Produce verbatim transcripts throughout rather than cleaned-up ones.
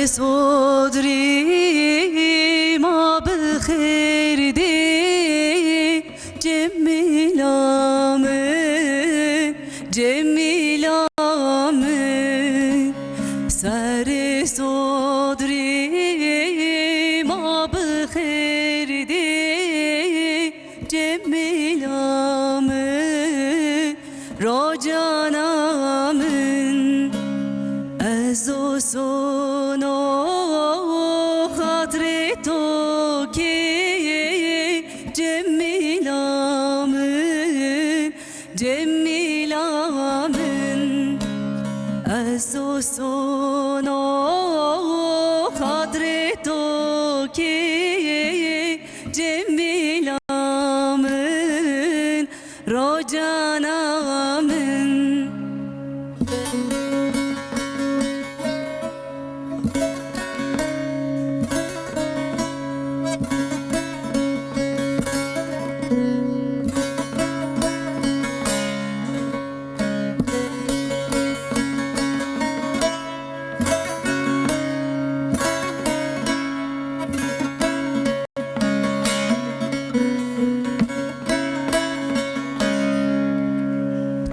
Sodrî ma bi xêr dê, Cemîla min, Cemîla min. Serê sodrî ma bi xêr dê, Cemîla min, rocana min. Ez o sono xatirê to kê, Cemîla min, Cemîla min. Ez o sono xatirê to kê, Cemîla min, rocana min.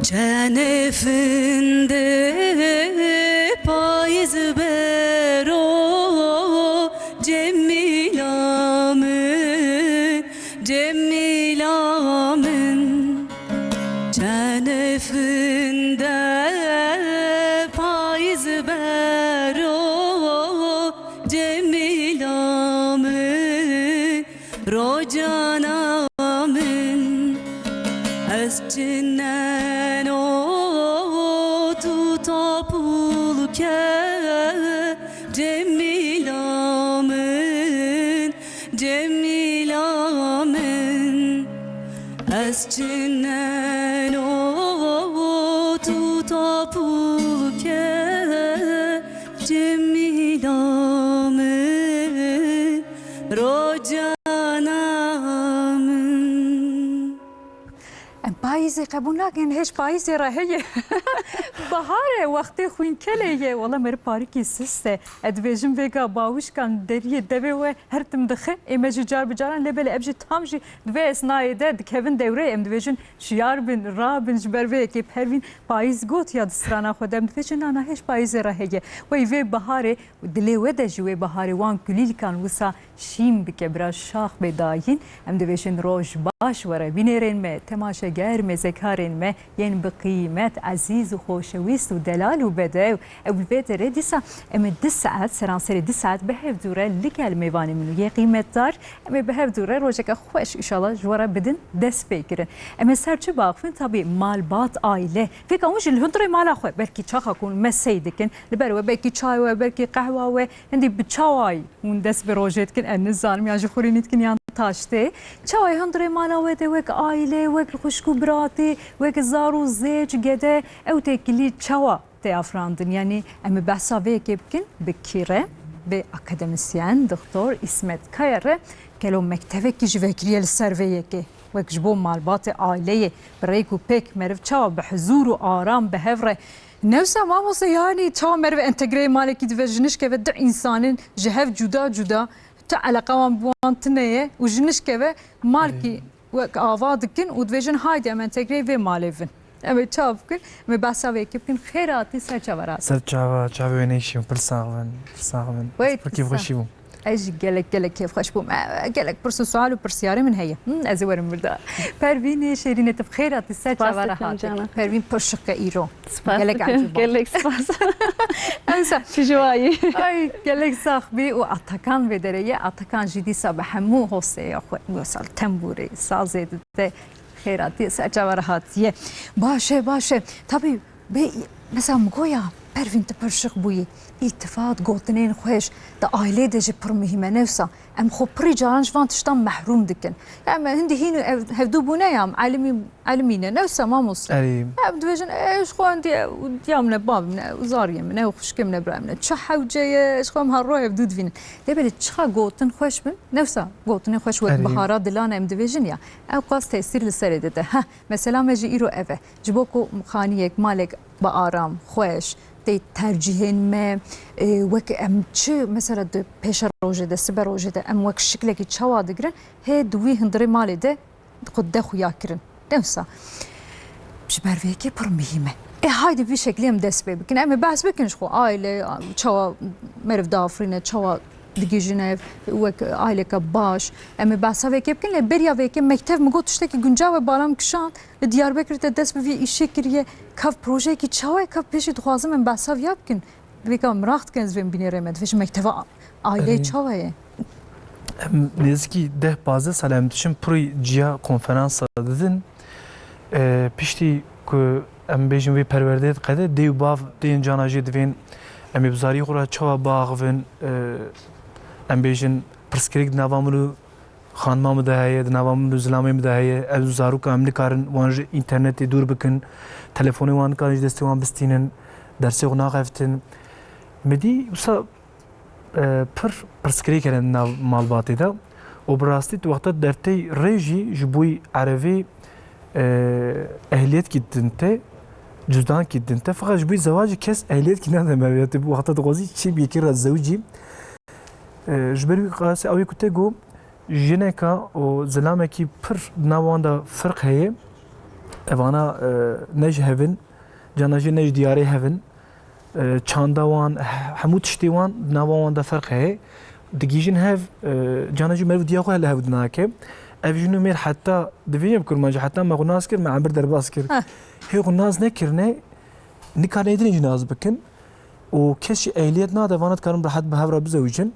Çene finde payîz bero, Cemîla min, Cemîla min. Çene finde payîz bero, Cemîla min, rocana min. Ez çineno tu topul ke, Cemîla min, Cemîla min. Ez çineno tu topul ke, Cemîla min, rocana min. Em payîzê qebûl nakin, hêj payîzê re heye. Bahar e, wextê xwînkelê ye. Wela meriv parîkî sist e. Ez dibêjim vêga bawişkan deriyê devê we her tim dixe. Ê me jî car bi caran, lê belê ev jî tam jî di vê esnayê de dikevin dewreyê. Em dibêjin şiyar bin, rabin, ji ber vê yekê Pervîn payîz got ya di strana xwe de. Em dibêjin na, na, hêj payîzê re heye. Wey vê baharê, dilê we de jî wê baharê wan kulîlkan wisa şîn bike, bira şax bê dayîn. Em dibêjin roj baş were bînerên me, temaşeger, mêzekarên me yên bi qîmet, ezîz û xoşewîst û delal û bedew. Ew li vê derê dîsa em ê du saet, seranserê du saet bi hevdû re li gel mêvanê min û yê qîmetdar, em ê bi hevdû re rojeke xweş, înşallah, ji we re bidin dest pê kirin. Em ê ser çi biaxivin? Tabî malbat, aîle. Fêka hûn jî li hundirê mala xwe, belkî çaxa ku hûn mesey dikin, li ber we belkî çay we, belkî qehwa we, hindî bi çawayî hûn dest bi rojê dikin, ez nizanim, yan jî xurînî dikin yan taştê. Çawayî hundirê mala we de wek aîle, wek xwişk û biratî, wek zar û zêç, gede, ew têkilî çawa tê afirandin? Yanî em ê behsa vê yekê bikin, bi kî re? Bi akademisyen, doktor Îsmet Kaya re. Gelo mektevekî jî vekiriye li ser vê yekê? Wek ji bo malbatê, aîleyê, bi rêk û pêk meriv çawa bi hizûr û aram bi hev re? Newsa mamoste, yanî çawa meriv entegreyê malekî dibe, ji nişkeve du însanên ji hev cuda cuda, tu eleqa wan bi wan tune ye û ji nişkeve malkî wek ava dikin û dibêjin, "Haydi em entegreyê vê malê bin." Em ê çawa bikin? Em ê behsa vê yekê bikin. Xêr hatî, ser çava re hatî. Ser çava, çavê wê nêşîm. Pir sax bin, pir sax bin. Wey, pir kêfxweşî bûm. Ez jî gelek, gelek kêfxweş bûm. E, gelek pirs û sual û pirsyarê min heye. Hı, ez ê werim vir de. Pervînê Şêrînê, tu bi xêr hatî, ser çava re hatî. Pervîn pir şik e îro. Spas dikim. Gelek ecêb e. Gelek spas. Ensa. Çi ji wayî? Ay, gelek sax bî û Atakan vê derê ye. Atakan jî dîsa bi hemû hostêya xwe, wisa li tembûrê, sazê dide. Xêr hatiye, ser çava re hatiye. Baş e, baş e. Tabî, bê, mesela min got ya, Pervîn, tu pir şik bûyî. Îltifat, gotinên xweş, di aîleyê de jî pir muhîm e, ne wisa? Em xwe pirî caran ji van tiştan mehrûm dikin. Em hindî hîn û ev, hevdû bûne ya, em elimî, elimî ne, ne wisa mamoste? Erê. Em dibêjin, "E, ji xwe hindî ew diya min e, bavê min e, û zariyê min e, û xwişkê min e, birayê min e. Çi hewce ye, ji xwe em her roj hevdû divînin." Lê belê çiqa gotin xweş bin, ne wisa gotinên xweş wek, erê, bihara dilan e, em dibêjin ya, ew qas tesîr li serê dide. Heh, mesela me jî îro ev e. Ji bo ku xaniyek, malek bi aram, xweş, tercîhên me, e, wek em çi mesela di pêşerojê de, siberojê de em wek şiklekî çawa digirin, hê di wî hundirê malê de xwe de xuya kirin. Ne wisa? Ji ber vê yekê pir muhîm e. Ê, haydi vî şeklî em dest pê bikin. Em ê behs bikin ji xwe. Aile, çawa meriv diafirîne, çawa digihîjine wek aileka baş. Em ê behsa vê yekê bikin, lê beriya vê yekê mektev min got tiştekî guncav e, bala min kişand. Li Diyarbekir te dest bi vî îşê kiriye. Kav projeyekî çawa ye? Kav pêşî dixwazim em behsa viya bikin. Vêka miraq dikin ez vê binêrê me. Divê ji mekteva aileyê Erê. çawa ye? Em nêzîkî deh pazdeh sal em diçin pirî ciya konferansa didin. E, piştî ku em bêjin vê perwerdeyê diqede, dê û bav tên cana jê divên em ê bi zarî xwe re çawa biaxivin, e, em bêjin pirsgirêk di nava min û xanima min de heye, di nava min û zilamê min de heye. Ev zaroka em nikarin wan ji înternetê dûr bikin. Telefonê wan nikarin ji destê wan bistînin. Dersê xwe naxeftin. Me dî wisa, e, pir pirsgirêk hene di nav malbatê de. Û bi rastî tu wexta dertey rê jî ji bo erevê, e, ehliyetkî din te, cuzdankî din te. Feqet ji bo zewacî kes ehliyetkî nade meriv. Tu wexta dixwazî çi bi yekê re zewicî. E, ji ber wî qasê ew ê ku te got, jineka û zilamekî pir di nav wan de ferq heye. Evana, e, ne ji hev in, cana jî ne ji diyarê hev in. E, çanda wan, he-, hemû tiştê wan di nava wan de ferq heye. Digihîjin hev, e, cana jî meriv diya xwe li hev dinake. Ev jin û mêr heta divê em kurmancî heta me xwe nas kir, me emir derbas kir. Heh. Hê xwe nas nekirine, nikane din jî nas bikin. Û kes jî ehliyet nade, vana dikarin bi rehet bi hev re bizewicin.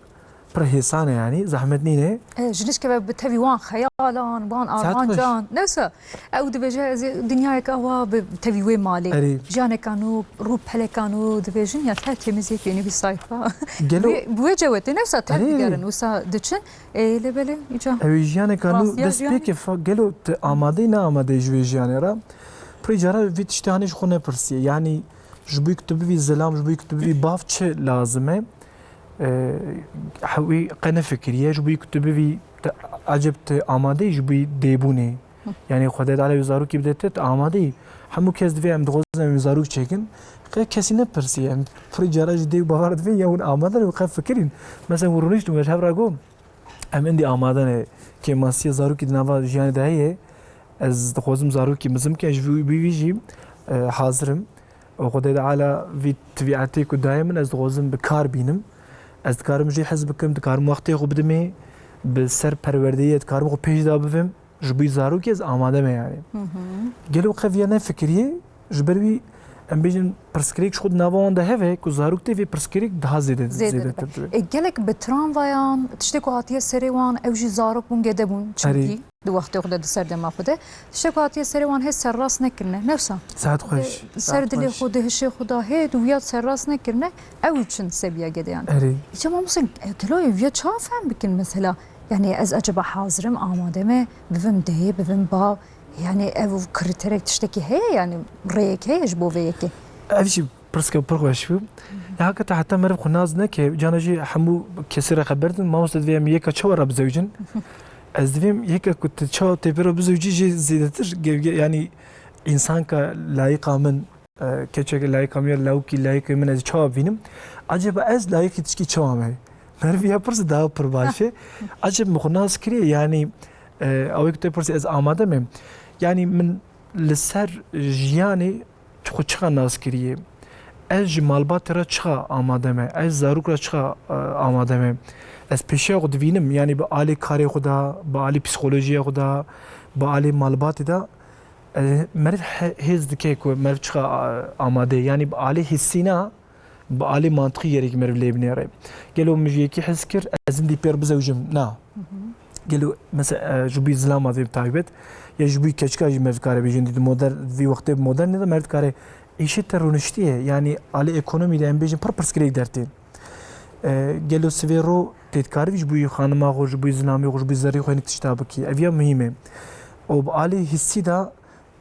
Pir hêsan e, yanî zehmet nîne. E, ji nişkeve bi tevî wan xeyalan, wan Saet xweş. armancan. Neyse, ew dibêje, ez ê dinyayeke awa bi tevî wê malê. Erê. Jiyaneka nû, rûpeleka nû dibêjin ya terkê min zêkê nî vî sayfa. Gelo Wê, bi wê cewetê neyse terk Erê. digerin, wisa diçin. E, lê belê, îca. Ew ê jiyaneka nû Rastiya dest jiyanê. pê ke fa-, gelo tu amadeyî ne amadeyî ji vê jiyanê re. Pirî cara vî tiştê hanê ji xwe nepirsiye. Yanî ji bo ku tu bivî zilam, ji bo ku tu bivî bav çi lazim e? E, hewî qe nefikiriye, ji bo ku tu bivî, te, eceb tu amadeyî ji bo dêbûnê? Hı. Yanî Xwedê Teala wî zarokî bide te, tu amadeyî? Hemû kes divê em dixwazin em wî zarok çêkin. Qe kesî nepirsiye. Em pirî cara ji dê û bav re divê ya hûn amade ne, qe fikirîn. Mesela hûn rûniştin, me ji hev re got, em êndî amade ne. Kêmasiya zarokî di nava jiyanê de heye. Ez dixwazim zarokî mizin bikim, ji vî, vî, vî jî, e, hazir im. Û Xwedê Teala vî tebîetê ku daye min, ez dixwazim bi kar bînim. Ez dikarim jê hez bikim, dikarim wextê xwe bidimê, bi ser perwerdeyê dikarim xwe pêş de bivim. Ji bo zarokê ez amade me, yanî. Hı hı. Gelo qe viya nefikiriye, ji ber wî em bêjin pirsgirêk ji xwe di nava wan de heve ku zarok tê vê pirsgirêk daha zêde, Zêde zêdetir dibe. dibe. E, gelek bi tramvayan, tiştê ku hatiye serê wan, ew jî zarok bûn, gede bûn. Erê. Çimkî di wextê xwe de, di serdema xwe de. Tiştek hatiye serê wan hê serrast nekirine. Newsa. Saet xweş. Di ser Saet dilê xweş. xwe, di hişê xwe de hê di wiya serrast nekirine. Ew çin sebiya gedeyan. Erê. Îca mamoste, ew gelo ev ya çawa fehm bikin mesela? Yani ez acaba hazir im, amade me, bivim dê, bivim bav? Yani ev kriterek tiştekî heye, yani rêyek heye ji bo vê yekê? Ev jî Pirseke pir xweş bû. Ya hakikaten heta meriv xwe nas neke, cana jî hemû kesî re xeber din, mamoste divê em yeka çawa re bizewicin? Ez divêm yeka ku tu çawa tê pê re bizewicî jê zêdetir ge-, ge-, yanî însanka layiqa min, e, keçeke layiqa min ya lawikî layiqê min ez çawa bînim? Acaba ez layiqî tişkî çawa me? Meriv ya pirs daha pir baş e. Acaba min xwe nas kiriye? Yanî, e, ew ê ku te pirsî ez amade me? Yanî min li ser jiyanê xwe çiqa nas kiriye? Ez ji malbatê re çiqa amade me? Ez zarok re çiqa, e, amade me? Ez pêşiya xwe divînim, yanî bi alî karê xwe de, bi alî psîkolojiya xwe de, bi alî malbatê de, e, meriv he-, hêz dike ku meriv çiqa, e, amade ye. Yanî bi alî hissî na, bi alî mantiqî gerek meriv lê binêre. Gelo min ji yekî hez kir, ez hindî pêr bizewicim? Na. Hı hı. Gelo, mesela, e, ji bo zilama vê bi taybet, ya ji bo keçika jî me dikare bêjin, di modern, vî wextê modernê de me dikare, îşê te rûniştiye, yanî alî ekonomî de em bêjin pir pirsgirêk dertên. E, gelo sivê ro tê dikarî ji bo xanima xwe, ji bo zilamê xwe, ji bo zerrê xwe hinek tişta bikî? Ev ya muhîm e. Û bi alî hissî de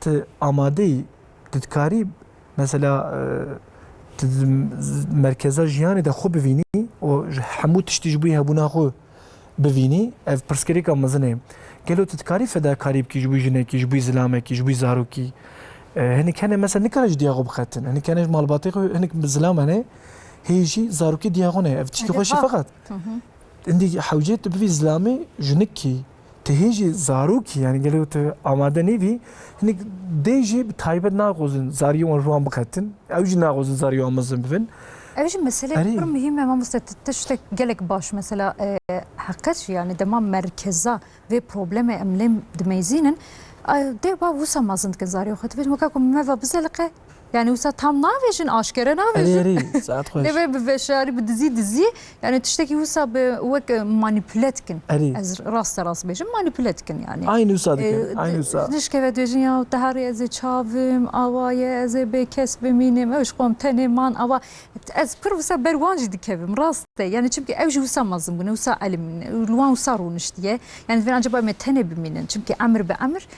tu amadeyî, tu dikarî mesela, e, tu di merkeza jiyanê de xwe bivînî û ji hemû tiştî ji bo hebûna xwe bivînî, ev pirsgirêka mezin e. Gelo tu dikarî fedakarî bikî ji bo jinekî, ji bo zilamekî, ji bo zarokî? E, hinek hene mesela nikare ji diya xwe bixetin. Hinek hene ji malbatê xwe, hinek zilam hene, hê jî zarokê diya xwe ne. Ev tişkî Erê xweş e ha. Feqet Hı hı. Hindî hewcê tu bivî zilamê jinikî, tu hê jî zarokî, yani gelo tu amade nêbî, hinek dê jî bi taybet naxwazin zariyê wan ji wan bixetin. Ew jî naxwazin zariyê wan mezin bibin. Ev jî meseleyek Erê. Pir muhîm e, mamoste, ti tiştek gelek baş, mesela, e, heqet jî, yani dema merkeza vê problemê em lê dimeyzînin, e, dê û bav wisa mezin dikin zariyê xwe. Dibêjin weka ku meva bizeliqe, yani wisa tam navêjin, aşkere navêjin. Erê, erê, saet xweş. Lê vê bi veşarî, bi dizî dizî, yani tiştekî wisa bi wek, e, manipule dikin. Erê. Ez raste rast bêjim, manipule dikin yani. Aynı wisa dikin, E, aynı wisa. Nişkeve dibêjin ya, teherî ez ê çavim, awa ye, ez ê bê kes bimînim, ew ji xwe tenê man, awa. Ez pir wisa ber wan jî dikevim, rast e. Yani çimkî ew jî wisa mezin bûne, wisa elim, li wan wisa rûniştiye. Yani divên acaba me tenê bimînin. Çimkî emir bi emir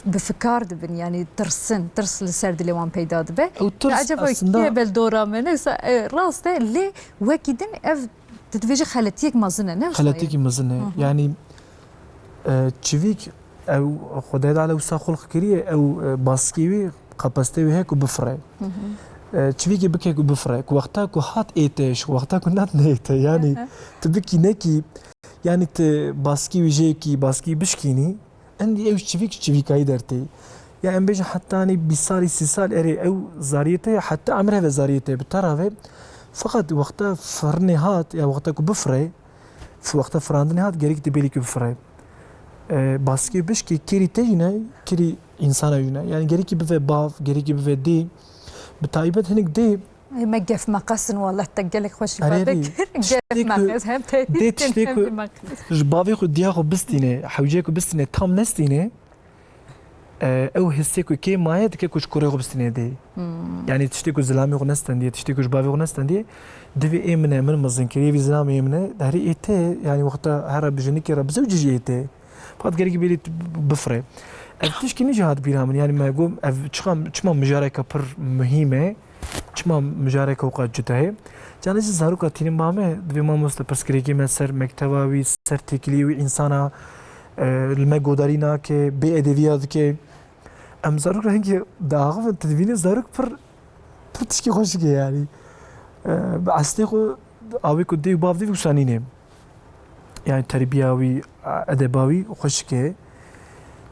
bi fikar dibin, yani tirsin, tirs li ser dilê wan peyda dibe. Ew tirs Ya acaba aslında kê bel dora me? Ne, wisa, e, rast e, lê wekî din ev, tu dibêjî xeletiyek mezin e, ne wisa ye? Xeletiyekî mezin e. Hı hı. Yani, e, çivîk ew Xwedayê Teala wisa xulq kiriye, ew, e, baskê wî, kapasiteyê wî heye ku bifire. Hı hı. E, çivîkê bike ku bifire, ku wexta ku hat ête, ji wexta ku nat neyte, yani Hı hı. tu bikî nekî, yani tu baskî wî jêkî, baskî bişkînî, endî ew çivîk ji çivîkayî dertê. Ya em bêjin heta, hani, bîst salî, sî sal erê ew zariyê te, heta emir heve zariyê te bi te rave. Feqet wexta firinê hat, ya wexta ku bifire, wexta firandinê hat, gerek tu bêlî ku bifire. E, baskê bişkê kêrî te jî ne, kêrî însana jî ne. Yani gerekî bive bav, gerekî bive dê. Bi taybet hinek dê Ê, me gef meqes in, wallah te gelek xweş Erê, ifade erê. kir. Gef Tiştê ku meqes, hem dê tehdît tiştê hem ku jî meqes. ji bavê xwe diya xwe bistîne, hewcê ku bistîne, tam nestîne, e, ew hissê ku kê maye dike ku ji kurê xwe bistîne dê. Hmm. Yani tiştê ku zilamê xwe nestendiye, tiştê ku ji bavê xwe nestendiye, divê ê min e, min mezin kiriye, vî zilamê ê min e, herî ê te, yani wexta here bi jinikê re bizewcî jî ê te. Fakat gerekî bêrî bifire. Ev tişkî nî jî hat bîra min. Yani me got ev çima, çima mijareke pir muhîm e, çima mijareke weka cuda ye. Canê jî zaroka tînin ba me, divê mamoste pirsgirêkê me ser mekteba wî, ser têkiliyê wî însana, e, li me godarî nake, bê edebiya dike. Em zarok re hingê diaxivin, tu dibînî zarok pir, pir tişkî xweşik e yani. E, bi eslê xwe awê ku dê û bav dê wisa nîne. Yani terbiya wî, edeba wî xweşik e.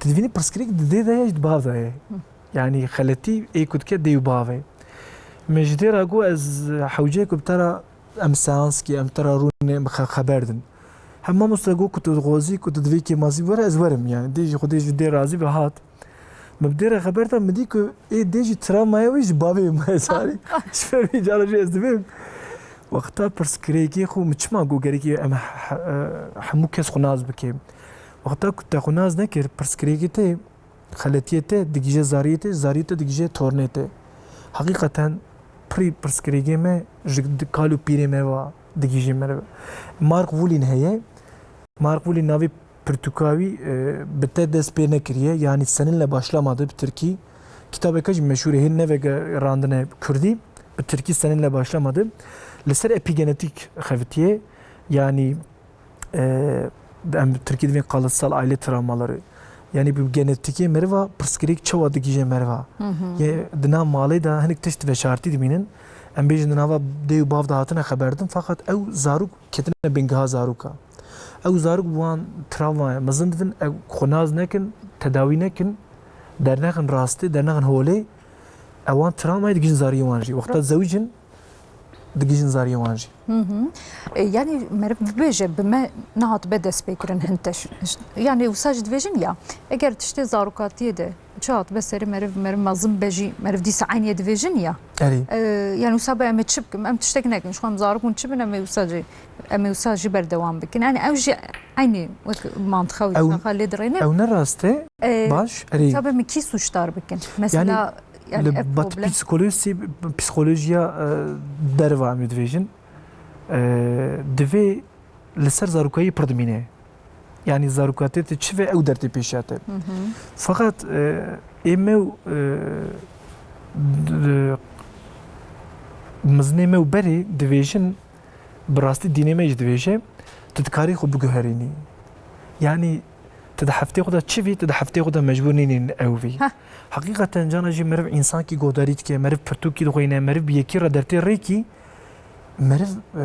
Tu dibînî pirsgirêk di dê de ye, ji di bav de ye. Hı. Yani xeletî ê ku dike dê û bav e. Min ji dê re got ez hewceyek bi te re em seans kî, em te re rûnê, em xe-, xeber din. Hem mamoste got ku tu dixwazî ku tu divê kêmasî were, ez werim yani. Dê jî Xwedê ji dê razî be hat. Min bi dê re xeber da, min dî ku ê dê jî travmaya wî ji bavê wî maye zarî. Ji ber vê cara jî ez dibêm. Wexta pirsgirêkê xwe min çima got gerekî em he-, he-, hemû kes xwe nas bikin. Wexta ku te xwe nas nekir, pirsgirêkê te, xeletiyê te digije zariyê te, zariyê te digije tornê te. Heqîqeten pirî pirsgirêkê me ji di-, kal û pîrê me ve digijî meriv. Mark Wulin heye. Mark Wulin navê pirtûka wî, e, bi te dest pê nekiriye, yanî seninle başlamadı bi tirkî. Kitabeke jî meşhûr e, hê neve ge-, randine kurdî, bi tirkî seninle başlamadı. Li ser epigenetik xebitiye, yanî, e, em bi tirkî divên kalıtsal aile travmaları. Yanî bi genetikê meriva pirsgirêk çawa digihîje meriva. Hı hı. Yê di nav malê de hinek tişt veşartî dimînin. Em bêjin di nava dê û bav de hatine xeberdin, feqet ew zarok ketine bingeha zaroka. Ew zarok bi wan travmaya mezin didin, ew xwe nas nekin, tedawî nekin, dernexin rastê, dernexin holê, ewan travmayê digihîjin zariyê wan jî. Wexta zewicin, digihîjin zariyê wan jî. Hı hı. E, yani meriv bibêje, bi me nehatibe destpêkirin hin teş-, yani wisa jî dibêjin ya, eger tiştê zarokatiyê de çi hatibe serê meriv, meriv mezin be jî, meriv dîsa eynî ye dibêjin ya. Erê. E, yani wisa be em ê çi bikin? Em tiştek nekin. Ji xwe em zarok hûn çi bin, em ê wisa jî, em ê wisa jî berdewam bikin. Yani ew jî eynî wek mantiqa û Ew, çaxa lê dirêne. Ew ne rast e. E, Baş, erê. Wisa be min kî sûcdar bikin? Mesela, yani li ev bat problem. Psîkolojisi, psîkolojiya, e, derva em ê dibêjin. E, divê li ser zarokayî pir dimîne. Yanî zarokatê te çi ve ew dertê pêşiya te. Hı hı. Feqet, e, ê me û, e, d-, mizinê me û berê dibêjin, bi rastî dînê me jî dibêje, tu dikarî xwe biguherînî. Yanî tu di heftê xwe de çi vî, tu di heftê xwe de mecbûr nînî ew vî. Heh. Heqîqeten cana jî meriv însankî godarî dike, meriv pirtûkî dixwîne, meriv bi yekî re dertê rêkî, meriv, e,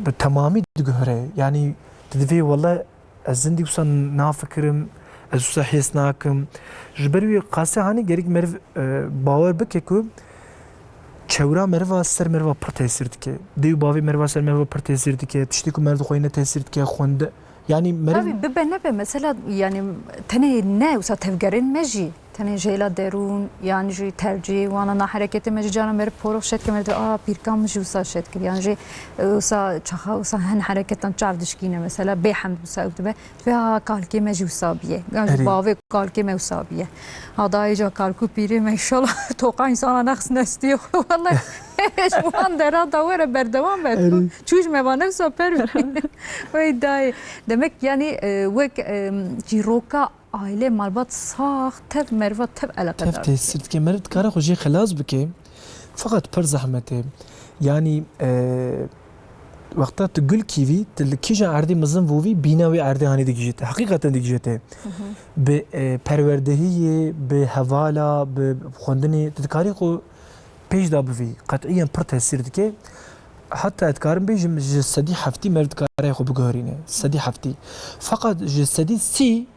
bi temamî diguhere. Yanî tu divê wele ez zindî wisa nafikirim, ez wisa hês nakim. Ji ber wî qasê hanî gerek meriv, e, bawer bike ku çewra meriva ser meriva pir tesîr dike. Dê û bavê meriva ser meriva pir tesîr dike. Tiştê ku meriv dixweyne tesîr dike. Xwende-, yanî meriv Tabii bibe nebe mesela yani tenê ne wisa tevgerên me jî. Tenê jêla derûn, yan jî tercîh, wana na hereketê me jî cara meriv porox şet kir, meriv dibê, "A, pîrka min jî wisa şet kir." Yan jî, e, wisa çaxa, wisa hin hereketan çav dişkîne, mesela, bêhemd wisa ew dibe, dibê, "A, kalkê me jî wisa biye." Yan jî Erê. bavê kalkê me wisa biye. Ha, da êca kalk û pîrê me, înşallah, toqa însana nexs nestiyê xwe. Wallahî, ji wan dera da were berdewam be. Erê. Çû ji me va ne wisa per bî. Wey dayê. Demek, yani, e, wek, e, çîroka Aile, malbat sax tev meriva tev eleqedar Tev tesîr dike. Meriv dikare xwe jê xelas bike. Feqet pir zehmet e. Yanî, e, wexta tu gul kîvî, tu li kîjan erdê mezin vûvî, bîna wê erdê hanê digihîje te. Heqîqeten digihîje te. Bi, e, perwerdehiyê, bi hevala, bi xwendinê, tu dikarî xwe pêş de bivî. Qet'iyen pir tesîr dike. Heta ez dikarim bêjim, ji sedî heftî meriv dikare xwe biguherîne. Sedî heftî. Feqet ji sedî sî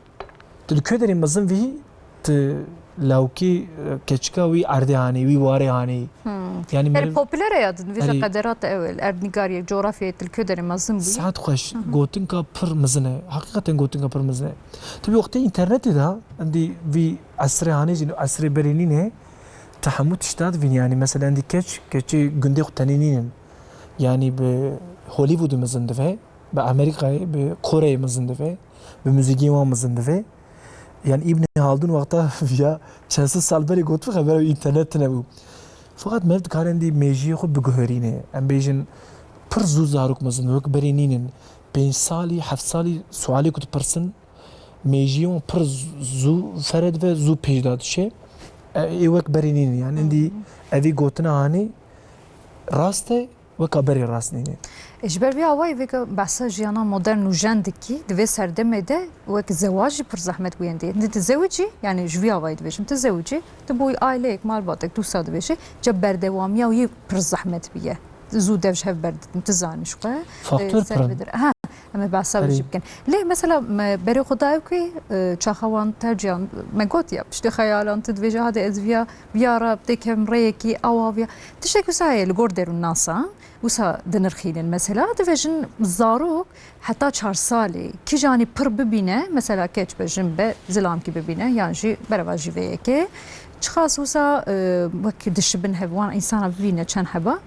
Tu li ku derê mezin vî, tu lawkî, e, keçika wî erdê hanî, wî warê hanî. Hmm. Yani Erê meriv- popüler e ya din, vêca Erê. qederat ew e, erdnîgariyê, coğrafyayê tu li ku derê mezin bûyî. Saet xweş, Hı hı. gotinka pir mezin e. Heqîqeten gotinka pir mezin e. Tabii wextê internetê de, endî vî esrê hanê jî, esrê berê nîne, te hemû tişta dibînî. Yani mesela endî keç, keçê gundê xwe tenê nînin. Yani bi Hollywoodê mezin dive, bi Amerîkayê, bi Koreyê mezin dive. Bi muzîkê wan mezin dibe. Yanî Îbnî Haldûn wexta viya çend sed sal berê gotibû, xebera wî înternet tune bû. Feqet meriv dikare endî mêjiyê xwe biguherîne. Em bêjin pir zû zarok mezin dibe, wek berê nînin. Pênc salî, heft salî sualê ku dipirsin, mêjiyê wan pir zû fere dibe, zû pêş de diçe. E, ê wek berê nînin. Yani endî evî gotina hanî rast e, Weka berê rast nîne. E, ji ber vê awayî vêga behsa jiyana modern û jen dikî, di vê serdemê de wek zewac jî pir zehmet bûyendê. Di, di zewicî, yani ji vî awayî dibêjim, tu zewicî, tu bûyî aileyek, malbatek, tu wisa dibêjî, ca berdewamiya wî pir zehmet bûye. Zû dev ji hev berditin, tu zanî ji xwe. Faktor E, ser pir in. bidir. Ha, em ê behsa wê Erê. jî bikin. Lê mesela me berê xwe da ew ku, e, çaxa wan terciyan me got ya, piştî xeyalan tu dibêje, hadi ez viya, viya re têkevim rêyekî, awa viya. Tiştek wisa heye li gor derûnnasa, wisa dinirxînin. Mesela, divêjin zarok heta çar salî, kîjanî pir bibîne, mesela keç be, jin be, zilamkî bibîne, yan jî bereva jî vê yekê. Çiqas wisa, e, wek dişibin hev, wan însana bibîne çend heba,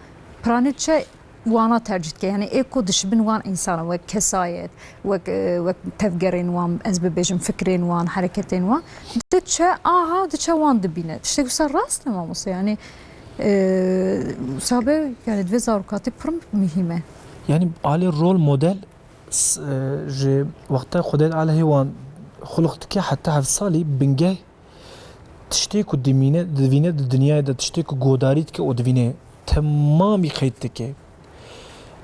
piranî çi wana tercîh dike. Yani ê ku dişibin wan însana, wek kesayet, wek, e, wek tevgerên wan, ez bibêjim, fikrên wan, hereketên wan, diçe aha, diçe wan dibîne. Tiştek wisa rast e mamoste, yani, e, wisa be, yani divê zarokatî pir muhîm e. Yani alê rol model s-, e, ji wexta Xwedê li aleyhê wan xulq dike heta heft salî bingeh tiştê ku dimîne, divîne di dinyayê de, tiştê ku godarî dike û divîne, temamî qeyd dike.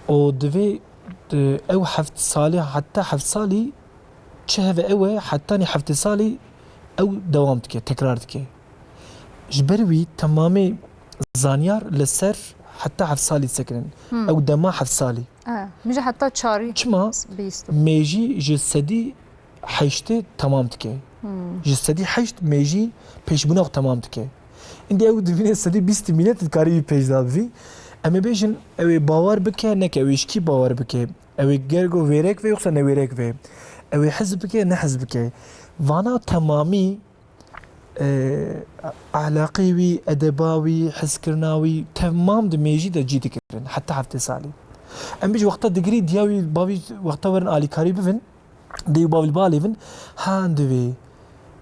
Û divê, e, ew heft salî, heta heft salî çi heve ew e, hetanî heftê salî ew dewam dike, tekrar dike. Ji ber wî temamê zanyar li ser heta heft salî disekinin. Hmm. Ew dema heft salî. E, min jî heta çarî Çima? bihîst. Mêjî ji sedî heştê temam dike. Hmm. Ji sedî heşt mêjî pêşbûna xwe temam dike. Îndî ew dibîne sedî bîst dimîne, tu dikarî wî pêş de bivî. Em ê bêjin, ew ê bawer bike, neke ew ê ji kî bawer bike. Ew ê gergo wêrek ve yoksa ne wêrek ve. Ew ê hizb bike, ne hizb bike. Vana temamî e, ehlaqê wî, edeba wî, hizkirina wî, temam di mêjî de cî dikirin, heta heftê salî. Em bêjin wexta digirî, diya wî, bavî wexta werin alîkarî bivin, dê û bavî li ba lêvin, ha divê.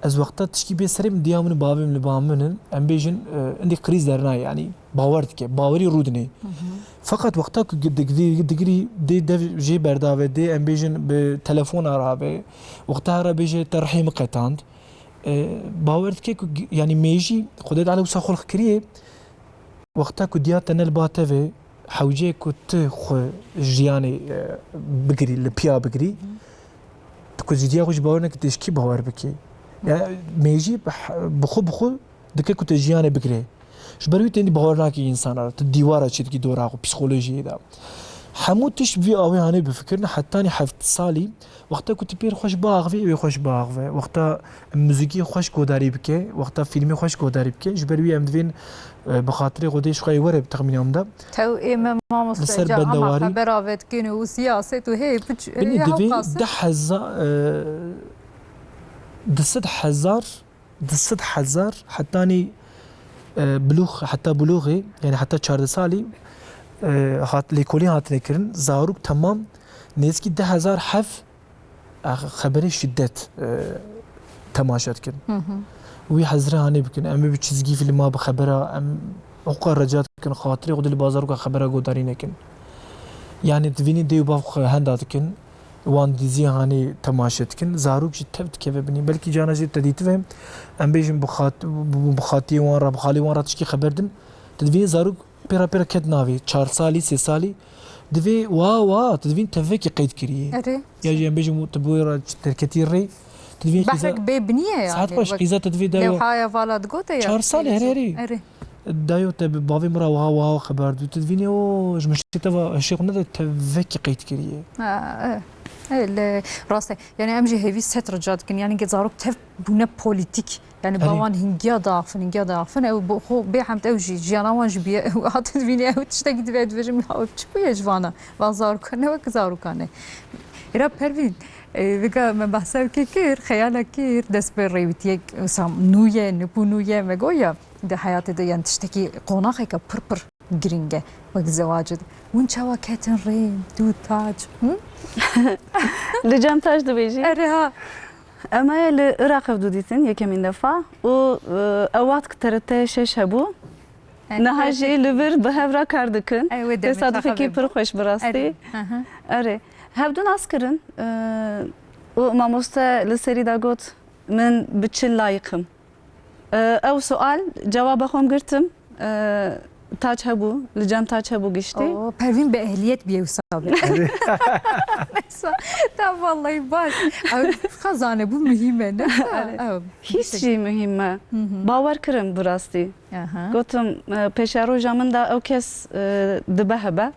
Ez wexta tişkî bê serê min, diya min û bavê min li ba min in, em bêjin, e, indî krîz dernayê, yanî bawer dike, bawerî rûdinê. Hı hı. Feqet wexta ku digirî, digirî dê dev jê berdave, dê em bêjin bi telefona rabe, wexta ra bêje te rihê min qetand, E, bawer dike ku gi-, yanî mêjî Xwedê Teala wisa xulq kiriye, wexta ku diya te ne li ba te ve, hewceyê ku tu xwe jiyanê, e, bigirî, li piya bigirî, Hı. tu Ku zîdiya xwe jî bawer neke, tu ji kî bawer bikî? Ya mêjî bi he-, bi xwe, bi xwe dike ku te jiyanê bigirê. Ji ber wî têndî bawer nakî însana re. Tu dîwara çêdikî dora xwe, psîkolojiyê de. Hemû tişt vî awê hanê bifikirin, hetanî heft salî, wexta ku tu pêr xweş biaxive, wê xweş biaxive. Wexta muzîkî xweş godarî bike, wexta fîlmê xweş godarî bike. Ji ber wî em divên, e, bi xatirê Xwedê ji xwe were bi texmîna min de. Tew ê me mamoste Li ser ca ama bendewarî. Xebera vedkin û siyaset û hê piç, Binî hê divê hewqas e. deh hezar, e, du sed hezar, du sed hezar hetanî, e, bilûx, heta bilûxê, yani heta çardeh salî, e, hat, lêkolîn hatine kirin. Zarok temam nêzîkî deh hezar hev, e, xeberê şiddet, e, temaşe dikin. Hı hı. Wî hezre hanê bikin. Em ê bi çizgî fîlma, bi xebera, em hewqa rica dikin, xatirê Xwedê li ba zaroka xebera godarî nekin. Yani divînî dê û bav xwe henda dikin, wan dizî hanê temaşe dikin. Zarok jî tev dikeve binî. Belkî cana jî te dîtibe, em bêjin bi xat-, bi, bi xatiyê wan re, bi xalê wan re tişkî xeber din. Tu divînî zarok pêra pêra ket navê, çar salî, sê salî. Divê wa, wa, tu divîn tevvekî qeyd kiriye. Erê. Ya jî em bêjin tu bi wê re derketî rê. Tu divîn qîza Behrek bê binî ye yani. Saet xweş, Wek qîza tu divê dayo. Lewhaya vala digote ya. Çar salî, herê, herê. Erê. Dayo te bi bavê min re wiha, wiha xeber dû. Tu divînê o ji miştê te ve hişê xwe nede, tevvekî qeyd kiriye. Ha, e. E, le, rast e. Yani em jî hêvî sed rica dikin. Yani ke zarok tev bûne polîtîk. Yani Erê. Bawan hingiya diaxifin, hingiya diaxifin. Ew bi xwe bê hemd ew jî, jiyana wan jî bûye. Ew hatin divînê ew tiştekî divê, divê jim ya ew çi bûye ji vana. Van zarokan ne wek zarokan e. Îra Pervîn, e, vika me behsa wekê kir, xeyala kir, dest bi rêwîtiyek, wisa nû ye, nibû nû ye, me goya. Di heyatê de, yani tiştekî qonaxeke pir pir girîng e, wek zewacê de. Hûn çawa ketin rê, dû tac, hı? Li cem tac dibêjî? Erê ha. Em ê li Iraqê dû dîtin yekemîn defa û, e, ew wext T R T şeş hebû. E, Niha T R T jî li vir bi hev re kar dikin. Ey, wê demê Tesadufekî çaxa pir xweş bi rastî. Erê. Hı hı. Erê. Hevdû nas kirin, e, û mamoste li serî de got, min bi çi layiq im? E, ew sual, cewaba xwe girtim. E, taç hebû, li cem taç hebû giştî. Oo, Pervîn bi ehliyet bûye wisa be. Neyse, ta vallahi baş. Ew xezane bû muhîm e, ne? Erê. Ew, Hîs jî muhîm e. Hı hı. Bawer kirim bi rastî. Aha. Gotim, e, pêşeroja min de ew kes, e, dibe hebe.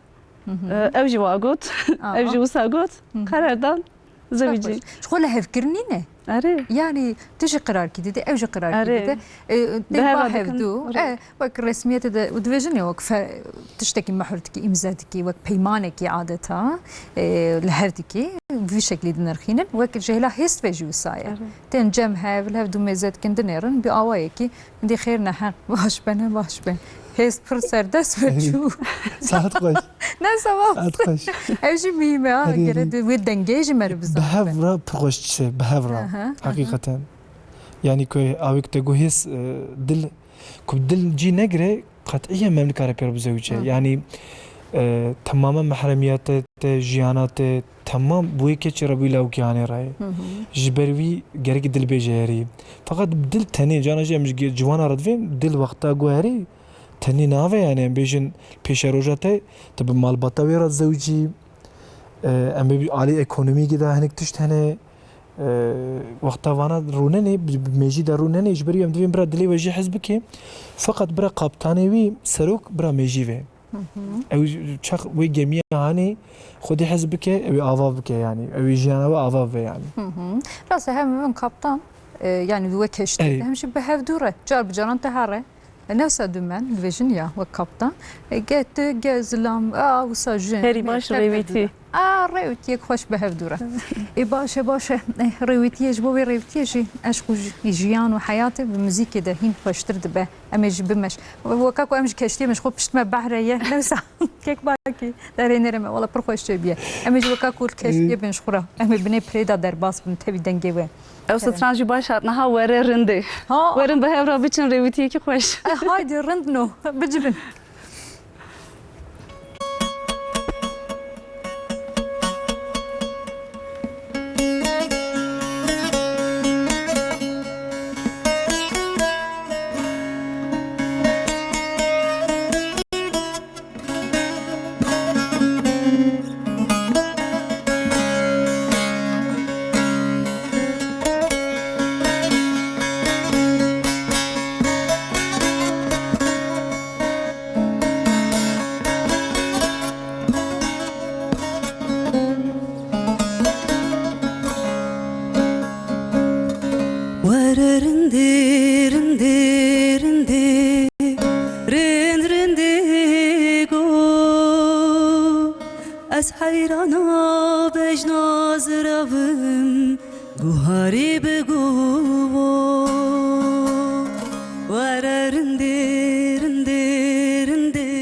Hı hı. E, ew jî wa got. Aa. Ew jî wisa got. Hı hı. Qerar dan. Zewicî. Ji xwe lihevkirinî ne? Erê. Yani tu jî qirarkî dide, ew jî qirarkî Erê. dide. E, tê Bi hev ba dikin. hevdû. Erê. E, wek resmiyetê de û divêjin ya wek fe-, tiştekî mehûr dikî, îmze dikî, wek peymanekî adeta, e, li hev dikî, vî şeklî dinirxînin. Wek ji hêla hêst ve jî wisa ye. Erê. Tên cem hev, li hev dû mêze dikin, dinêrin, bi awayekî Dî xêr ne, heq baş be, ne baş be. Hêz pir serdest be çû. Saet xweş. Ne, sava. Saet xweş. Ev jî muhîm e, ha, Erê, gere erê. di wê dengê jî me re Bi bizanibe. hev re pir xweş çi, bi hev re. Aha, aha. Heqîqeten. Yani ku awêk te got hêz, e, dil, ku dil cî negire, qet'iyen memlika re pêr bize wî çe. Hı. Yani, e, temame mehremiyete te, jiyana te, temam bi wê keçê re bi wî lawikî hanê re ye. Hı hı. Ji ber wî gerek dil bêje herî. Feqet dil tenê, cana jî em ji ge-, ciwana re divên, dil wexta ku herî, tenê nave, yani em bêjin pêşeroja te, tu bi malbata wê re zewicî, e, em ê bi alî ekonomîkî de hinek tişt hene, e, wexta vana rûnenê, bi, bi mêjî de rûnenê, ji ber wî em divên bira dilê we jî hez bike. Feqet bira kaptanê wî, serok, bira mêjî ve. Hı hı. Ew çax wê gemiya hanê Xwedê hez bike, ew ê ava bike yani. Ew ê jiyana we ava bibe yani. Hı hı. Rast e, hem bin kaptan, e, yani wek keştî, Ey. hem jî bi hevdû re. Car bi caran te here. E, newsa dûmen, dibêjin ya, wek kaptan. E, ge tu, ge zilam, a, wisa jin. Herî baş Hep rêwîtî. hevdû re. A, rêwîtiyek xweş bi hevdû re. Ê, baş e, baş e. E, rêwîtiyê, ji bo wê rêwîtiyê jî eşq û ji-, jiyan û heyatê bi muzîkê de hîn xweştir dibe. Em ê jî bimeş. Weka ku em ji keştiyê bin ji xwe pişt me behre ye. Newsa kek bakî derê nêre me. Wala pir xweş çêbûye. Em ê ji weka ku keştiyê bin ji xwe re. Em ê binê pirê de derbas bin tevî dengê we. Ew stran jî baş hat. Niha were rindê. Ha. Werin bi hev re biçin rêwîtiyekî xweş. E, haydi rind no. Bicivin. Ez heyrana bejna ziravim, guharî bi guvo. Were rindê, rindê, rindê,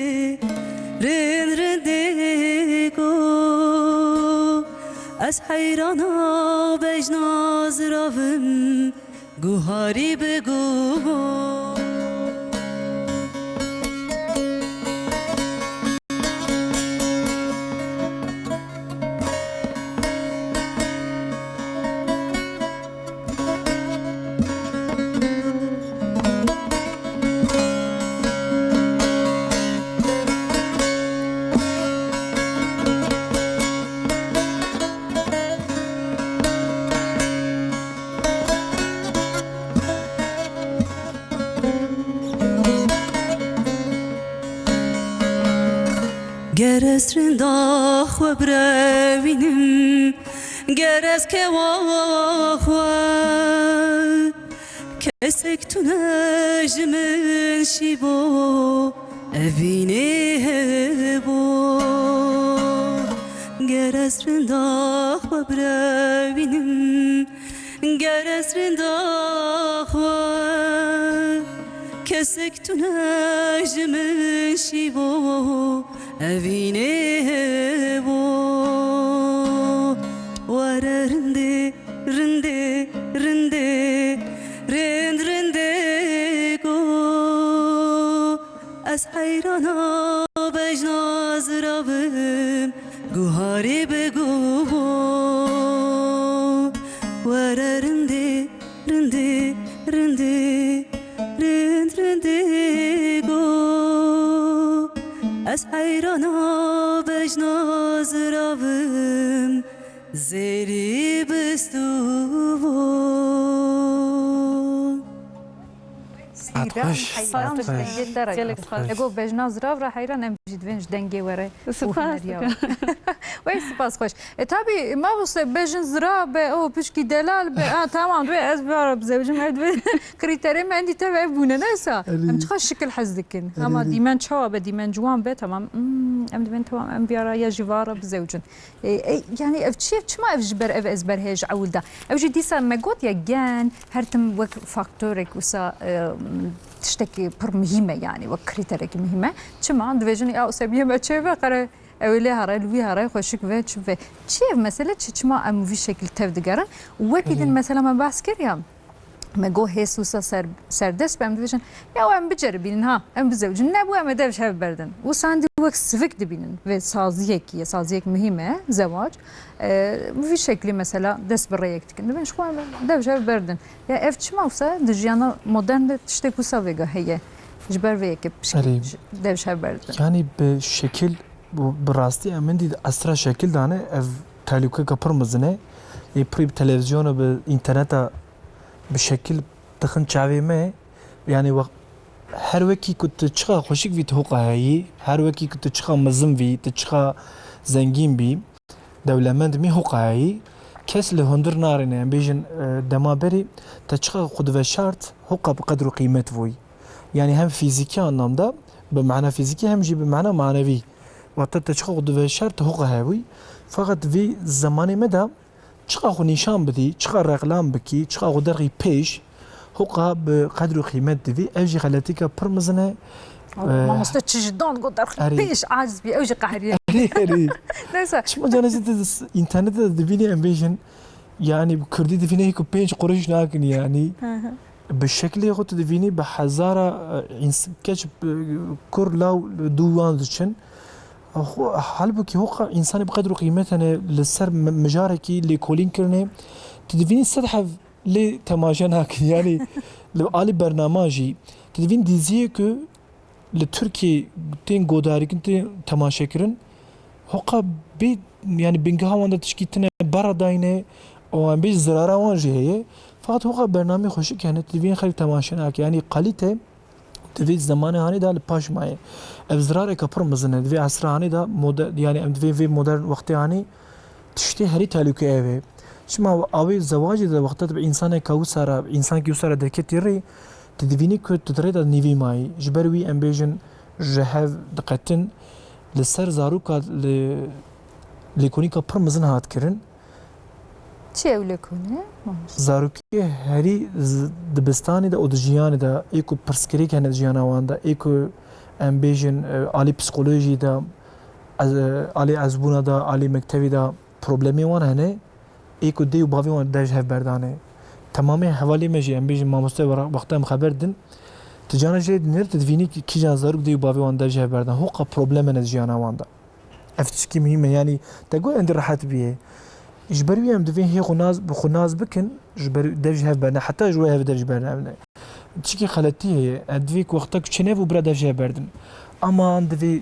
rind rindê go. Ez heyrana bejna ziravim, guharî bi guvo. Ger ez rinda xwe birewînim, ger ez kewa xwe, kesek tune ji min şîbo, evînê hebo. Ger ez rinda xwe birewînim, ger ez rinda xwe, kesek tune ji min şîbo, evînê hebo. Were rindê, rindê, rindê, rind rindê go. Ez heyrana bejna ziravim, guharî bi guvo. Were rindê, rindê, rindê, rind rindê go. Ez heyrana bejna ziravim, zêrî bistûvo. Saet xweş, saet xweş. Gelek spas. Ego bejna zirav re heyran, em jî divên ji dengê were û huneriya we. Wey, spas xweş. E, tabî, mamoste, bejin zirav be, o pişkî delal be. Ha, tamam, divê ez vara bizewicim, ev divê krîterê me endî tev ev bûne, ne wisa? Erê. Em çiqa şikil hez dikin. Erê, ama erê. Dîmen çawa be, dîmen ciwan be, tamam. Hmm, em divên tamam, em viyara ya jî vara bizewicin. E, e, yani ev çi ye? Çima ev ji ber ev ezber heye ji ewil de? Ew jî dîsa me got ya gen her tim wek faktorek wisa, e, tiştekî pir muhîm e yani wek krîterekî muhîm e. Çima? Dibêjin ya Usebiyê me çê be qere ew ê lê here, li wî here, xweşik ve, çi ve. Çi ye ev mesele? Çi, çima em vî şekil tev digerin? Wekî din mesela me behs kir ya. Me got hês wisa ser, serdest be, em dibêjin, ya em biceribînin ha, em bizewicin. Nebû, em ê dev ji hev berdin. Wisa hindî wek sivik dibînin vê saziyekî ye, saziyek muhîm e, zewac. E, vî şeklî mesela dest bi rêyek dikin. Dibên ji xwe em dev ji hev berdin. Ya ev çima wisa di jiyana modern de tiştek wisa vêga heye? Ji ber vê yekê pişkî Erê. Ji, dev ji hev berdin. Yani bi şekil, bu, bi rastî em hindî esra şekil dane, ev tehlûkeka pir mezin e. Ê pirî bi televizyona, bi înterneta bi şekil dixin çavê me. Yani wext, her wekî ku tu çiqa xweşik vî, tu hoqa heyî, her wekî ku tu çiqa mezin vî, tu çiqa zengîn bî, dewlemend bî, hoqa heyî. Kes li hundir narêne, em bêjin, e, dema berî te çiqa xwe diveşart, hoqa bi qedr û qîmet bûyî. Yani hem fîzîkî anlamda, bi mana fîzîkî hem jî bi mana manevî. Wexta te çiqa xwe diveşart, tu hoqa hebûyî. Feqet vî zemanê me de çiqa xwe nîşan bidî, çiqa reklam bikî, çiqa xwe derxî pêş, hoqa bi qedr û qîmet divî. Ev jî xeletîka pir mezin e. Ee, mamoste çi ji dan got derxî Erê. Pêş aciz bî, ew jî qehriye. Erê, erê. Neyse. Çima canê zî tu s-, înternetê de dibînî em bêjin, yani bi kurdî dibînî ku pênc quruş nakin yani. Hı hı. Bi şeklê xwe tu dibînî bi hezara, e, ins-, keç, e, kur law dû wan diçin. Xwe, halbûkî hoqa însanê bi qedr û qîmet hene li ser mi-, mijarekî lêkolîn kirinê. Tu dibînî sed heb lê temaşe nakin. Yani li alî bernama jî. Tu dibînî dîziyê ku li Tirkiyê tên godarîkin, tên temaşekirin. Hoqa bê, yani bingeha wan de tişkî tine bera dayne, û em bê zirara wan jî heye. Fakat hoqa bernamê xweşik hene, tu dibînî xelk temaşe nake. Yani kalîte Di vê zemanê hanê de li paş maye. Ev zirareke pir mezin e. Di vê esra hanê de mode-, yani em di vê, vê modern wextê hanê tiştê herî tehlûke ev e. Çima awê zewacê de wexta tu bi însaneke wisa re, însankî wisa re derketî rê, tu dibînî ku tu di rê de nîvî mayî. Ji ber wî em bêjin ji hev diqetin, li ser zaroka li Lêkolînka pir mezin hat kirin. Çi ew lêkolîn e? Zarokê herî z-, dibistanê de û di jiyanê de, ê ku pirsgirêk hene di jiyana wan de, ê ku em bêjin, e, alî psîkolojî de, ez-, alî ezbûna de, alî mektevî de problemê wan hene, ê ku dê û bavê wan dev ji hev berdane. Temamê hevalê me jî, em bêjin mamoste wera-, wexta em xeber din, tu cana jê dinêr, tu divînî ki-, kîjan zarok dê û bavê wan dev ji hev berdan. Hoqa problem hene di jiyana wan de. Ev tişkî muhîm e. Yanî te got endî rehet bûye. Ji ber wî em divê hê xwe nas, bi xwe nas bikin, ji ber dev ji hev berne. Heta ji wê hev dev ji berne evne. Tişkî xeletî heye. Em divê ku wexta ku çênev û bira dev ji hev berdin. Aman divê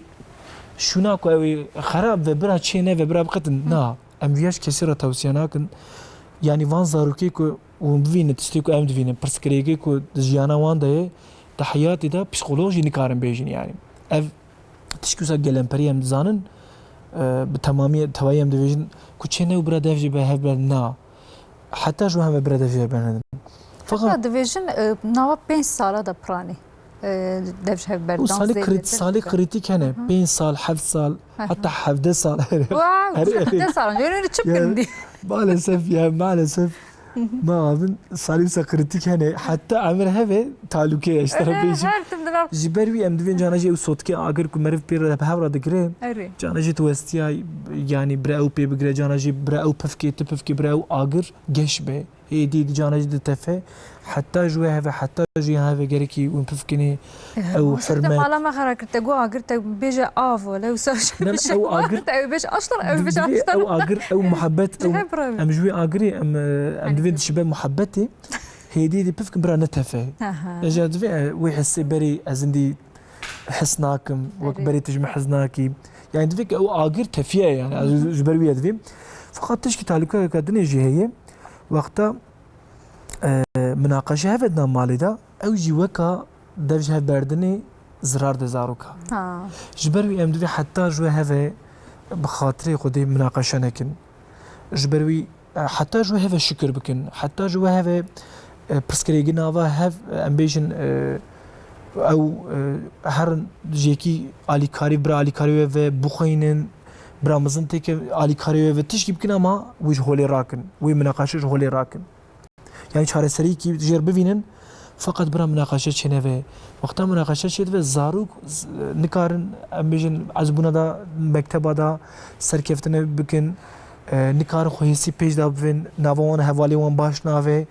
şûna ku ew ê xerab ve bira çêneve bira biqetin. Na. Em viya ji kesî re tewsiye nakin. Yanî van zarokê ku hûn bivînin, tiştê ku em divînin, pirsgirêkê ku di jiyana wan de ye, di heyatê de psîkolog jî nikarin bêjin yanî. Ev tişkî wisa gelemperî em dizanin, e, bi temamî, tevayî em dibêjin ku çênev û bira dev jî bi hev berdin, na. Heta ji we heve bira dev jî hev berdin. Heta dibêjin, e, nava pênc sala de piranî, e, dev ji hev berdin. Û salê zêdetir krit-, salê dibe. Kritîk hene. Aha. Pênc sal, heft sal, aha, heta hevdeh sal. Wow, herê, herê. Hevdeh sal. Yanî çi ya, bindî? Maalesef ya, maalesef. Ma avin salî wisa kritîk hene. Heta emir heve talûke ye, ji te re bêjim. Her tim di nav. Ji ber wî em divên cana jî ew sotikê agir ku meriv pê re bi hev re digire. Erê. Cana jî tu westiya, yanî bira ew pê bigire, cana jî bira ew pifkê, tu pifkê, bira ew agir geş be. Hê dî di cana jî ditefe. Heta ji wê heve, heta ji ya heve gerekî hûn pifkinê. Ew hurmet. Mala me xera kir, te got agir, te bêje av, wele wisa. Ne, ew agir, te ew bêje aştir, ew bêje aştir. Ew agir, ew muhabbet, ew, em ji wê agirê, em, e, em divê dişibe muhabbetê. Hêdî dî pifkin bira ne tefe. Aha. Eja divê, e, wê hissê berê ez indî his nakim, wek berê tu ji min his nakî. Yani divê ki ew agir tefiye yani, ez ji ber wî ye divê. Fakat tişkî talûkeyeke dinê jî heye. Wexta, e, minaqeşe heve di nav malê de, ew jî weka dev ji hev berdinê zirar de zaroka. Ha. Ji ber wî em divê heta ji we heve bi xatirê Xwedê minaqeşe nekin. Ji ber wî, e, heta ji we heve şikir bikin, heta ji we heve, e, pirsgirêkî nava hev, e, em bêjin, e, ew, e, herin ji yekî alîkarî, bira alîkarî we ve bixweynin, bira mezin têke alîkarî we ve tişkî bikin, ama wî ji holê rakin, wî minaqeşe ji holê rakin. Yani çareseriyekî jêr bivînin, feqet bira minaqeşe çêneve. Wexta minaqeşe çêdibe, zarok z-, nikarin, em bêjin, ezbûna da, mekteba da serkeftine bikin, e, nikarin xwe hêsî pêş da bivin, nava wan, hevalê wan baş nave.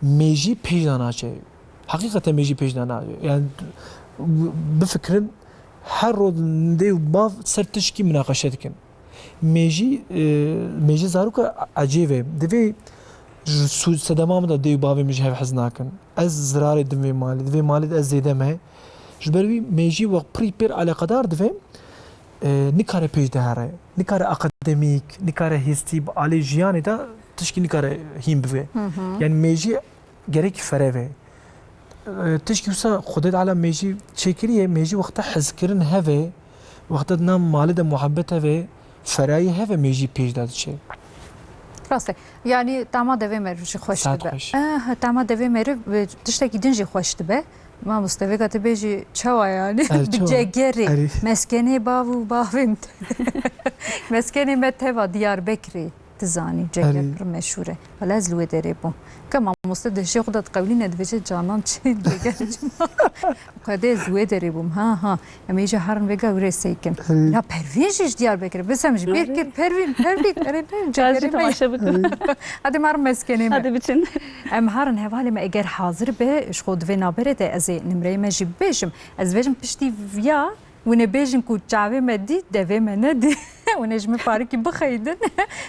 Mêjî pêş da naçe. Heqîqeten mêjî pêş da naçe. Yani bifikirin, her roj dê û bav ser tişkî minaqeşe dikin. Mêjî, e, mêjî zaroka ecêb e. Divê ji sû-, sedema min de dê û bavê min ji hev hez nakin. Ez zirarê dim vê malê. Di vê malê de ez zêde me. Ji ber wî mêjî wek pirî pêr eleqedar dibe, e, nikare pêş de here. Nikare akademîk, nikare hêstî bi alê jiyanê de tişkî nikare hîn bibe. Hı hı. Yani mêjî gerek fere ve. E, tişkî wisa Xwedê Teala mêjî çêkiriye, mêjî wexta hezkirin heve, wexta di nav malê de muhabbet heve, ferayî heve mêjî pêş de diçe. Rast e. Yanî tama devê meriv jî xweş dibe. Saet xweş. Eh, tama devê meriv bi tiştekî din jî xweş dibe. Mamoste, vêga tu bêjî çawa yanî? Eh, bi çawa? Cegerê. Erê. Meskenê bav û bavên. Meskenê me teva Diyarbekirê. Tu zanî, Ceger pir meşhûr e. Wele ez li wê derê bûm. Ke mamoste di hişê xwe de diqewilîne, dibêje, canan çi Ceger çima? Qedê ez li wê derê bûm. Ha, ha. Em ê jî herin vêga wê rê seykin. Erê. Ya Pervîn jî ji Diyarbekir e. Bes em ji bîr kir. Pervîn, Pervîn. Erê, Pervîn, Cegerê me. Temaşe bikin. Hadi mar meskenê me. Hadi biçin. Em herin hevalê me eger hazir be, ji xwe di vê naberê de ez ê nimreyê me jî bibêjim. Ez dibêjim piştî viya Hûn ê bêjin ku çavê me dî, devê me nedî. Hûn ê ji min parikî bixeyidin.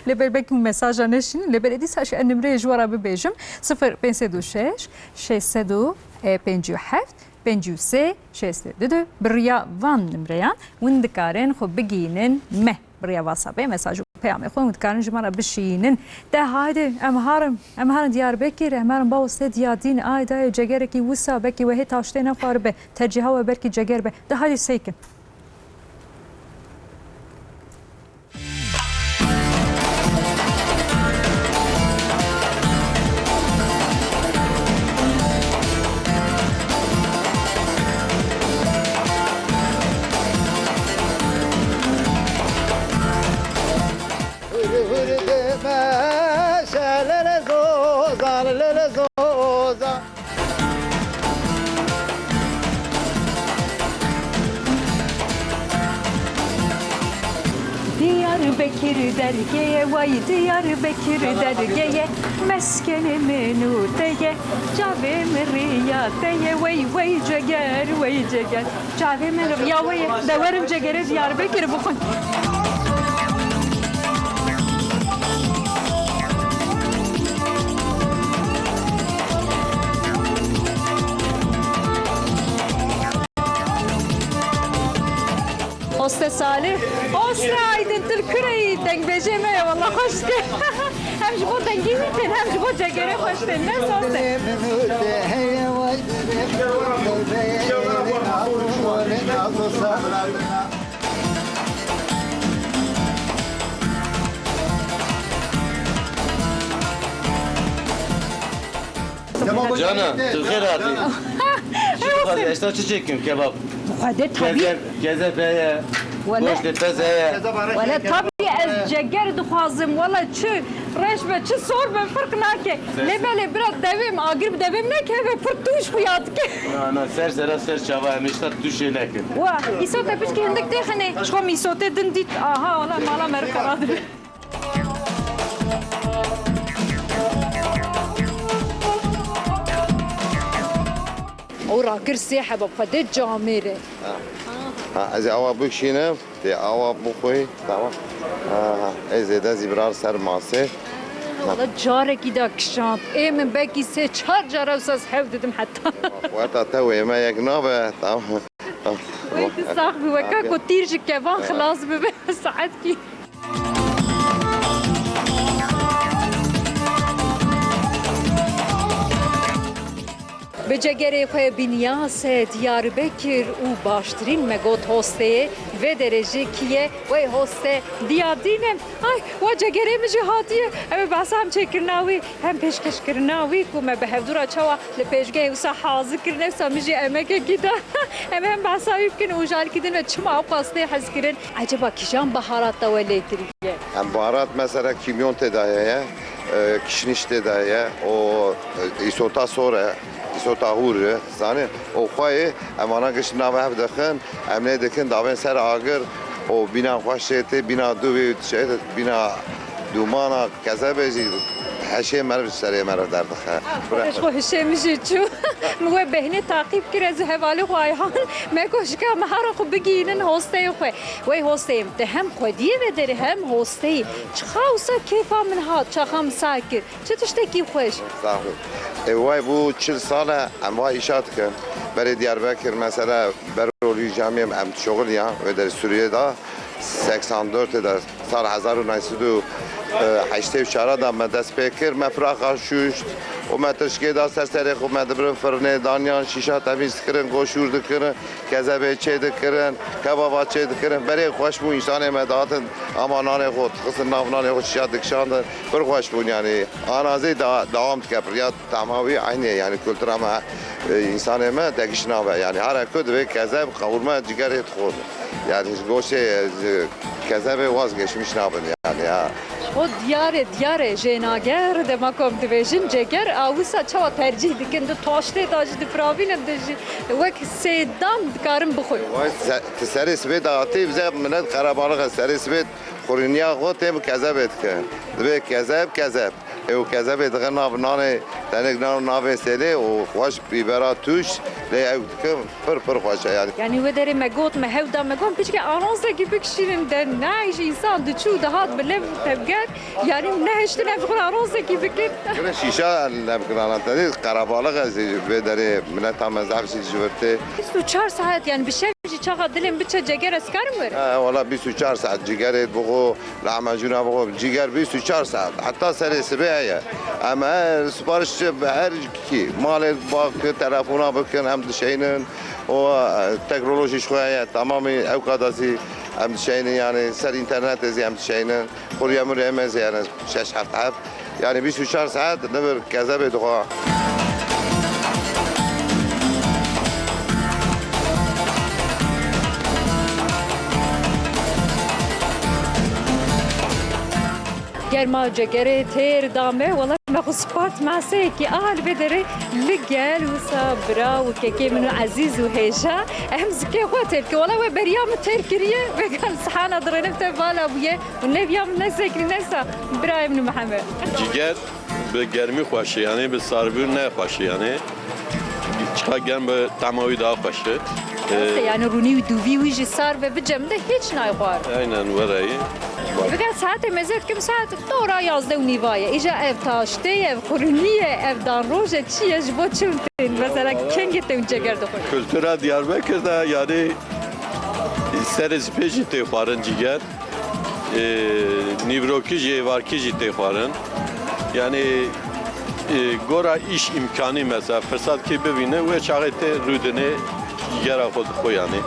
Lê belê belkî hûn mesaja neşînin. Lê belê dîsa jî ez nimreyê ji we re bibêjim. Sifir pênc sed û şeş, şeş sed û pêncî û heft, pêncî û sê, şêst û du. Bi riya van nimreyan hûn dikarin xwe bigihînin me. Bi riya WhatsAppê mesaj û peyamê xwe hûn dikarin ji me re bişînin. De haydi, em herin, em herin Diyarbekir, em herin Bawos te Diyadîn, ay dayê Cegerekî wisa, belkî we hê taştê nexwaribe, tercîha we belkî Ceger be. De haydi seykin. Diyarbekir dergê ye, wey Diyarbekir dergê ye, meskenê min û te ye, çavê min riya te ye, wey, wey ceger, wey ceger. Çavê min riya we ye, de werin cegerê Diyarbekir bixwin. Hoste Salih, Hoste Aydın Tilkürey, dengbêjê me ye, wallah xweş dike. Hem ji bo dengê wî tên, hem ji bo cegerê xweş tên. Ne Hoste? Cana, tu xêr hatî. Ji tu xwazî eşta çi çêkim kebab? Xwedê tabî. Kezeb, kezeb heye. Wele. Goştê pez heye. Wele tabî ez ceger dixwazim. Wele çi reş be, çi sor be, firq nake. Ser Lê ser. Belê bira devêm, agir bi devêm nekeve, pir tûj xuya dike. Na, na, ser sera ser çava em êşta tûşê nekin. Wa, îsot te piçkî hindik têxinê. Ji xwe mîsotê din dît. Aha, wele mala me re xera dibe. Ew rakir sê heba xwe dê camêre. Ha. Ha, ez ê awa bikişînim, tê awa bixwî, tamam. Ha, ha, ez ê dezî birar ser masê. Wala carekî da kişand. Ê min belkî sê çar cara wisa ez hev didim heta. Weta te wê me yek nabe, tamam. Wey tu sax bî, weka ku tîr ji kevan xilas bibe, saetkî. Bi cegerê xwe bîniya se Diyarbekir û baştirîn me got Hosteyê, vê derê jî kî ye, wey Hoste, diya dîn e. Ay, wa cegerê min jî hatiye. Ew ê behsa hem çêkirina wî, hem pêşkêşkirina wî ku me bi hevdû re çawa li pêşgehê wisa hazir kirine, wisa min jî emekekî da. Em hem behsa wî bikin û ji alkî din ve çima ew qas tê hezkirin? Eceba kîjan baharat te we lê kiriye? Em baharat mesela kîmyon tê de heye, e, kişniş tê de heye, o, e, îsota sor e, îsota hûr e, zanî? O xweyê em ana gişt nava hev dixin, em lê dikin davên ser agir, o bîna xweş tê, bîna dûvê, şey, bîna dûmana kezebê jî heşê meriv ji serê meriv derdixe. Xweş xwe hişê min jî çû. Min we behnê taqîb kir, ez û hevalê xwe Ayhan. Me got, şika me hara xwe bigihînin hosteyê xwe. Wey hosteyê min, te hem xwediyê vê derê hem hosteyî. Çiqa wisa kêfa min hat, çaxa min sar kir. Çi tiştekî xweş. Sax ol. Ê, way bû çil sal e, em wa îşa dikin. Berê Diyarbekir, mesela, berolî camiyê em şixul ya, wê derê Sûriyê de, seksan dört de, sal hezar û neh sed û heştê û çar de me dest pê kir, me firaxa şûşt û me tişkê da ser serê xwe, me dibirin firnê, daniyan şîşa temîz dikirin, goşûr dikirin, kezebê çê dikirin, kebaba çê dikirin. Berê xweş bû, însanê me dihatin, ama nanê xwe dixistin nav nanê xwe, şîşa dikişandin. Pir xweş bûn, yanî anazê da-, dewam dike, piriya tahma wî eynî ye, yanî kultura me, e, însanê me degiş nabe. Yanî here ku divê kezeb, qewurme, cigerê dixwin. Yanî ji goştê, e, ji kezebê wazgeçmiş nabin, yanî ya. O diyar e, diyar e, jênager, dema ku em dibêjin ceger, a wisa çawa tercîh dikin, di taştê de jî difiravînin, di jî wek sêdan dikarin bixwin. Vay, se-, tu serê sibê de hatî, bize minet qerebalix e, serê sibê Xuriniya xwe tê bi kezebê dike. Dibê kezeb, kezeb. Ê û kezebê dixin nav nanê, tenik nan navê sêlê û xweş bîbera tûş lê ew dikin pir pir xweş e yanî. Yanî wê derê me got, me hew da, me got, piçke anonsekî bikişînin de ne, ji însan diçû dihat bi lev tevger. Yanî nehiştine bi xwe anonsekî bikin. Gire şîşa lev kirana te dî qerebalix e zî vê derê mileta me zehf jî ji vir tê. Bîst û çar saet yanî bi şev Jî çaxa dilên biçe ceger ez karim werim? He, wala bîst û çar saet cigerê bixwe, lahmacûna bixwe, ciger bîst û çar saet. Heta serê sibê heye. Em her sipariş bi her kî, malê bak, telefona bikin, em dişeynin. O, e, teknolojî ji xwe heye, tamamî ew kada zî em dişeynin, yanî ser înternetê zî em dişeynin. Xurya mirê me zî hene şeş heft heb. Yanî bîst û çar saet li vir kezebê dixwe. Germa cegerê têr da me, wela xwe spart maseyekî a li vê derê li gel wisa bira û kekê min û ezîz û hêja em zikê xwe têr kir. Wala we beriya min têr kiriye, vegan sihana dirênim te vala bûye û neviya min ne sekirî ne sa birayê min û Mihemed. Ciger bi germî xweş e, yanî bi sarbûn ne xweş e, yanî çiqa germ bi tema wî daha xweş e. Rast e, Ee, yanî rûnî û dûvî wî jî sar ve bicem de hiç nayxwar. Aynen, werayî. Vegan saetê meze dikim saet dora yazdeh û nîva ye. Îja ev taştê ye, ev xurunî ye, ev dan roj e, çi ye, ji bo çi tên? Mesela kengê te hûn ceger dixwin? Kultura Diyarbekir de, yanî, serê spê jî tê xwarin ciger. E, nîvrokî jî, êvarkî jî tê xwarin. Yanî, e, gora îş îmkanî, mesela, firsat kî bibîne, wê çaxê tê rûdinê, cigera xwe dixwe, yanî.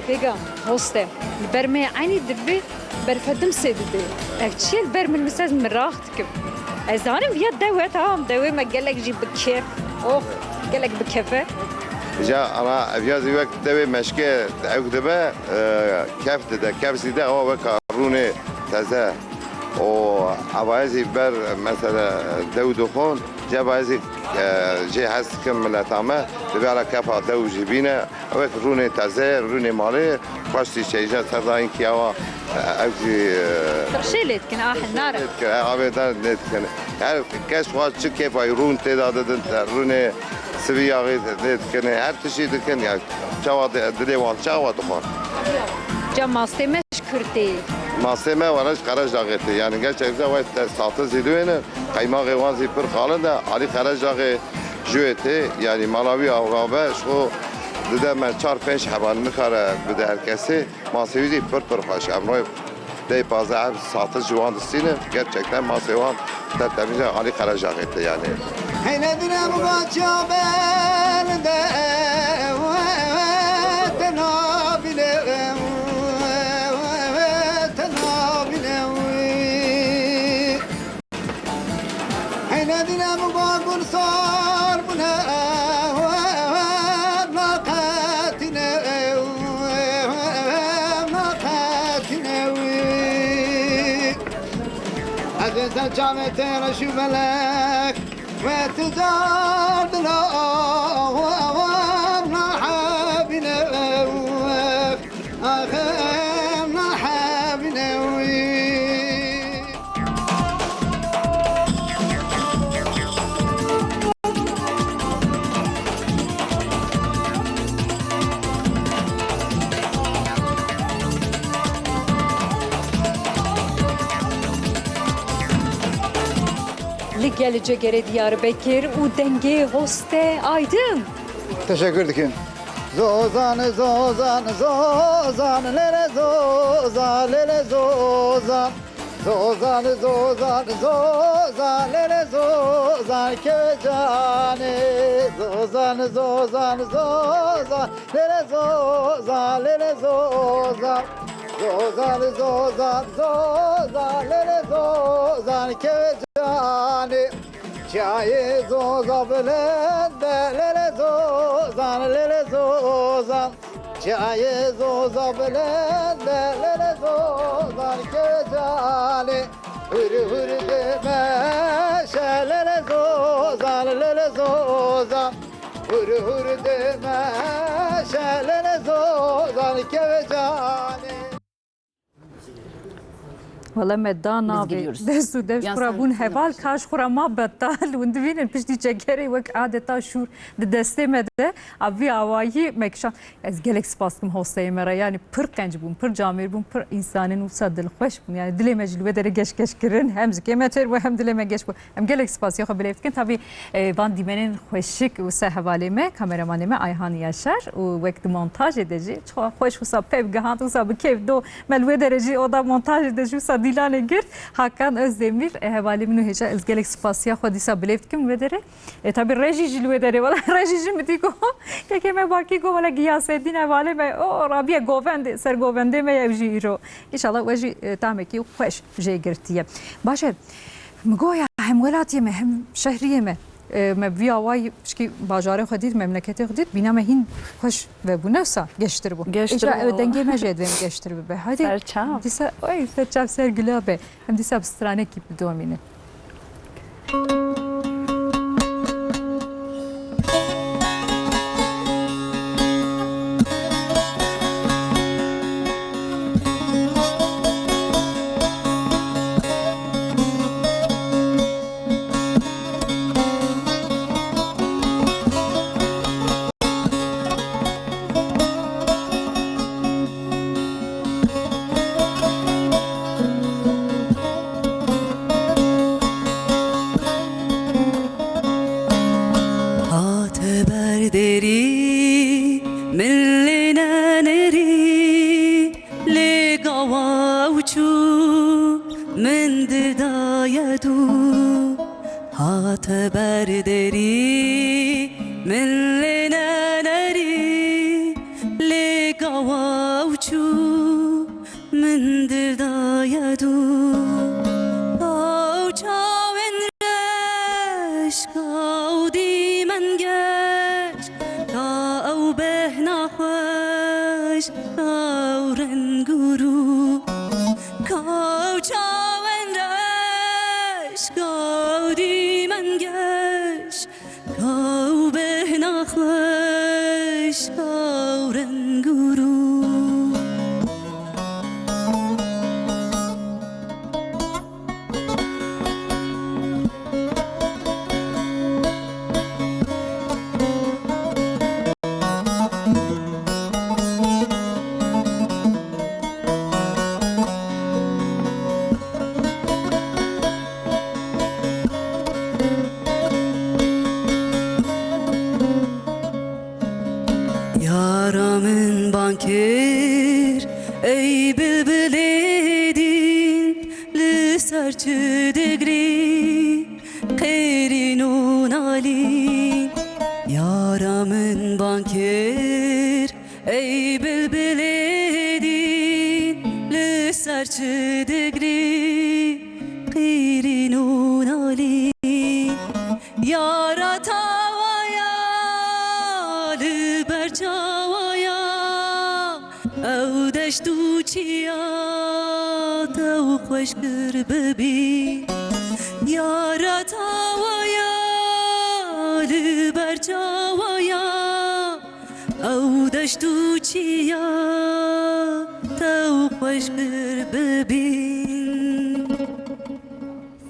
Pêga, hoste. Li ber me eynî dibe berfedimsê dide. Ev çi ye li ber min, min ser miraq dikim. Ez zanim viya dew e, tamam, dewê me gelek jî bi kêf. Oh, gelek bi kêf e. Ja, ana, ev ya zî wek dewê meşkê ew dibe, e, kef dide. Kef zî de ewa weka rûnê teze. O, eva ez zî ber, mesela, dew dixwin, ceva ez zî, e, jê hez dikim mileta me, divê ala kefa dew jî bîne. Wek rûnê teze, rûnê malê, xweş dîçe, îja ser dayîn kiyawa, e, ew jî, e, Tirşê lê dikin, ah, nare. Lê dikin, e, avê de lê dikin. Her kes xwe çi kêfa rûn tê de didin, rûnê sivî yaxî lê dikin, her tiştî dikin, ya çawa di-, dilê wan çawa dixwe. Ca mastê me ji kur tê? Mastê me were ji Qerejdaxê tê, yanî gerçekten we te satiz zî diwêne, qeymaxê wan zî pir xalin de, alî Qerejdaxê Jûyê tê, yanî mala wî ava be, ji xwe dide me çar pênc heba nikare bide her kesê. Masê wî zî pir pir xweş e. Em royê dê pazdeh heb satir ji wan distînin. Gerçekten masê wan tertemîz e, alî Qerejdaxê tê yanî. Hey nedine bu baca bende, te nabîne, te nabîne. Hey nedîne min bagûn sar bûne, naqetîne, naqetîne wî. Ez ê ser çavê te reş û belek, we tu dar dila, nahebîne. Li gel Cegerê Diyarbekir û dengê Hoste Aydin. Teşekkür dikim. Zozan, zozan, zozan, lele zozan, lele zozan. Zozan, zozan, zozan, lele zozan, keve canê. Zozan, zozan, zozan, lele zozan, lele zozan. Zozan, zozan, zozan, lele zozan, keve canê. Çiyayê zoza bilind e, lele zozan, lele zozan. Çiyayê zoza bilind e, lele zozan, keve canê. Hur hur dimeşe, lele zozan, lele zozan. Hur hur dimeşe, lele zozan, keve canê. Wele me da navê dest û dev ji xwe re bûn heval, ka ji xwe re ma betal. Hûn dibînin piştî çekerê wek adeta şûr di destê me de. A vî awayî me kişand. Ez gelek spas dikim hosteyê me re. Yanî pir qenc bûn, pir camêr bûn, pir însanên wisa dilxweş bûn. Yanî dilê me jî li wê derê geş geş kirin. Hem zikê me têr bû hem dilê me geş bû. Em gelek spasiya xwe bi lêv dikin. Tabî, e, van dîmenên xweşik û ser hevalê me, kameramanê me Ayhan Yaşar û wek di montajê de jî çawa xweş wisa pev gihand, wisa bi kêf do me li wê derê jî oda montajê de jî wisa Dîlanê girt, Hakan Özdemir, e, hevalê min û hêja ez gelek spasiya xwe dîsa bilêv dikim wê derê. E, tabî rejî jî li wê derê, wela rejî jî min dî got, kekê me Bakî got, wela Giyasedîn hevalê me, o, rabiye govendê, ser govendê me ye ew jî îro. Înşallah we jî, e, tahmekî xweş jê girtiye. Baş e, min got ya hem welatiyê me, hem şehriyê me, e, me vî awayî pişkî bajarê xwe dît, memleketê xwe dît, bîna me hîn xweş vebû, ne wisa geştir bû. Geştir Îca bû, ew valla. Dengê me jê divê min geştir bibe. Hadi. Ser çav. Dîsa, oy, ser çav ser gula be. Em dîsa bi stranekî bidomînin. Hate ber derî, min lê nenerî, lê gawa ew çû, min dil daye dû. Hate ber derî, min lê nenerî, lê gawa ew çû, min dil daye dû. Ew çawên reş, ew dîmen geş, ka ew bêhna xweş, ka ew reng û rû. Ka ew çawên reş, ka ew dîmen geş, ka ew bêhna xweş, ka ew reng û rû. Yara min ban kir, ey bilbilê dîn, li ser çi digrî, qêrîn û nalîn. Yara min ban kir, ey bilbilê dîn, li ser çi digrî, qîrîn û nalîn. Yara tawa ya, li ber çawa ya, ew deşt û çiya, tew xweş kir bibî. Yara tawa ya, li ber çawa ya, ew deşt û çiya, tew xweş kir bibîn.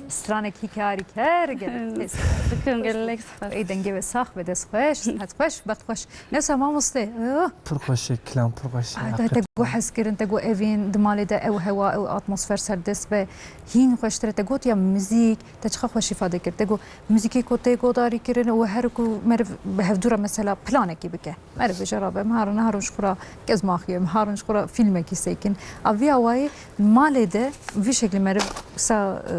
Stranekî karîker gelek. Bikim gelek spas. Ey dengê we sax be, dest xweş, sihet xweş, bext xweş. Ne wisa mamoste? Oh. Pir xweş e, kilam pir xweş e. Ay, te, te got hez kirin, te got evîn, di malê de ew hewa, ew atmosfer serdest be, hîn xweştir e. Te got ya muzîk, te çiqa xweş îfade kir. Te got muzîkê ku tê godarî kirin û her ku meriv bi hevdû re mesela planekî bike. Meriv bêje rabe, miharo niharo ji xwe re kezmaxiye, miharo ji xwe re fîlmekî seykin. A vî awayî malê de vî şeklî meriv wisa, e,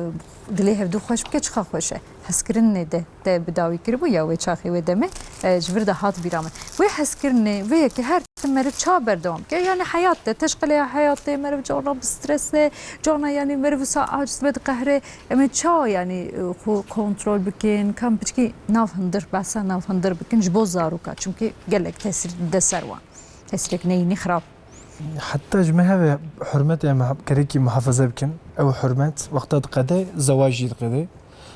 dilê hevdû xweş bike, çiqa xweş e. Hezkirinê de te bi dawî kiribû ya wê çaxê wê demê, e, ji vir de hat bîra min. Wê hezkirinê, vê yekê her tim meriv ça berdewam bike. Yani heyat de, teşqeleya heyatê, meriv carna bi stres e, carna yani meriv wisa aciz be, diqehre. Em ê ça, yanî, xwe kontrol bikin, ka em piçkî nav hundir, behsa nav hundir bikin ji bo zaroka, çimkî gelek tesîr dide ser wan. Tesîrek neyînî xirab. Heta ji me heve hurmet em ha-, gerekî muhafaza bikin. Ew hurmet wexta diqede, zewaj jî diqede.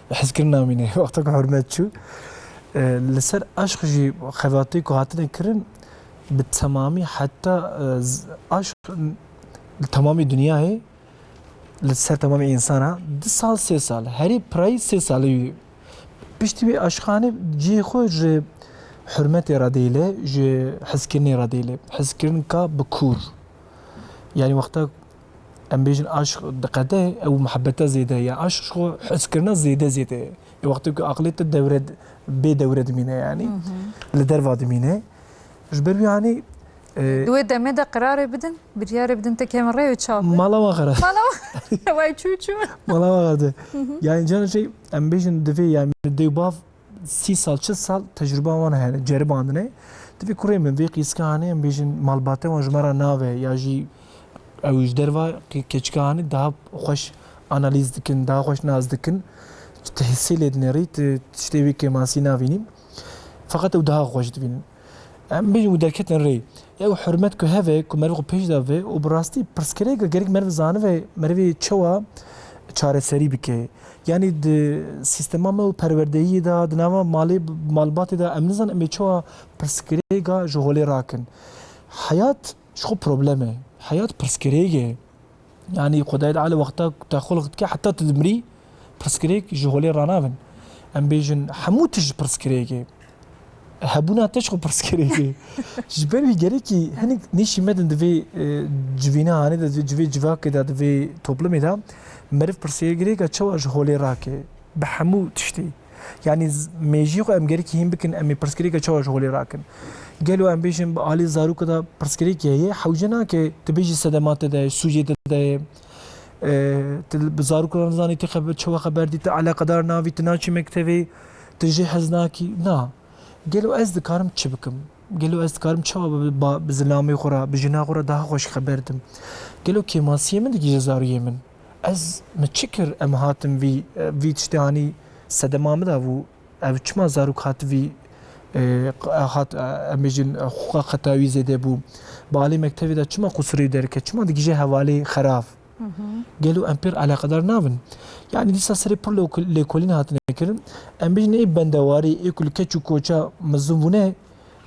Hezkirin namîne, wexta ku hurmet çû. E, li ser aşq jî xebatê ku hatine kirin, bi temamî heta, e, z-, aşq li temamî dinyayê li ser temamê însana, du sal, sê sal, herî pirayî sê salî wî. Piştî wî aşxanê cihê xwe ji hurmetê re dêle, ji hezkirinê re dêle. Hezkirin ka bi kûr. Yanî wexta em bêjin aşq diqede, ew muhebeta zêde ye. Aşq ji xwe hezkirina zêde zêde ye. Ê wextê ku aqilê te dewre, bê dewre dimîne yanî. Li derva dimîne. Ji ber wî hanî Ee, Di wê demê de qirarê bidin, biryarê bidin, te kêm rê wê çape. Mala wan xera. Mala wan. Vay çû çû. Mala wan xera. Yani can şey, em bêjin divê yani dê û bav sî sal, çil sal tecrûba wan hene, ceribandine. Divê kurê min vê qîska hanê, em bêjin malbate wan ji me re nave, ya jî ew ji derva ke-, keçika hanê daha xweş analîz dikin, daha xweş nas dikin. Te hissê lê dinêrî, tu tiştê wî kêmasî navînî. Feqet ew daha xweş dibînin. Em bêjin û derketin rê. Ew hurmet ku heve, ku meriv xwe pêş de ve û bi rastî pirsgirêka gerek meriv zanive, merivê çawa çareserî bike. Yanî di sîstema me û perwerdeyiyê de, di nava malê, malbatê de em nizan em ê çawa pirsgirêka ji holê rakin. Heyat ji xwe problem e. Heyat pirsgirêk e. Yanî Xwedayê Teala wexta te xulq dike heta tu dimirî pirsgirêk ji holê ranavin. Em bêjin hemû tişt pirsgirêk e. Hebûna te ji xwe pirsgirêk e. Ji ber wî gerekî hinek nîşî me din di vê, e, civîna hanê de, di vê civakê de, di vê toplumê de meriv pirsgirêka çawa ji holê rake bi hemû tiştê. Yanî z-, mêjiyê xwe em gerekî hîn bikin, em ê pirsgirêka çawa ji holê rakin. Gelo em bêjin bi alî zaroka de pirsgirêkê heye, hewce nake tu bêjî sedema te de ye, sûcê te de ye, e, tu bi zaroka re nizanî tu xeber, çawa xeber dî, tu eleqedar navî, tu naçî mektevê, tu jê hez nakî. Na. Gelo ez dikarim çi bikim? Gelo ez dikarim çawa bi, ba, bi zilamê xwe re, bi jina xwe re daha xweş xeber dim? Gelo kêmasiyê min digihîje zariyê min? Ez min çi kir em hatim vî, vî tiştê hanî sedema min de bû? Ev çima zarok hat vî, e, hat, e, em bêjin, e, xuqa xeta wî zêde bû? Bi alî mektevê de çima qusûrê wî derket? Çima digihîje hevalê xerab? Hı hı. Gelo em pêr eleqedar nabin? Yanî dîsa serê pir lêko-, lêkolîn hatine kirin. Em bêjin ê bendewarî, ê ku li keç û koça mezin bûne,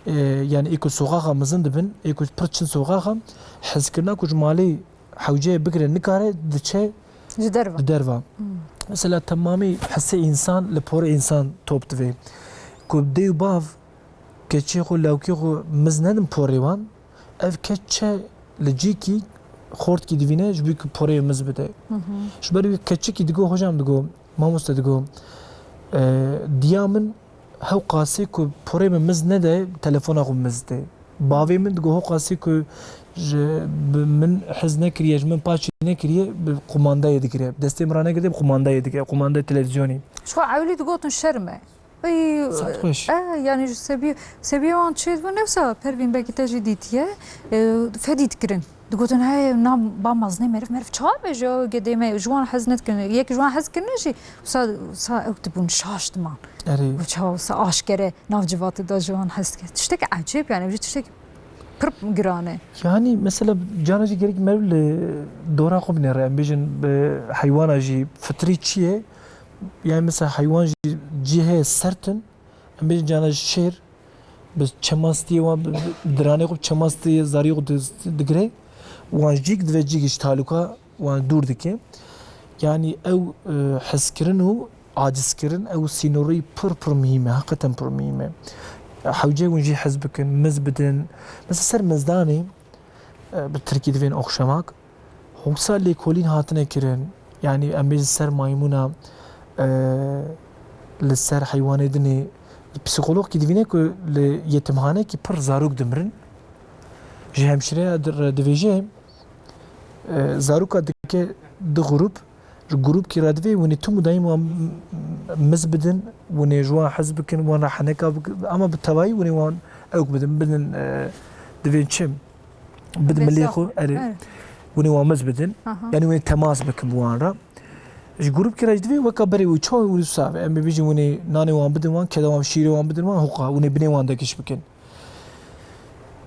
e, yanî ê ku soxaxa mezin dibin, ê ku pir çin soxaxa, hezkirina ku ji malê hewceyê bigire nikare, diçe Ji derve. Di derve. Hmm. Mesela temamî hissê însan li porê însan top divê. Ku dê û bav keçê xwe, lawkê xwe miz nedin porê wan, ev keç çe li cîkî xortkî divîne ji bo ku porê miz bide. Hı hı. Ji ber wî keçikî digo, hocam digo, mamoste digo, e, diya min hew qasê ku porê min miz nede, telefona xwe miz dê. Bavê min digo, hew qasê ku ji, bi min hez nekiriye, ji min paçî nekiriye, bi qumandayê digire. Destê min ranegirtê, bi qumandayê digire. Qumandayê televîzyonê. Ji xwe ewilî digotin şerm e. Ey, Saet xweş. E, yani ji sebiye, sebiye wan çê dibû, ne wisa Pervîn belkî te jî dîtiye, e, fedî dikirin. Digotin, hey, na ba mezinê meriv, meriv çawa bêje, ew gedê me, ji wan hez nedikin. Yek ji wan hez kirine jî, wisa, wisa ew dibûn şaş diman. Erê. Û çawa wisa aşkere nav civatê de ji wan hez dike. Tiştekî ecêb yani, ev jî tiştekî pir giran e. Yani mesela cana jî gerek meriv li dora xwe binêre. Em bêjin bi heywana jî fitrî çi ye? Yani mesela heywan jî cî heye sert in. Em bêjin cana jî şêr, bi çemastiyê wan, bi, bi diranê xwe, bi çemastiyê zariyê xwe di-, digire. Wan cîk dive cîk ji talûka wan dûr dike. Yanî ew, e, hezkirin û acizkirin, ew sînorî pir, pir muhîm e, heqeten pir muhîm e. Hewce hûn jî hez bikin, miz bidin. Mesela ser mizdanê, e, bi tirkî divên okşamak, Hewsa lêkolîn hatine kirin, yanî em bêjin ser maymûna, e, li ser heywanê dinê, psîkologkî divîne ku li yetimhanekî pir zarok dimirin. Ji hemşireya di-, re divêje, e, zaroka dike du grûp, ji grûpkî re divê hûn ê tim û dayîm wan miz bidin, hûn ê ji wan hez bikin, wan re heneka bikin, ama bi tevayî hûn ê wan ewk bidin, bidin, e, divên çi? Bidin milê xwe, erê. Hûn ê wan miz bidin. Aha. Yanî hûn ê temas bikin bi wan re. Ji grûpkî re jî divê weka berê wî çawa hûn ê sav. Em bibêjin hûn ê nanê wan bidin wan, keda wan, şîrê wan bidin wan, hoqa, hûn ê binê wan de giş bikin.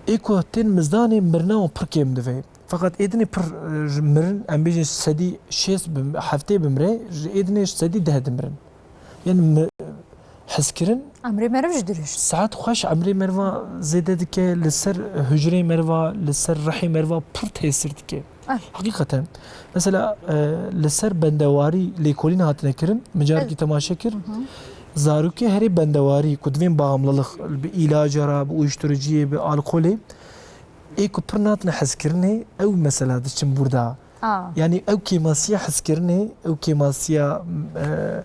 Ê ku tên mizdanê mirina wan pir kêm divê. Feqet ê dinê pir, e, ji mirin, em bêjin sedî şêst bi, heftê bimire, ji ê dinê sedî deh dimirin. Yanî mi-, hezkirin Emrê meriv jî dirêj. Saet xweş emrê meriva zêde dike, li ser hucreyê meriva, li ser rihê meriva pir tesîr dike. Eh. Heqîqeten. Mesela, e, li ser bendewarî lêkolîn hatine kirin, min carekî Evet. temaşe kir. Hı hı. Zarokê herê bendewarî ku divên bağımlılık, bi îlaca re, bi uyuşturuciyê, bi alkolê, ê ku pir natine hezkirinê, ew mesela diçin burada. A. Yanî ew kêmasiya hizkirinê, ew kêmasiya,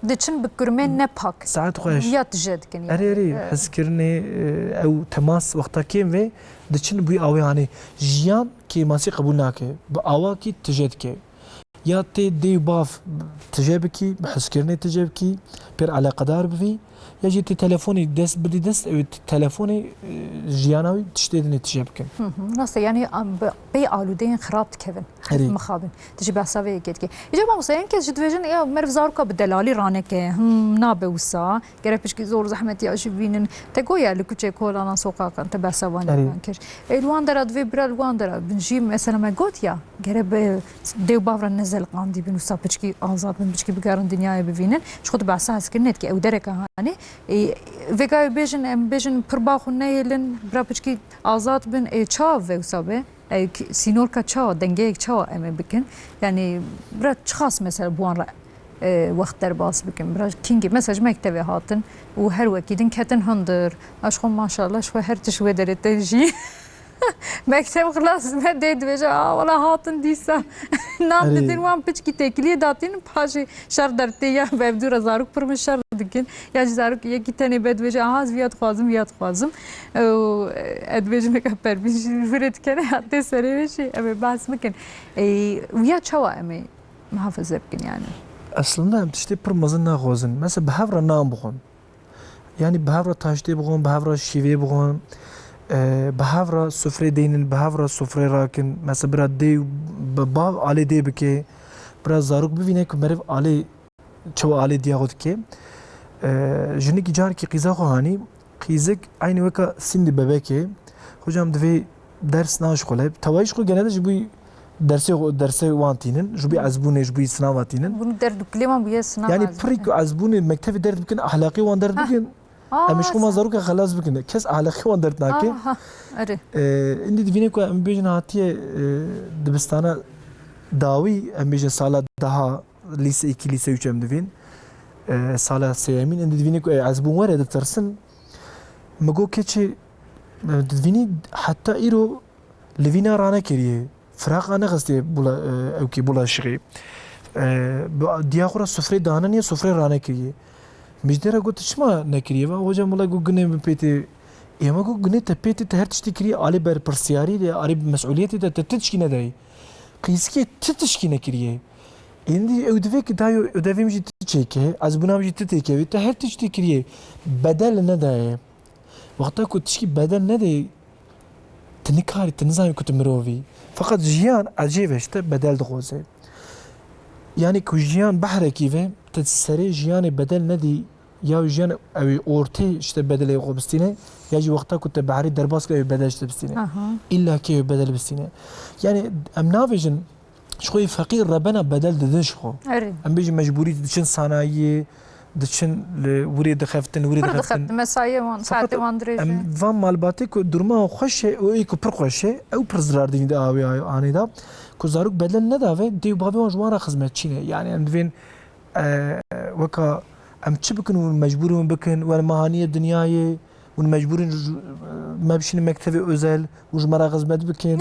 e, Diçin bi kurmên nepak. Saet xweş. Ya tije dikin yani. Erê, erê, E, hizkirinê, e, ew temas wexta kêm ve diçin bûyî awê hanê. Jiyan kêmasî qebûl nake. Bi awakî tije dike. Ya tê dê û bav tije bikî, bi hizkirinê tije bikî, pêr eleqedar bivî, ya jî tê telefonê dest bidî dest, ew telefonê, e, jiyana wî tiştê dinê tije bikin. Hı hı. Nasıl yani am, bi- pey aludeyên xirab dikevin. Erê. Mixabin. Tiji behsa vê yekê dike. Îca mamosta, en kes ji dibêjin ya meriv zaroka bi delalî raneke. Him, nabe wisa. Gere pişkî zor zehmet ya jî bînin. Te goya li kuçê kolanan soqaqan, te behsa van Erê. yan kir. Ê, li wan dera divê bira li wan dera bin jî mesela me got ya. Gere bi dê û bav re nezeliqandî bin wisa piçkî azad bin, piçkî bigerin dinyayê bivînin. Ji xwe tu behsa hezkirinê dike ew dereke hanê. Ê, vêga ew bêjin, em bêjin pir ba xwe neyêlin, bira piçkî azad bin, ê, çawa ve wisa be? Ê, k- sînorka çawa, dengeyek çawa em ê bikin? Yani bira çiqas mesela bi wan re, e, wext derbas bikin? Bira kingî mesela ji mektevê hatin û her wekî din ketin hundir. Aşxwe maşallah ji xwe her tişt wê derê te jî. Mekteb xilas me dê dibêje, a wala hatin dîsa. Nan Erê. Didin wan piçkî têkiliyê datînin paşê şer dertê ya. Bevdû re zarok pir min şer dikin. Ya jî zarok yekî tenê be dibêje, aha ez viya dixwazim, viya dixwazim. Û, e, ez dibêjim eka Pervîn jî virê dikene ya tê serê wê jî em ê behs bikin. E, Wiya çawa em ê muhafaze bikin yani? Eslinde em tiştê pir mezin naxwazin. Mesela bi hev re nan bixwin. Yanî bi hev re taştê bixwin, bi hev re şîvê bixwin, e, bi hev re sufrê deynin, bi hev re sufrê rakin. Mesela bira dê û bi bav alê dê bike, bira zarok bivîne ku meriv alê, çawa alê diya xwe dike. E, jinikî carkî qîza xwe hanî, qîzik eynî weka sîndî bebekê. Hocam divê ders naşixule. Tewayî ji xwe genelde ji bo dersê xwe, dersê wan tînin, ji bo ezbûnê, ji bo sinava tînin. Bunu derd û kilê wan bûye sınav. Yani lazim. Pirî ku ezbûnê mektevê derd bikin, ahlaqê wan derd bikin. Aa, Em ji xwe ma sen- zaroka xelas bikin. Kes ahlaqê wan derd nake. Aha, erê. Ee, Îndî divîne ku em bêjin hatiye, e, dibistana dawî, em bêjin sala daha lîse iki, lîse üç em divîn. Ee, sala sêyemîn, îndî divîne ku, e, ezbûn were ditirsin. Mi got keçê, e, divînî heta îro Li vîna ranekiriye. Firaqa nexistê bula, e, ewkê bula şixê. E, bi diya xwe re sufrê dane niye, sufrê ranekiriye. Mijde re got, "Çima nekiriye?" Va, "Hocam, wela got, gunê min pê tê." Ê, me got, "Gunê te pê tê, te her tiştî kiriye, alê berpirsiyarî de, alê mesuliyetê de, te ti tişkî nedayê." Qîzikê ti tişkî nekiriye. Êndî ew divê ki dayo, ew devê min jî ti çêke, ez bûna min jî ti têkevê, te her tiştî kiriye. Bedel nedaye. Wexta ku tişkî bedel nedê, tu nikarî, tu nizanî ku tu mirov î. Feqet jiyan ecêb e, işte bedel dixwaze. Yanî ku jiyan behrekî ve, tu serê jiyanê bedel nedî, ya jiyan ew ê ortê işte bedelê xwe bistîne, ya jî wexta ku te behrî derbas kir, ew ê bedel işte bistîne. Aha. Îlla kê ew bedel bistîne. Yanî em navêjin, Ji xwe yê feqîr rebena bedel didin ji xwe. Erê. Em bêjin mecbûrî diçin sanayiyê, diçin li wirê dixeftin, wirê Pir dixeftin. dixeftin, mesaiye wan, Feqet saetê wan dirêj em e. van malbatê ku duruma xweş e û ê ku pir xweş e, ew pir zirar dînî di awê anê de. Ku zarok bedel nedave, dê û bavê wan ji wan re xizmetçî ne. Yani em divên, e, weka em çi bikin û mecbûr in bikin, wer mehaniye dinyayê, Hûn mecbûr in, me bişînin mektevê özel û ji me re xizmet bikin.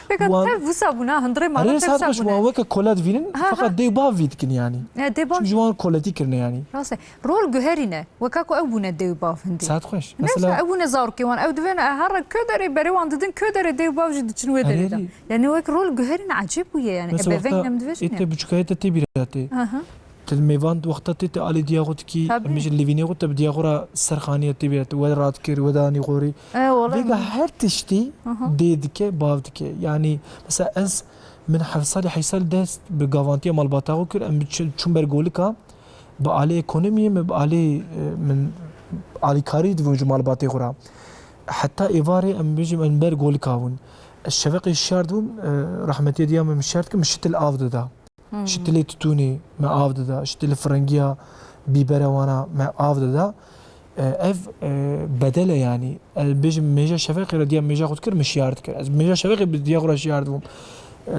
Pêka Wan- tev wisa bûna, hundirê mala Erê tev saet wisa xweş wan bûne. weke kola divînin, Ha, ha. Feqet dê û bav vî dikin yanî. Ne, dê bav- Çünkü ji wan koletî kirine yanî. Rast e. Rol guherîne. Weka ku ew bûne dê û bav hindî. Saet xweş. Neyse, Mesela ew bûne zarokê wan. Ew divêne, e, her re kö derê berê wan didin, kö derê dê û bav jî diçin wê derê de. Erê. Yani wek rol guherîne ecêb bûye yani. Mesela Ebeveyn wexta em divêjin ê te ya. Biçûkayê te tê bîra tê. Aha. Te mêvan wexta tê te alê diya xwe dikî, Tabii. em bêjin livînê xwe te bi diya xwe re serxaniye tê bîra tê. We rad kir, we danî xorî. E, wala. Vêga her tiştî Aha. dê dike, bav dike. Yani mesela ez min heft salî, heşt salî dest bi gavantiya malbata xwe kir, em çi- çûn ber golika, bi alê ekonomiyê min, bi alê, e, min alîkarî dibûn ji malbatê xwe re. Heta êvarê em bêjim em ber golika bûn. Ez şeveqê şiyar dibûm, e, rehmetiyê diya min şiyar dikim, min şitil av dida. Hmm. Şitilê tutûnê me av dida, şitilê firengiya bîbere wana me av dida. E, ev, e, bedel e yanî. Ez bêjim mêja şeveqê re diya mêja xwe dikir, min şiyar dikir. Ez mêja şeveqê bi diya xwe re şiyar dibûm. E,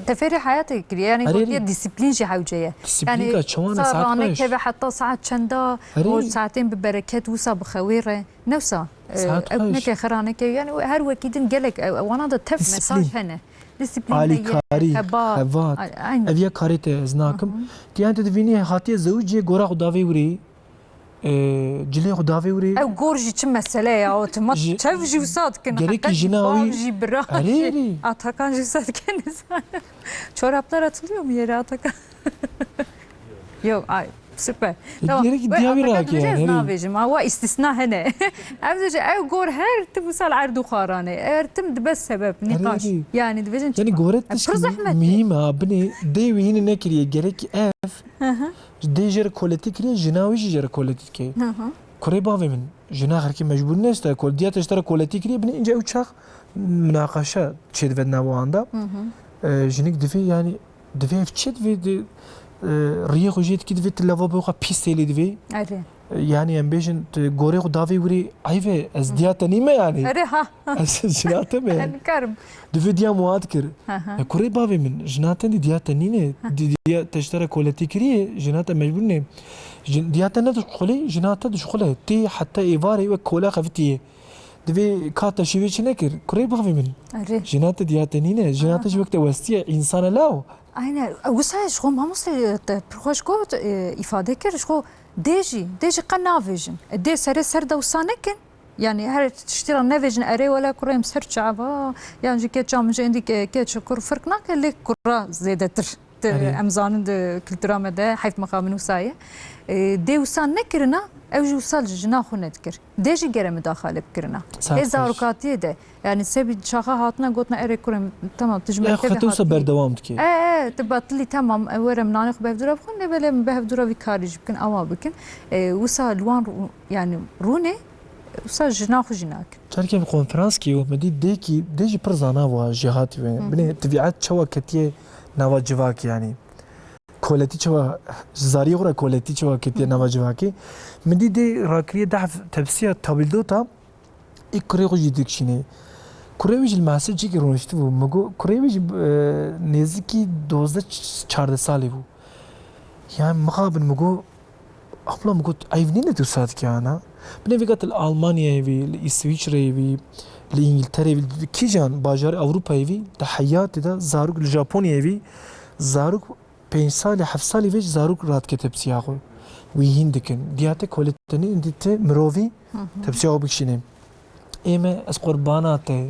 Te fêrî heyatê kiriye. Yani Erê, gotiye erê. Disiplîn jî hewce ye. Disiplîn Yani ka çawan e, sa saet rane xweş. Keve heta saet çenda, Erê. O saetên bi bereket wisa bi xewê re. Newsa, e, Saet ew xweş. neke xeraneke. Yani her wekî din gelek, e, wana da tev Disiplîn. Mesaj hene. disiplîn heye, alîkarî, xebat. Xebat. A-, aynen. Ev ya karê te ez nakim. Hı hı. Tiyan te divînî hatiye zewicê gora xwe davê wirî, e, cilê xwe davê wirî. Ew gor jî çi mesele ya, o tu ma Ji-, çev jî wisa dikin. Gerekî heqet jina bal wî jî, bira Erê, jî. Erê. Atakan jî wisa dikin. Çoraplar atılıyor mu yere, Atakan? Yok, ay, süper. E, tamam. Gerek Ve diya bir Atakan rak dibêje yani, ez herî. Nabêjim, ha, wa istisna hene. Ev dibêje, ev gor her tim wisa li erd û xwaran e. Her tim dibe sebeb, Erê, nîqaş. Erê. Yani dibêjin Yani çima? Gore E, tişt pir zehmet e. Muhîm ha, binê dê wî hînî nekiriye. Gerek ev Hı hı. Dê jê re koletî kiriye, jina wî jî jê re koletî dike. Hı hı. Kurê bavê min, jina xerkê mecbûr neste, kol-, diya te ji te re koletî kiriye, binê ince ew çax minaqeşe çêdive di nava wan de. Hı hı. E, jinik divê, yani, divê ev çi divê di, e, riyê xwe jê dikî, divê tu lavaboya xwe pîs têlê divê. Erê. E, yani, em bêjin, tu gorê xwe davê wirî, eyve, ez Hı. diya te nîme, yani. Erê, ha. Ez jina te me. Ez nikarim. Divê diya muat kir. Hı hı. E, kurê bavê min, jina te dî diya te nîne. Hı. Dî-, diya te ji te re koletî kiriye, jina te mecbûr ne. Jin-, diya te ne dişxulê, jina te dişxule. Tê heta êvarê wek kola xevitiye. Divê ka te şîvê çi nekir. Kurê bavê min. Erê. Jina te diya te nîne. Jina te Aha. ji wek te westiye, însane law. Aynen. E, wisa ji xwe mamoste te pir xweş got, e, îfade kir, ji xwe dê jî, dê jî qe navêjin. E, dê serê ser de wisa nekin. Yani her tiştî re nevêjin, erê wele kurê min ser çava, yan jî keça min jî êndî ke-, keç û kur firq nake, lê kura zêdetir. Di, Erê. Em zanin di kultura me de heyf mixabin wisa ye. E, dê wisa nekirina, ew jî wisa ji jina xwe nedikir. Dê jî gere midaxale bikirina. Saet Ê xweş. Zarokatiyê de, yani sebî çaxa hatine gotine, erê kurê min, tamam, tu ji Ev mektebê xeta wisa hatî. Berdewam dike. E, e, tu betilî, tamam, e, were min nanê xwe bi hevdû re bixwin, lê belê min bi hevdû re vî karî jî bikin, awa bikin. E, wisa li wan rû-, yani rûnê, wisa jina xwe jî nakin. Carkê bi konferanskî û min dî dêkî, dê jî pir zana bû, jêhatî wê. Hı hı. Binê tebîet çawa ketiye nava civakê, yanî koletî çawa, ji zariyê xwe re koletî çawa ketiye Hı hı. nava civakê. Min dî dê rakiriye dehf tepsiya tabildota, ê kurê xwe jî dikişînê. Kurê wî jî li mehsê cîkî rûniştibû. Min got, kurê wî jî, e, nêzikî dozdeh çardeh salî bû. Yani mixabin, min got, abla, min got, eyv nîne tu wisa dike ana? Binê vêga tu li Almanyayê vî, li Îswîçreyê vî, li Îngiltereyê vî, li kîjan bajarê Ewropayê vî, di heyatê de zarok li Japonyayê vî, zarok pênc salî, heft salî vê jî zarok radike tepsiya xwe. Wî hîn dikin. Diya te kolê te nîne, dî tu mirovî Hı hı. tepsiya xwe bikişînê. Ê me, ez qurbana te.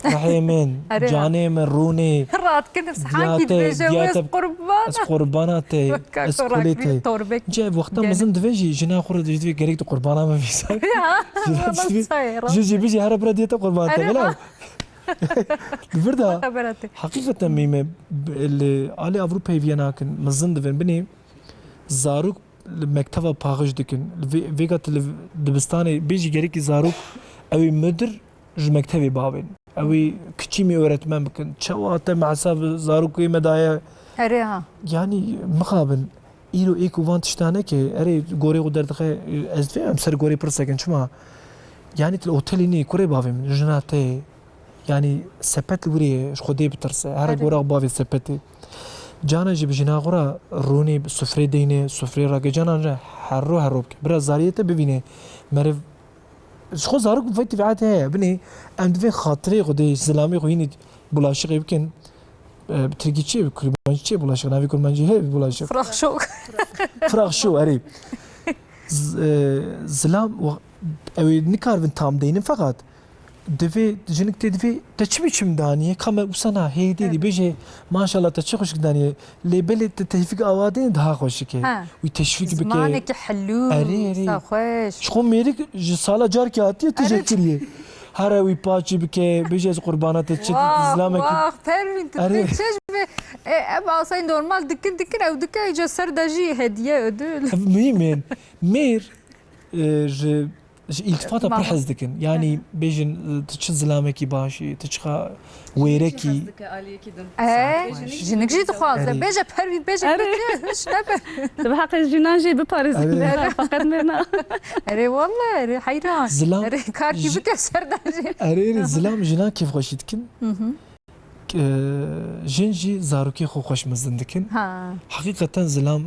Rehê min, Erê. Canê min, rûnê. Radkin, Diya hangî te, dibêje diya wê ez te, qurbana. Ez qurbana te, Ka ez kolê korakî te. Torbek Cê, wexta gene. Mezin divê jî, jina xwe re divê gerek tu qurbana me vîsa. Ya, Jina wala divê, çay, rast. Jî, jî, bijî, here bira diya te qurbana te, Erê, vela. ha. Li vir de, Wata bera te. Heqîqeten mîme, b-, li alê Ewropayê viya nakin, mezin divin binê, zarok li mekteva paxij dikin. Li vê, vêga tu li dibistanê bêjî gerekî zarok ew ê mudir ji mektevê bavên. Ew ê kiçî mî öğretmen bikin. Çawa te me hesab zarokê me daye? Erê ha. Yanî mixabin, îro ê ku van tişta neke, erê gorê xwe derdixe, ez vê em ser gorê pirsekin. Çima? Yanî tu li otelê nî, kurê bavê min, jina te ye. Yanî sepet li wirê ye, ji Xwedê bitirse. Here Erê. Gora bavê sepetê. Cana jî bi jina xwe re rûnê bi sufrê deyne, sufrê rake. Cana jî herro herro bike. Bira zariyê te bivîne. Meriv ji xwe zarok vê tevîatê heye. Binê em divê xatirê Xwedê, zilamê xwe hînî bulaşiqê bikin. E, bi tirkî çi ye? Bi kurmancî çi ye bulaşiq? Navê kurmancî heye bi bulaşiq. Firaxşok. Firaxşok, erê. Z-, e, zilam, wa-, ew ê nikaribin tam deynin, feqat divê, jinik tê divê, te çi biçim daniye, ka me wisa na, hey dê dî bêje, maşallah te çi xweşik daniye, lê belê te tevfîk awa dê daha xweşik e. Ha. Wî teşvîk bike. Zimanekî helû, Erê, erê. Wisa xweş. Ji xwe mêrik ji sala carkê hatiye, tu Erê. Jê kiriye. Here wî paçî bike, bêje ez qurbana te çi Wah, zilamekî. Wah, Pervîn, tu Erê. Pê çeş be. E, em asayî normal dikin, dikin, ew dike, îca ser de jî hediye, ödül. Ev muhîm in. Mêr, e, ji Ji îltifata pir Mama. Hez dikin. Yanî Hı hı. Bêjin, e, tu çi zilamekî baş î, tu çiqa wêrekî. Çi hez dike aliyekî din. E, Saet xweş. Jinik jî dixwaze. Erê. Bêje Pervîn, bêje Erê. Pekî, hiç nebe. Tu bi heqê jinan jî biparêzin. Erê. Feqet mêrna. Erê, walla, erê, heyran. Zilam. Erê, karkî Ji-, bike ser de jî. Erê, erê, Hı hı. Zilam jinan kêfxweşî dikin. Hı hı. K-, jin jî zarokê xwe xweş mezin dikin. Ha. Heqîqeten zilam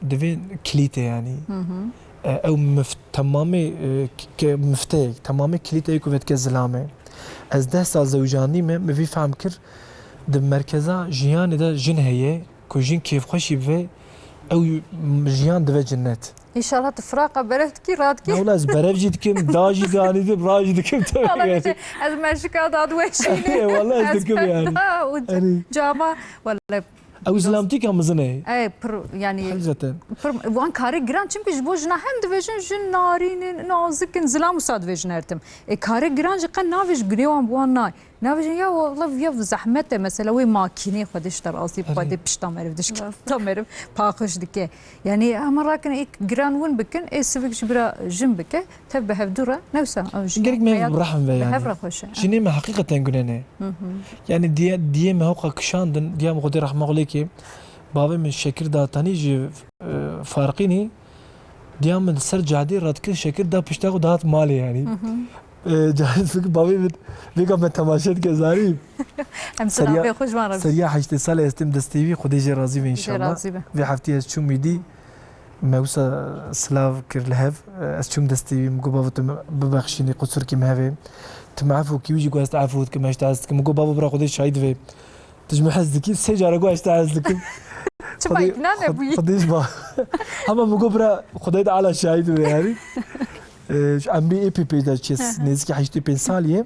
divê kilît e, yanî. Hı hı. E, ew mift-, temamê, e, k-, ke-, mifte ye, temamê kilît e ku vedike zilam e. Ez deh sal zewicandî me, min vî fehm kir, di merkeza jiyanê de jin heye, ku jin kêfxweşî bibe, ew jiyan dibe cinnet. Înşallah tu firaqa berev dikî, radikî. Ne wela ez berev jî dikim, da jî danîdim, ra jî dikim, tabii Wala yani. Bêje, ez meşika dad weşînî. Wala ez dikim yani. Pemba û Hani cama, wala. Ew zilamtîka mizin e. E, pir, yani, Hakikaten. Pir, wan karê giran, çimkî ji bo jina hem dibêjin jin narîn in, nazik in, zilam wisa dibêjin her tim. E, karê giran jî qe navêj gunê wan bi wan nayê. Nabêjin, ya wala, ya zehmet e, mesela wê makînê xwe dê ji te razî, Erê. Xwedê pişta meriv dişkefta meriv paqij dike. Yani hema rakin ê giran win bikin, ê sivik ji bira jin bike, tev bi hevdû re, ne wisa, ew jin Gerek me heyat bi rehm ve bi yani. Hev re xweş e. Jinê me heqîqeten gune ne. Hı hı. Yani diye, diye me hewqa kişandin, diya me Xwedê rehma xwe lê ke, bavê min Şekir Datanî ji, e, Farqînî, diya min li ser cadê radikir Şekir da pişta xwe dihat malê yani. Hı hı. E, cahil fikir bavê min vêga me temaşe dike zarî. Em Seriya, silavê xwe ji wan re seriya heştê sal ez tim destê wî, Xwedê jê razî be Jê înşallah. Razî be. Vê heftê ez çûm wî dî, me wisa silav kir li hev. E, ez çûm destê wî, min got bavo tu min bibexşînî, qusurkî min hevê. Tu min efû kî, wî jî got ez te efû dikim, ez te hez dikim. Min got bavo bira Xwedê şahîd vê. Tu ji min hez dikî, sê cara got ez te hez dikim. Çima Xwedê, îkna Xwed-, nebûyî? Xwedê ji ba-, Hema min got bira Xwedê de ala şahîd be yani. E, ji emrê ê pê pê de çi Hı hı. nêzîkî heştê pênc salî ye.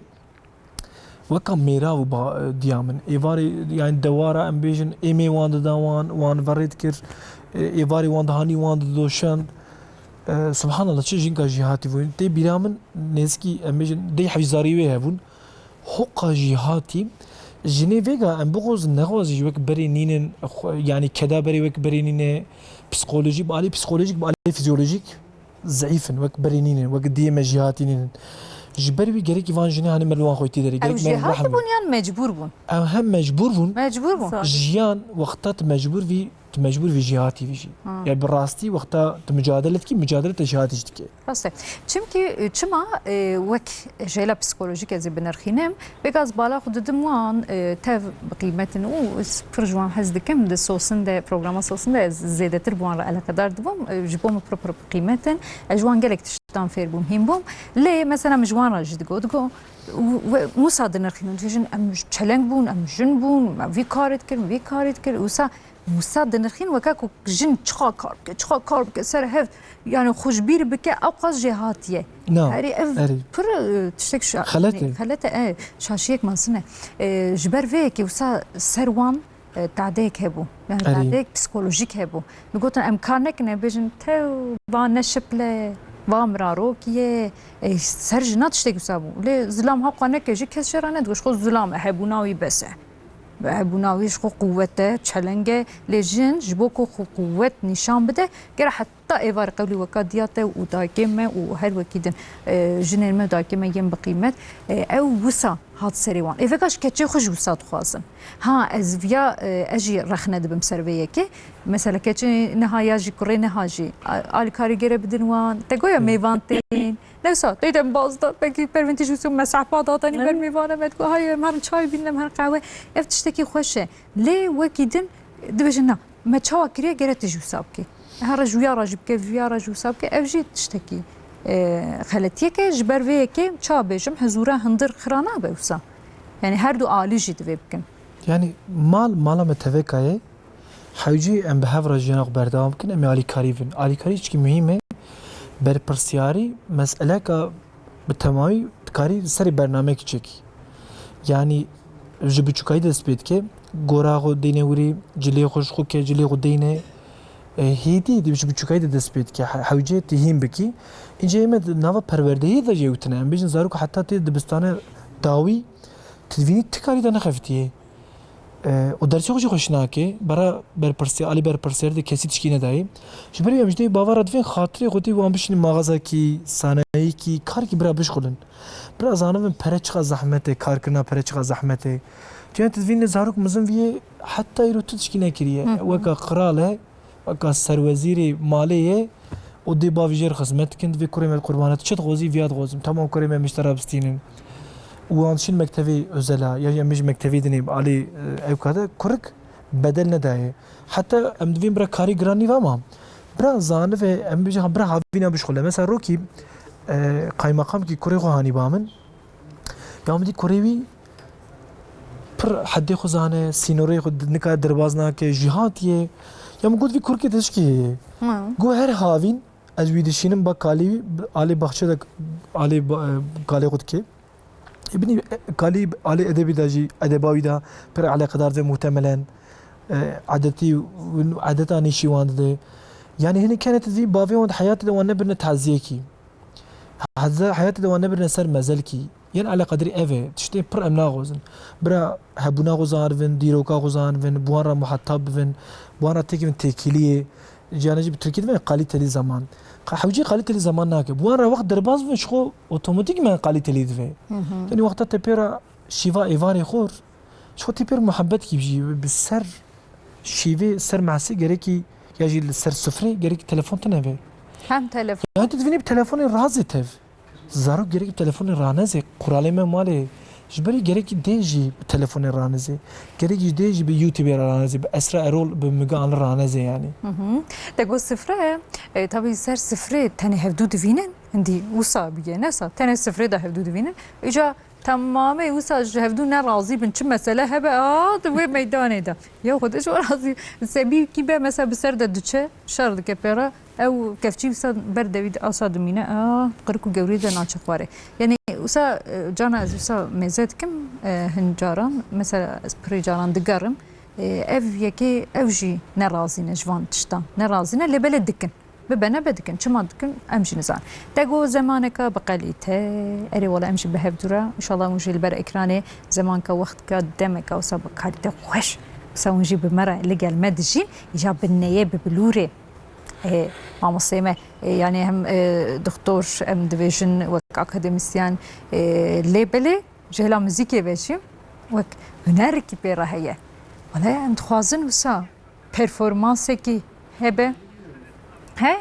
Weka mêra û ba-, diya min. Êvarê, yani dewara em bêjin, êmê wan dida wan, wan verê dikir, e, êvarê wan dihanî wan didoşand. E, subhanallah, çi jinka jîhatî bû. Tê bîra min nêzîkî, em bêjin, deh hevî zarî wê hebûn. Hoqa jîhatî, jinê vêga em bixwazin nexwazin jî wek berê nînin, xwe, yani keda berê wek berê nîne, psikolojî, bi alî psikolojîk, bi alî fizyolojîk. Zeîf in, wek berê nînin, wek diyê me jêhatî nînin. Ji ber wî gerekî van jinê hanê me li wan xwetî derê. Ew Gerek me jêhatî rehim bûn yan mecbûr bûn? Ew hem mecbûr bûn. Mecbûr bûn. Zor. Jiyan wexta tu mecbûr vî, tu mecbûr vî jêhatî vî jî. Ha. Yani bi rastî wexta tu micadele dikî, micadele te jêhatî jî dike. Rast e. Çimkî, e, çima, e, wek jêla psikolojîk ez ê binirxînim, Vêga ez bala xwe didim wan, e, tev bi qîmet in û ez pir ji wan hez dikim. Di Sosin de, programa Sosin de ez zêdetir bi wan re eleqedar dibûm. E, ji bo min pir pir bi qîmet in. Ez ji wan gelek tiştan fêr bûm, hîn bûm. Lê mesela min ji wan re jî digot, digot, we, wisa dinirxînin, dibêjin em çeleng bûn, em jin bûn, me vî karê dikir, me vî karê dikir. Wisa Wisa dinirxîn weke ku jin çiqa kar bike, çiqa kar bike, ser hev, yani xwe ji bîr bike, ew qas jêhatî ye. Na, Herî ev erê. Pir, e, tiştek şa-, Xelet e. Xelet e, e, şaşiyek mezin e. E, ji ber vê yekê wisa ser wan, e, tadeyek hebû. Yani Erê. Tadeyek psikolojîk hebû. Digotin em kar nekin, em bêjin tew, va ne şiple, va mirarokî ye. E, ser jina tiştek wisa bû. Lê zilam hewqa neke jî kes jê re nedigot, ji xwe zilam e, hebûna wî bes e. Hebûna wî ji xwe quwet e, çeleng e, lê jin ji bo ku xwe quwet nîşan bide, gere heta êvarê qewlî weka diya te û dayikê me û her wekî din, e, jinên me û dayikê me yên bi qîmet, e, ew wisa hat serê wan. Ê veka ji keçê xwe jî wisa dixwazin. Ha, ez viya, e, ez jî rexne dibim ser vê yekê. Mesela keçê niha ya jî kurê niha jî, a-, alîkarî gere bidin wan. Te goya mêvan tên. Newsa, tey de baz da, belkî Pervîn tî ji wî mesehpa da, tenî ber mêvane me digo, hay, em herin çay bînin, em herin qehwe. Ev tiştekî xweş e. Lê wekî din dibêjin, na, me çawa kiriye, gere tu jî wisa bikî. Here ji wiya re jî bike, viya re jî wisa bike. Ev jî tiştekî, e, xeletiyek e. Ji ber vê yekê çawa bêjim, hizûra hundir xira nabe wisa. Yani her du alî jî divê bikin. Yani mal, mala me teveka ye. Hewcî em bi hev re jiyana xwe berdewam bikin, em ê alîkarî bin. Alîkarî çikî muhîm e. Berpirsiyarî meseleka bi temamî dikarî li serê bernameyekî çêkî. Yanî ji biçûkayî dest pê dike, gora xwe deyne wirî, cilê xwe ji xwe ke, cilê xwe deyne. E, hêdî, hêdî ji biçûkayî de dest pê dike. He-, hewcê tu hîn bikî. Înce ê me di nava perwerdehiyê de jî ewtine. Em bêjin zarok heta tê dibistane dawî, tu dibînî ti karî de nexeftiyê. E, û dersê xwe jî xweş nake, bera berpirsiyar, alî berpirsiyarî de kesî tişkî nedayê. Ji ber wî em ji dê bava re divên xatirê xwe tê wan bişînin maxazekî, sanayîkî, karekî bira bişxulin. Bira zanibin pere çiqa zehmet e, karkirina pere çiqa zehmet e. Tu yan tu divînî zarok mizin vî yê heta îro tu tişkî nekiriye. Hı hı. Weka qral e, Weka serwezîrê malê ye û dê bavê jê re xizmet dikin, divê kurê me qurbane. Tu çi dixwazî, viya dixwazim. Tamam, kurê me min ji te re bistînin. Û wan diçin mektevê özela, ya jî em bêjin mektevê dinê, alî, e, ewka de kurik bedel nedaye. Heta em divên bira karî giran nîva ma. Bira zanive, em bêjin, ha, bira havîna bişxule. Mesela rokî, e, qaymeqamkî kurê xwe hanî ba min. Ya min dî kurê wî pir hedê xwe zane, sînorê xwe di-, nikare derbaz nake, jî hatiye. Ya min got, vî kurkê te çikê heye? Hı. Got, her havîn ez wî dişînim ba kalî, alê baxçe de alê ba-, kalê xwe dike. Ê binî, e, kalî alê edebî de jî, edeba wî de pir eleqedar dibe muhtemelen. E, edetî, edeta nîşî wan dide. Yanî hinî kenê tu dî bavê wan di heyatê de wan nebirine taziyekî. Heze heyatê de wan nebirine ser mezelkî. Yên eleqedrî ev e. Tiştê pir em naxwazin. Bira hebûna xwe zanibin, dîroka xwe zanibin, bi wan re muhetab bibin, bi wan re têkevin têkiliyê. Ciyane jî bi tirkî dibin kaliteli zaman. Qa-, hewcî kaliteli zaman nake. Bi wan re wext derbas bibin, ji xwe otomatîkmen kaliteli dibe. Hı hı. Tenê wexta te pê re şîva êvarê xor, ji xwe tê pê re muhebbet kî jî bi ser şîvê, ser mehsê gerekî ya jî li ser sufrê gerekî telefon tune be. Hem telefon. Yani tu dibînî bi telefonê razê tev. Zarok gerek bi telefonê ranezê, quralê me malê. Ji berî gerekî dê jî bi telefonê ranezê. Gerek jî dê jî bi YouTube re ranezê, bi Esra Erol, bi Müge Anlı ranezê yani. Hı hı. Te got sifre, e, tabii ser sifrê tenê hevdû divînin, hindî wisa bûye, ne sa, tenê sifrê de hevdû divînin. Îca temamê wisa ji hevdû ne razî bin, çi mesele hebe, a, di wê meydanê de. Ya xwe de ji we razî, sebî kî be, mesela bi ser de diçe, şer dike pê re, ew kevçî wisa ber dewî de asa dimîne, a, qirik û gewrî de naçe xwarê. Yanî wisa, e, cana ez wisa mêze dikim, e, hin caran, mesela ez pirî caran digerim, e, ev yekê, ew jî nerazî ne ji van tiştan, nerazî ne, lê belê dikin. Bibe nebe dikin, çima dikin, em jî nizanin. Te got zemaneka bi qelîte, erê wele em jî bi hevdû re, înşallah hûn jî li ber ekranê zemanka, wextka, demeka wisa bi kalîte xweş, wisa hûn jî bi me re li gel me dijîn, îja bi neyê, bi bilûrê. Ê, mamosteyê me, ê, yanî hem, ê, doktor, em dibêjin wek akademîsyen, ê, lê belê ji hêla muzîkê ve jî wek hunerekî pê re heye. Wele em dixwazin wisa performansekî hebe. He,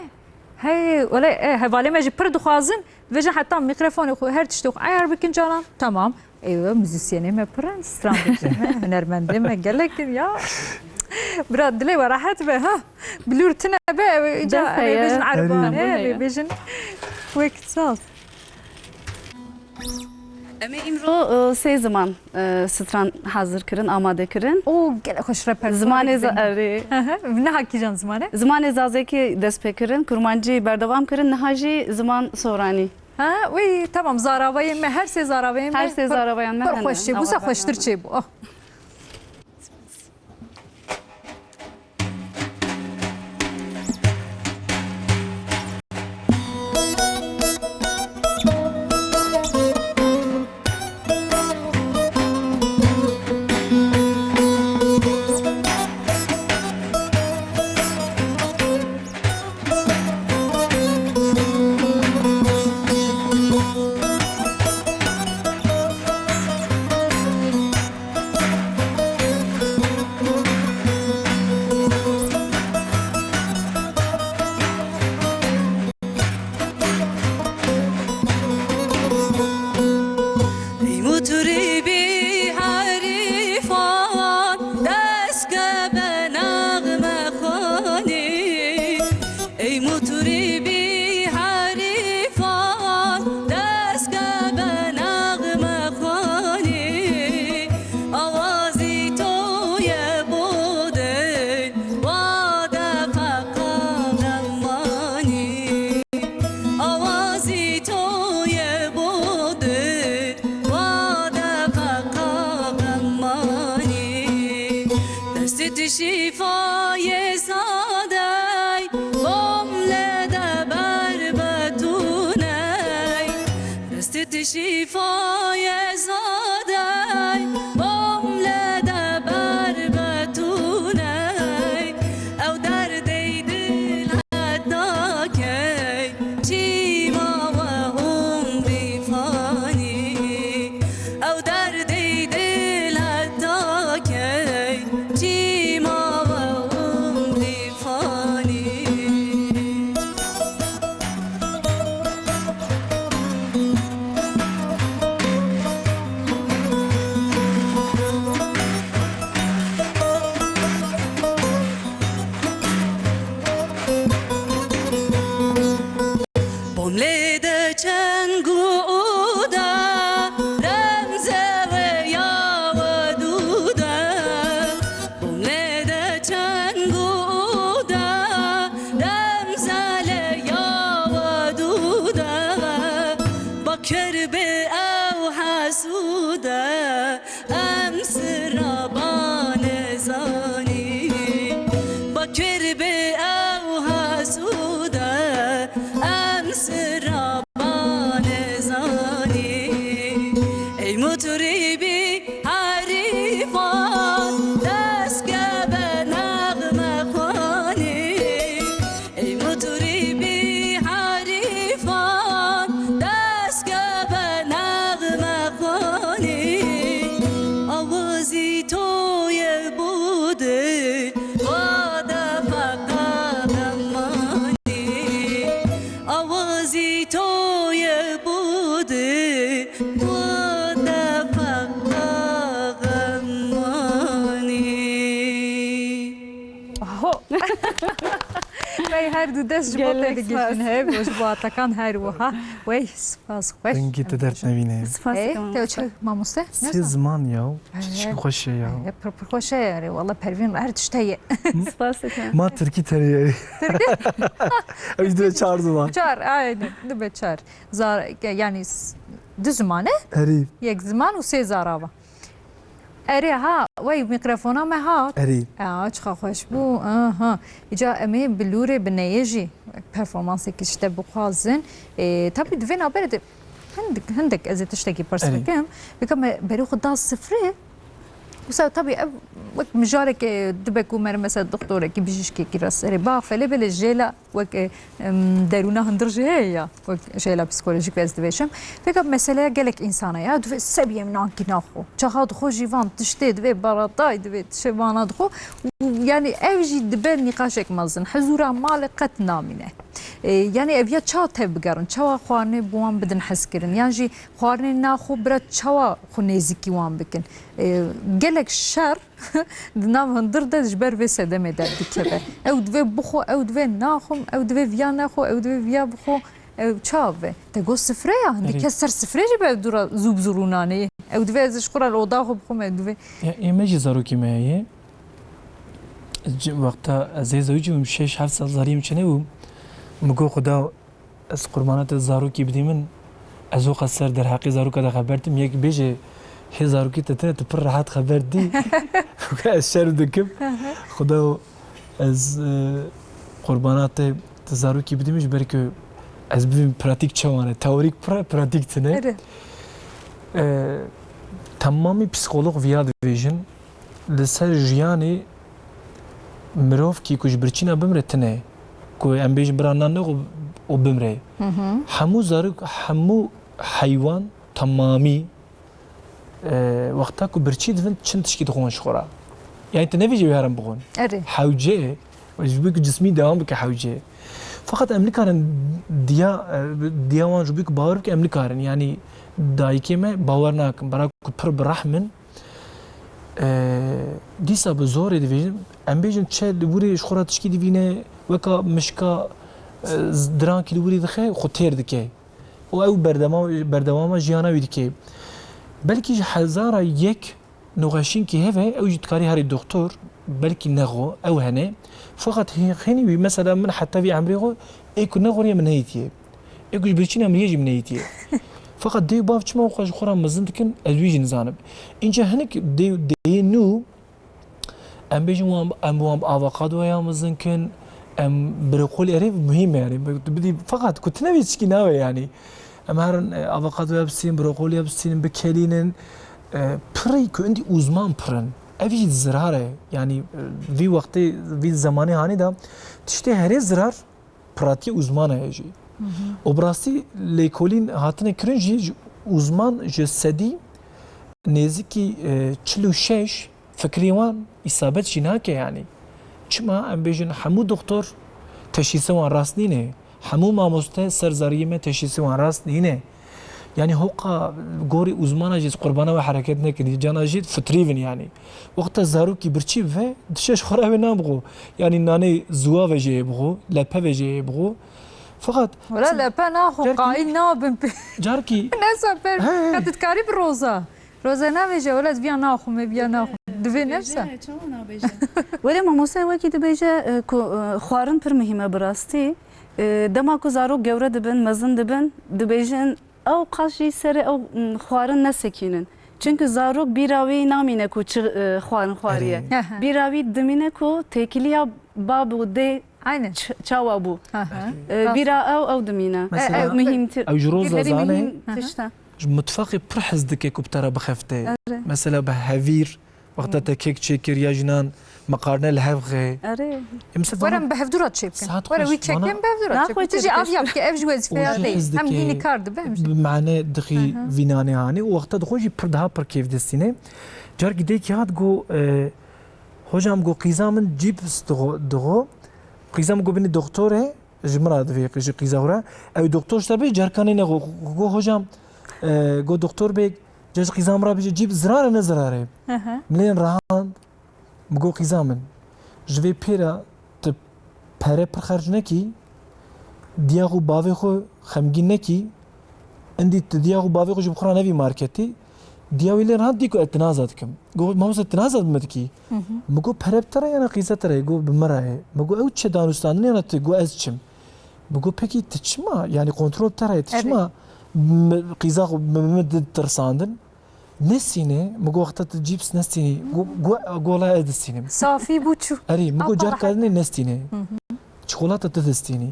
he, wele, e, hevalê me jî pir dixwazin, dibêjin heta mîkrofonê xwe, her tiştê xwe eyar bikin caran, temam. Ê, we muzîsyenê me pir in, stran dibêjin me, hunermendê me gelek in ya. Bira, dilê we rehet be, ha. Bilûr tune be, ew, îca, Dest em ê heye. Bêjin erebane, Hemû em ê heye. Bêjin wek saz. Em ê îmro, e, sê ziman, e, stran hazir kirin, amade kirin. O, gelek xweş repertuarê Zimanê za-, kirin. Erê. Hı hı. Niha kîjan ziman e? Zimanê zazakî dest pê kirin, kurmancî berdewam kirin, niha jî ziman soranî. Ha, wî, tamam, zaravayên me, her sê zaravayên me Her sê pir, zaravayên me pir hene. Xweş çêbû, wisa xweştir çêbû. Oh. Ey mutrîbî herîfan, dest ke be nexme xwanî. Ey mutrîbî herîfan, dest ke be nexme xwanî. Awazî to ye bo dil, wa defa qeqemanî. Awazî to ye bo dil, wa defa qeqemanî. Destê tu şîfayê sadey, bom lê de ber betûney. Destê tu şîfayê sadey, bom lê de ber betûney. Ew derdê dil heta key, çima we umrî fanî? Ew derdê dil heta key, çima we umrî fanî? Ew hesûd e, em sira ba nizanî. Bakir be ew hesûd e, em sira ba nizanî. Ey mutrîbî herîfan, dest keve nexme xwanî. Ey mutrîbî herîfan, dest keve nexme xwanî. Awazî to ye bu dil, va de feqa xemanî. Awazî to ye bu dil, va de feqa xemanî. Ho! Wey her du dest ji bo Gelek te digihîjin spas. Hev û ji bo Atakan her wiha. Wey spas xweş. Dengê te dert nevîne. Spas Hey, dikim. Te çi mamoste? Sê ziman ya. Çi xweş e ya. He, pir pir xweş e ya. Walla Pervîn her tişt heye. Spas dikim. Ma tirkî terê. Ew jî dibe çar ziman. Çar, aynen. Dibe çar. Zar, yani s- du ziman e? Erî. Yek ziman û sê zarava. Erê ha, wey mîkrofona me hat. Erê. Ya, çiqa xweş bû. Aha. Îca em ê bi lûrê bi neyê jî performansekî ji te bixwazin. Ê, tabî di vê navberê de hindik, hindik ez ê tiştekî pirs Erê. bikim. Bika me berê xwe da sifrê. Wisa tabî ev wek mijareke dibe ku mere mesela doktorekî, bijîşkekî re serê biaxe, lê belê jêla wek, e, em, derûna hundir jî heye ya, wek jêla psîkolojîk ve ez dibêjim. Vêka meseleya gelek însan e ya, divê sebiyê min ankî naxwe. Çaxa dixwe jî van tiştê divê baratay, divê tiştê vana dixwe. Û, yani ev jî dibe nîqaşek mezin. Hizûra malê qet namîne. E, yani ev ya ça tev bigerin, çawa xwarinê bi wan bidin hezkirin, yan jî xwarinê naxwe bira çawa xwe nêzîkî wan bikin. E, gelek şer di nav hundir de ji ber vê sedemê derdikeve. Ew divê bixwe, ew divê naxwim, ew divê viya nexwe, ew divê viya bixwe. Ew çav e? Te got sifre ya, hindî Erê. kes ser sifrê jî be dûra zû bi zû rûnanê. Ew divê ez ji xwe re li oda xwe bixwim, ew divê Ya, ê me jî zarokî me heye. Ci-, wexta ez ê zewicî bûm, şeş heft sal zariyê min çênebû. Min got, Xuda, ez qurbana te zarokî bidî min, ez wiqas ser derheqê zaroka de xeber dim. Yek bêje, hê zarokî te tine, tu pir rehet xeber dî. Ez şerm dikim. Xuda, ez, e, qurbana te, te zarokî bidî min, ji ber ku ez bibînim pratîk çawan e. Teorîk pir e, pratîk tine. Erê. E, temamî psîkolog viya dibêjin. Li ser jiyanê mirovkî ku ji birçîna bimre tine, ku em bêjin bira nan nexwe û bimre. Hı hı. Hemû zarok, hemû heywan temamî, e, wexta ku birçî dibin çin tişkî dixwin ji xwe re. Yani tu nevêjî wê herin bixwin. Erê. Hewce, ji bo ku cismî dewam bike hewce. Feqet em nikarin diya, e, diya wan ji bo ku bawer bike em nikarin. Yani dayikê me bawer nakin. Bera ku pir bi rehm in, Ee, dîsa bi zorê dibêjin, em bêjin çe li wirê ji xwe re tişkî divîne, weka mişka, e, z-, dirankî li wirê dixe, xwe têr dike. Û ew berdema-, berdewama jiyana wî dike. Belkî ji hezara yek nûxeşînkî heve, ew jî dikarî herî doktor, belkî nexwe, ew hene. Feqet hê-, xênî wî, mesela min heta vî emrê xwe, ê ku nexweriye min neyîtiye. Ê ku ji birçîna miriyê jî min neyîtiye. Feqet dê û bav çima xwe ji xwe re mezin dikin, ez wî jî nizanim. Înca hinek dê, dê nû, em bêjin wan, em wan bi avokadoya mezin kin, em brokolî, erê muhîm e, yani, tu bidî, feqet ku tune vê tişkî nabe, yani. Em herin, e, avokadoya bistînin, brokolîya bistînin, bikelînin, e, pirî ku indî uzman pirin. Ev jî zirar e. Yani, e, vî wextê, vî zemanê hanî de tiştê herê zirar, pratî uzman heye jî. Hı hı. Û bi rastî lêkolîn hatine kirin jî, ji uzman ji sedî nêzîkî, e, çil û şeş fikrê wan îsabet jî nake, yanî. Çima em bêjin hemû doktor teşhîsê wan rast nîne, hemû mamoste ser zariyê me teşhîsê wan rast nîne. Yanî hoqa gorî uzmana jî qurbana we hereket nekin. Cana jî fitrî bin yanî. Wexta zarokî birçî bibe, dişe ji xwe re wê nan bixwe. Yanî nanê ziwa ve jê yê bixwe, lepe ve jê yê bixwe. Feqet Wela lepe naxwe, carkî qayîl nabim pê. Carkî Ne sefer, He. Ka tu dikarî bi roza. Roza nabêje, wela ez viya naxwim, ê viya naxwim. Divê nefsa. Dibêje, çawa nabêje? Wele mamoste wekî dibêje, e, ku, e, xwarin pir muhîm e bi rastî. E, dema ku zarok gewre dibin, mezin dibin, dibêjin, ew qas jî serê ew, m, xwarin nesekînin. Çimkî zarok bîra wî namîne ku çi, e, xwarin xwariye. Erê. Aha. Bîra wî dimîne ku têkiliya bab û dê Aynen. ç-, çawa bû. Aha. E, Rast. Bîra ew, ew dimîne. Mesela, Ew muhîmtir. Ew ji roza Herî zanê. Muhîm Aha. tişt e. Ji mutfaqê pir hez dike ku bi te re bixefte. Erê. Mesela bi hevîr, wexta te kek çêkir ya jinan meqarne li hev xe. Erê. Em se Were em bi hevdû re çê bikin. Saet Were xweş, wî çekên bana bi hevdû re çê bikin. Naxwe Ti jî çê aviya bike. bike, ev ji wezîfeya Û jî te ye. hez Hem dike, hînî kar dibe, hem jî. bi mane dixî Aha. vînanê hanî û wexta dixwe jî pir daha pir kêf distîne. Carkî dêkî hat got, e, hocam got qîza min cîps dixwe, dixwe. Qîza min got binî doktor e. Ji min re divê ji qîza xwe re. Ew doktor ji te bê, carkanê ne xwe. Go hocam, e, go doktor bê, ca ji qîza min re bêje, cî zirar e ne zirar e? Hı hı. Min lê rehand, min go qîza min. Ji vê pê re tu pere pir xerc nekî, diya xwe bavê xwe xemgîn nekî, Endî tu diya xwe bavê xwe ji bi xwe re nevî marketî. Diya wî lê rehand dî ku ez tinaza dikim. Got, "Mamoste, tinaza bi min dikî?" Hı hı. Min got, "Pere bi te re ye na qîza te re ye?" Got, "Bi min re ye." Min got, "Ew çi danûstandinê ye na tu?" Got, "Ez çim." Min got, "Pekî tu çima? Yanî kontrol te re ye, tu Evet. çima mi-, qîza xwe bi min di tirsandin?" Nestîne, min got, "Wexta tu cîps nestînî?" Got, got, got, "Wela ez distînim." Safî bû çû. Erê, min got, Apa "Carka dinê nestîne." Hı hı. Çikolata tu distînî,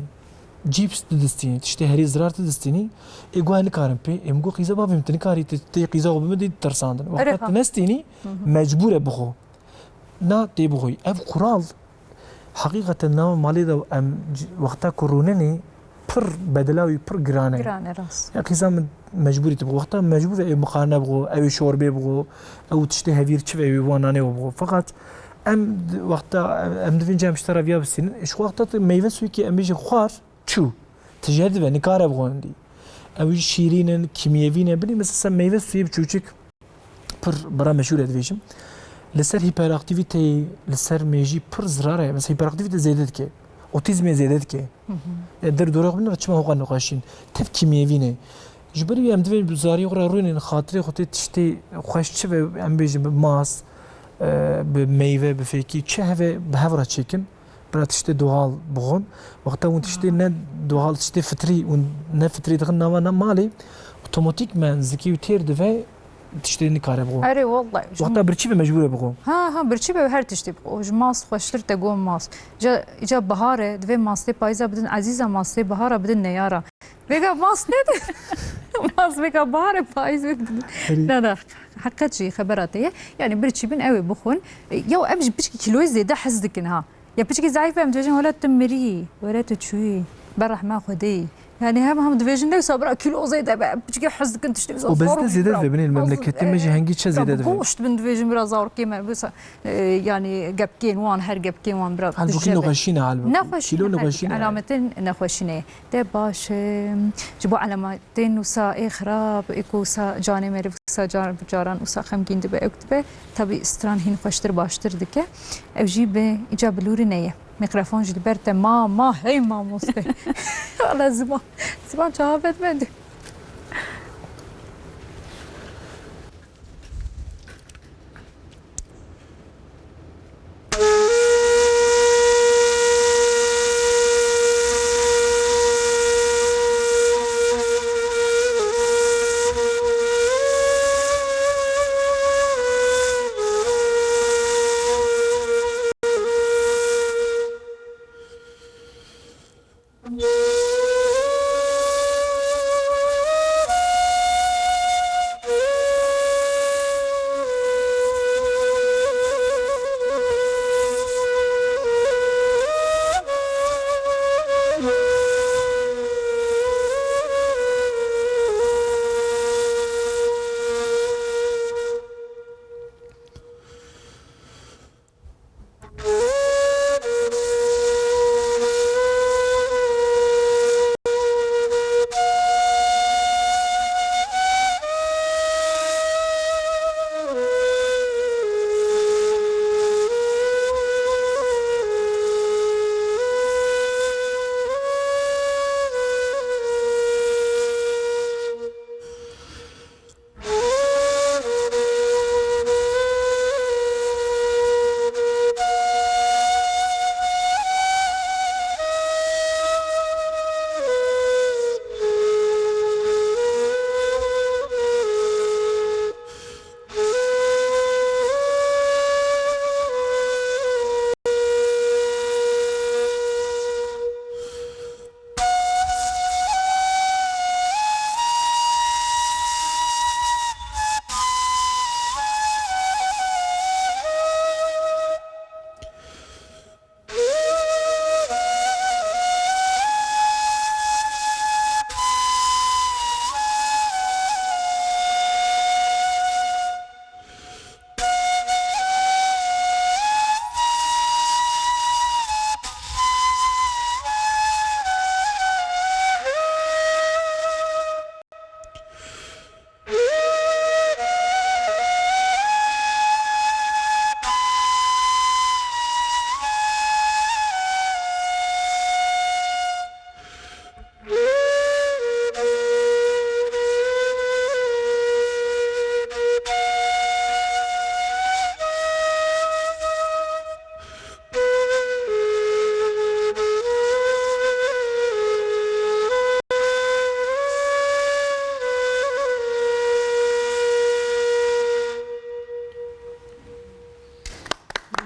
cîps tu distînî, tiştê herî zirar tu distînî, ê guh nikarin pê, ê min got qîza bavê min tu nikarî, tu tê qîza xwe bi min dî tirsandin. Wexta Erê ha. tu nestînî, Hı hı. mecbûr e bixwe. Na tê bixwî. Ev qural, heqîqeten nava malê de em c-, wexta ku rûninê pir bedela wî pir giran e. Giran e, rast. Ya qîza min mecbûrî tu bixwe. Wexta mecbûr e ew miqarne bixwe, ew ê şorbê bixwe, ew tiştê hevîr çi ve wî wan nanê we bixwe. Feqet Em di-, wexta em divên cem ji te re viya bistînin, ji wexta tu meyve suyekî em bêjin xwar çû, tije dibe, nikare bixwe hindî. Ew jî şîrîn in, kîmyevî ne. Binî mesela meyve suyê biçûçik pir bira meşhûr e divêjim. Li ser hiperaktiviteyê, li ser mêjî pir zirar e. Mesela hiperaktivite zêde dike. Otîzmê zêde dike. Hı hı. E, der dora xwe binêre çima hoqa nexweşîn. Tev kîmyevî ne. Ji ber wî em divên bi zariyê xwe re rûnên xatirê xwe tê tiştê xweş çi ve em bêjin bi mas, e, bi meyve, bi fêkî çi heve bi hev re çêkin. Bira tiştê doğal bixwin. Wexta hûn tiştê ne doğal, tiştê fitrî, hûn ne fitrî dixin nava ne malê, otomatîkmen zikê wî têr dive, tiştê nikare bixwe. Erê, wellahî. Wexta birçî be mecbûr e bixwe. Ha, ha, birçî be her tiştê bixwe. Ji mas xweştir te got mas. Ca, îca bihar e, divê mastê payîza bidin ezîza, mastê bihara bidin neyara. Vêga mas nedin. Mas vêga bihar e, payîz vê bidin. Erê. Na, na. Heqet jî xebera te ye. Yanî birçî bin ew ê bixwin. Ya em ji piçkî kîloyê zêde hez dikin ha. Ya piçkî zeîf be em dibêjin, "Wele tu mirî, wele tu çûyî, ber rehma Xwedê." Yanî hem, hem dibêjin, "Ne wisa bira kîlo zêde be." Piçkî hez dikin tiştê wisa Obezite zor zêde bira. dibe, binê li memleketê me jî hengî çi zêde dibe. Goşt bin dibêjin bira zarokê me, wisa, e, yanî gepkên wan, her gepkên wan bira Halbukî dije be. nexweşî ne halbukî. Nexweşî, Kîlo her nexweşî ne. Elametên nexweşî ne. De baş, e, ji bo elamet Tên wisa ê xirab, ê ku wisa canê meriv wisa car bi caran wisa xemgîn dibe, ewk dibe, tabî stran hîn xweştir baştir dike. Ew jî bi îca bilûrî neye. Mîkrofon jî li ber te ma, ma, hey mamoste. Wala ziman, ziman çawa vedmendî.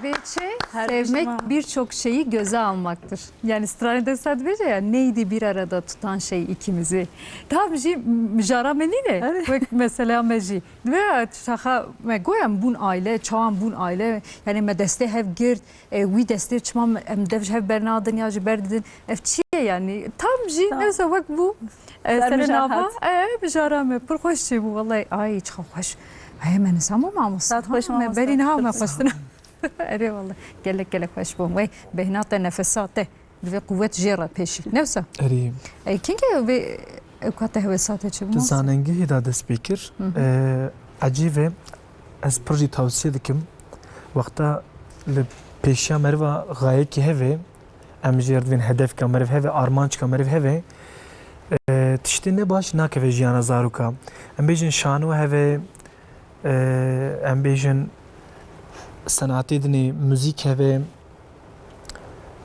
Ve çi? Sevmek birçok şeyi göze almaktır. Yani stranê dewsa dibêje ya, neydi bir arada tutan şey ikimizi. Tam jî mijara me nîne. Evet. Wek mesela me jî. Ve şaxa me goya em bûn aile, çawa em bûn aile. Yani me destê hev girt, e, wî destê çima me, em dev ji hev bernadin ya jî berdidin. Ev çi ye yani? Tam jî newsa wek bû, e, serê nava, e, mijara me. Pir xweş çêbû wellahî. Ay, çiqa xweş. Ay, me nizam û mamosta. Saet xweş mamosta. Me berî niha me xwestina. Erê wele. Gelek gelek xweş bû. Wey, bêhna te, nefesa te. Divê quwet jê re pêşî. Ne wisa? Erê. Ey, kengê vê ewka te hewesa te çi bû? Di zanengehê de dest pê kir. Hı hı. Ee, ecêb e, ez pir jî tavsiye dikim. Wexta li pêşiya meriva xayekî heve, em jê re divên hedefka meriv heve, armançka meriv heve, ee, tiştê ne baş nakeve jiyana zaroka. Em bêjin şano heve, Ee, em bêjin senatê dinê, muzîk heve,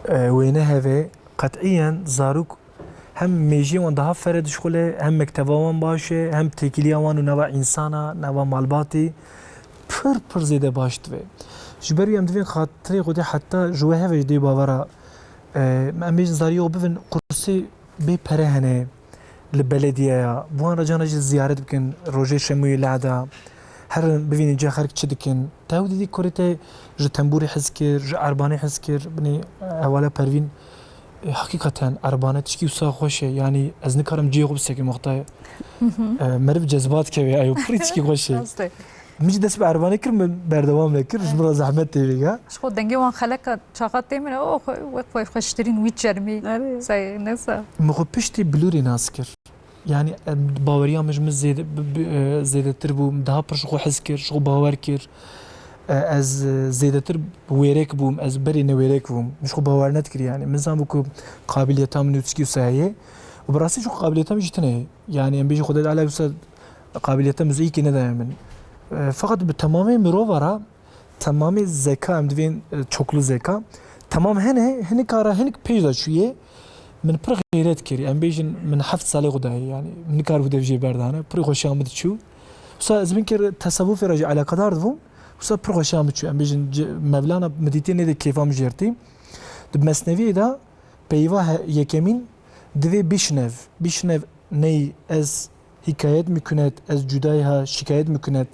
e, wêne heve, qet'iyen zarok hem mêjiyê wan daha fere dişxule, hem mekteva wan baş e, hem têkiliya wan û nava însana, nava malbatê pir pir zêde baş dibe. Ji ber wî em divên xatirê Xwedê heta ji we heve ji dê bavera, e, em bêjin zariyê xwe bivin qursê bê pere hene li belediyeya, bi wan re cana jî ziyaret bikin, rojê şemûyê lehda, herin bivînin ca xelk çi dikin. Te ew dîtî kurê te ji tembûrê hez kir, ji erbanê hez kir, binê hevala Pervîn, e, heqîqeten erbane tişkî wisa xweş e. Yanî ez nikarim cihê xwe bisekim wexta, e, meriv cezba dikeve, eyo pirî tişkî xweş e. Rast e. Min jî dest bi erbanê kir, min berdewam vekir, ji min re zehmet tê vêga. Ji xwe dengê wan xeleka çaxa tê min, o xwe, wek xwe xweştirîn wî çermî. Erê. Say, ne sa. Min xwe piştî bilûrê nas kir. Yani, em, baweriya min ji min zêde, bi, bi, e, zêdetir bû, min daha pir ji xwe hez kir, ji xwe bawer kir. E, ez, e, zêdetir wêrek bûm, ez berê ne wêrek bûm. Min ji xwe bawer nedikir yani. Min zanibû ku qabiliyeta min nûçkî wisa heye. Û bi rastî ji xwe qabiliyeta min jî tune ye. Yani, em bêjin Xwedê Teala wisa qabiliyeta muzîkê nedaye min. E, feqet bi temamê mirova re, temamê zeka, em divên, e, çoklu zeka, temam hene, hinika re hinik pêş de çûye. Min pir xeyret kir. Em bêjin min heft salê xwe dayê, yani nikar bû dev jê berdane. Pir xweşiya min diçû. Wisa ez bin kir tesewufê re jî eleqedar dibûm. Wisa pir xweşiya min çû. Em bêjin ci-, Mevlana min dîtî nêdê kêfa min jêrtî. Di Mesneviyê de peyva he-, yekemîn divê bişnev. Bişnev ney ez hikayet mi kunet, ez cudayî ha şikayet mi kunet.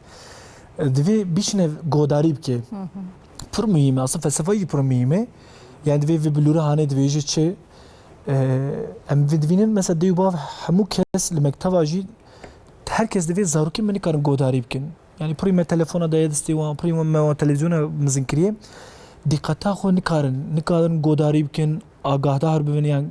E, divê bişnev godarî bike. Hı hı. Pir muhîm e. Aslında felsefa jî pir muhîm e. Yani divê vê bilûre hanê divêje çi? E, em vê divînin mesela dê û bav hemû kes li mekteva jî her kes divê zarokên me nikarin godarî bikin. Yani pirî me telefona daye destê wan, pirî me wan televizyona mizin kiriye. Dîqeta xwe nikarin, nikarin godarî bikin, agahdar bibin, yani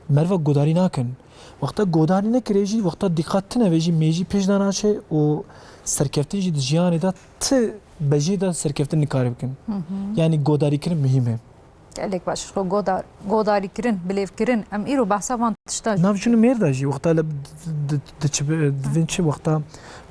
meriva godarî nakin. Wexta godarî nekirê jî, wexta dîqet tine ve jî mêjî pêş de naçe û serkeftin jî di jiyanê de ti bejê de serkeftin nikare bikin. Hı hı. Yani godarîkirin muhîm e. Gelek baş. Xwe godar, godarîkirin, bilêvkirin. Em îro behsa van tişta jî. Navçûn û mêr de jî wexta li di, di, di çi bi, divin çi wexta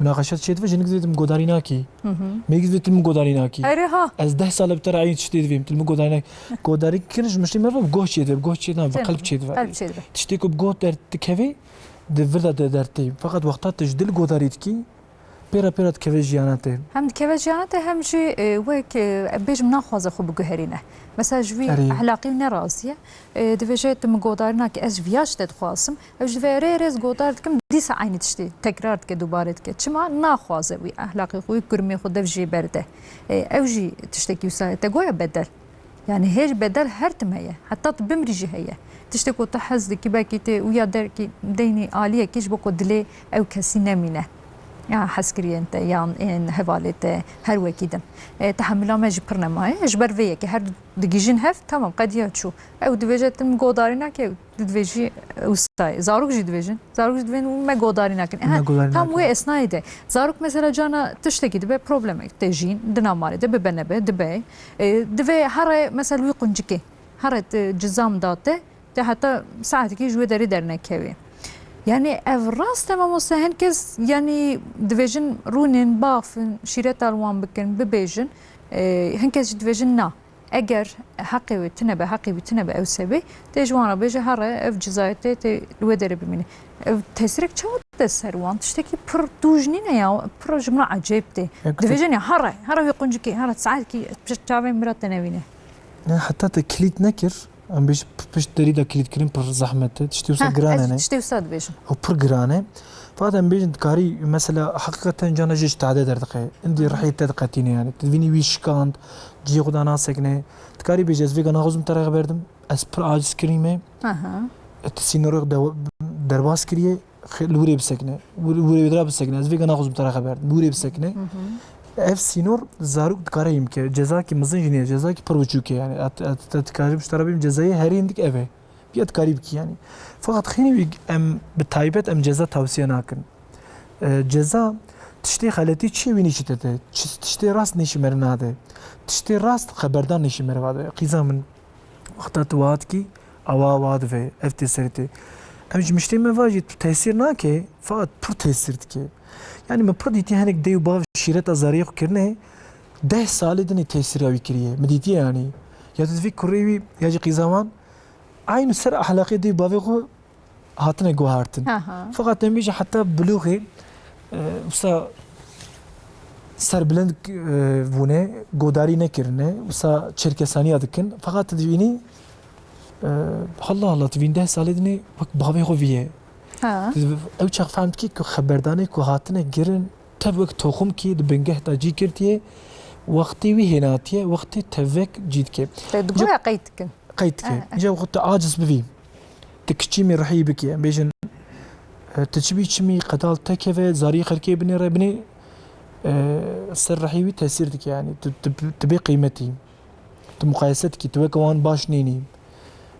munaqeşe çê dibe, jinik divê tu min godarî nakî. Hı hı. Mêrgî divê tu min godarî nakî. Erê ha. Ez deh sal e bi te re eynî tiştê divêm, tu min godarî nakî. Godarîkirin ji miştê meriv bi goh çê dibe, bi goh çê dibe, bi qelb çê dibe. Qelb çê dibe. Tiştê ku bi goh derdikeve, di vir de de derdikeve. Feqet wexta tu ji dil godarî dikî, pêra pêra dikeve jiyana te. Hem dikeve jiyana te, hem jî, e, wek, e, bêjim naxwaze xwe biguherîne. Mesela ji wî Erê. Ehlaqî û nerazî ye. E, divêje tu min godarî nakî, ez ji viya ji te dixwazim. Ew ji vê rê rê ez godar dikim, dîsa eynî tiştê tekrar dike, dubare dike. Çima? Naxwaze wî ehlaqê xwe, wî kurmê xwe dev jê berde. E, ew jî tiştekî wisa ye. Te goya bedel. Yani hêj bedel her tim heye. Heta tu bimrî jî heye. Tiştê ku tu hez dikî, belkî tê û ya derkî deynî aliyekî ji bo ku dilê ew kesî nemîne. Ya hezkiriyên te, yan ên hevalê te, her wekî din. E, tehemila me jî pir nemaye. Ji ber vê yekê her du digihîjin hev, tamam, qediya çû. Ew divêje tu min godarî nake, tu divêjî, e, wisa ye. Zarok jî divêjin. Zarok jî divên me godarî nakin. Me Ehe, godarî tam nakin. Wê esnayê de. Zarok mesela cana tiştekî dibe problemek. Tê jîn, dina malê de bibe nebe, dibe. E, divê here mesela wî quncikê. Here te cizam date, te heta saetekî ji wê derê dernekevê. Yani ev rast e mamoste, hin kes yani divêjin rûnin, bafin, şîreta li wan bikin, bibêjin. E, hin kes jî divêjin na. Eger heqê wê tune be, heqê wî tune be ew sebê, tê ji wan re bêje, here ev cizayê te tê li wê derê bimîne. Ev tesîrek çawa de ser wan tiştekî pir tûj nîne ya, pir ji min re ecêb tê. Dibêjin ya, here, here wê quncikê, here saetkî çavên min re te nevîne. Ne, heta te kilît nekir, em bêjin p-, pişt derî de kilît kirin pir zehmet e. Tiştê wisa Ha, giran e, ez ne? Tiştê wisa dibêjim. Ew pir giran e. Fakat em bêjin dikarî, mesela, heqîqeten cana jê ji tade derdixe. Êdî Hı. rihê te diqetîne yani. Tu divînî wî şikand, cihê xwe da nasekine. Dikarî bêjî ez vêga naxwazim te re xeber dim. Ez pir aciz kirî me. Aha. E, tu sînorê xwe dewa-, derbas kiriye, xê-, li wirê bisekine. Wir-, wirê wê dira bisekine. Ez vêga naxwazim te re xeber. Li wirê bisekine. Hı hı. Ev sînor zarok dikare hîn bike. Cezakî mezin jî niye. Cezakî pir biçûk e yani. Et, et, et, dikarî ji te re bîm cezayê herî hindik ev e. Ya dikarî bikî yani. Fakat xênî wî em bi taybet em ceza tavsiye nakin. E, ceza tiştê xeletî çi wî nîşîte te. Çi-, tiştê rast nîşî me re nade. Tiştê rast xeberdan nîşî me re vade. Qîza min Wexta tu wiha dikî, ewa wiha dive, ev tê serê te. Em ji miştê me va jî tu tesîr nake, fakat pir tesîr dike. Yani min pir dîtiye hinek dê û bav şîreta zariyê xwe kirine, deh salê dinê tesîra wî kiriye. Min dîtiye yani. Ya tu divî kurê wî, ya jî qîza wan, eynû ser ehlaqê dê û bavê xwe hatine guhartin. Ha, ha. Fakat em bêjin heta bilûxê, e, wisa serbilind, e, bûne, godarî nekirine, wisa çêrkesaniya dikin. Fakat tu dibînî, e, Allah Allah, tu vîn deh salê dinê wek bavê xwe viye. Ha. Tu dibi-, ew çax fehm dikî ku xeberdanê ku hatine girin, tev wek toxumkî di bingeh de cî girtiye, wextê wî hênatiye, wextê tevek cî dike. Te di Ca- goya qeyd dikin. Qeyd dike. Eh, eh. Îja xwe tu aciz bivî. Tu kiçîmî rihî bikî. Em bêjin, e, tu çi bî çimî qedal te keve, zarî xelkê binêre binê, e, ser rihî wî tesîr dike yani. Tu, tu, tu bê qîmetî. Tu muqayese dikî. Tu weke wan baş nînî.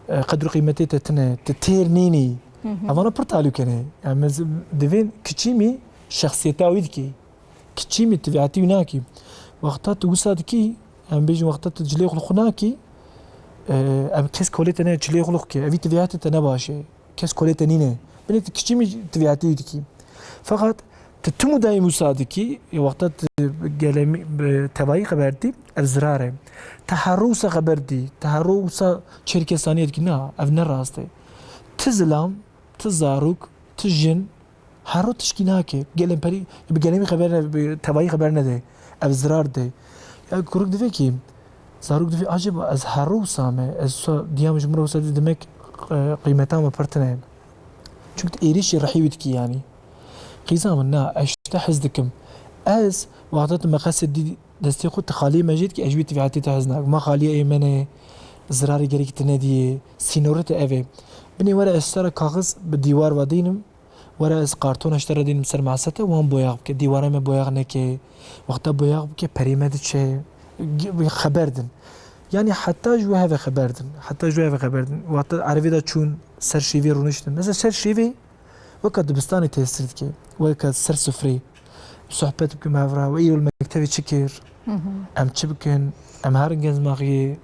E, qedr û qîmetê te tine. Tu têr nînî. Hı hı. Evana pir talûke ne. Yani ez divên kiçîmî şexsiyeta wî dikî. Kiçîmî tevîatî wî nakî. Wexta tu wisa dikî, em bêjin wexta tu cilê xwe li xwe nakî, e, em kes kolê te ne, cilê xwe li xwe ke. Evî tevîatê te ne baş e. Kes kolê te nîne. Binê tu kiçîmî tevîatî wî dikî. Feqet tu tim û daîm wisa dikî, e, wexta tu gelemî, bi tevayî xeber dî, ev zirar e. Te her ro wisa xeber dî, te her ro wisa çêrkesaniyê dikî. Na, ev ne rast e. Ti zilam, ti zarok, ti jin, Her ro tişkî nake. Gelên perî, bi gelemî xeber ne, bi tevayî xeber nede. Ev zirar de. Ya kuruk divê kî, zarok divê, acaba ez her ro wisa me, ez wisa diya min ji min re wisa dî demek, e, qîmeta me pir tune. Çünkü tu êrîşî rihî wî dikî yanî. Qîza min na, ez ji te hez dikim. Ez, wexta tu meqesê dî destê xwe tu xaliyê me jê dikî, ez ji wî tevîatê te hez nakim. Ma xaliya ê me ne, zirarê gerekî tu nediyê, sînorê te ev e. Binê were ez sera kaxiz bi dîwar ve dînim, Were ez kartona ji te re dînim ser masete, wan boyax bike. Dîwara me boyax neke. Wexta boyax bike, perê me diçe. Ge-, xeber din. Yani heta ji we heve xeber din. Heta ji we heve xeber din. Wexta erevê de çûn, ser şêvê rûniştin. Mesela ser şêvê, weka dibistanê tesîr dike. Weka ser sufrê. Sohbet bikim hevra. We îro li mektevê çi kir? Hı hı. Em çi bikin? Em herin gezmaxiyê.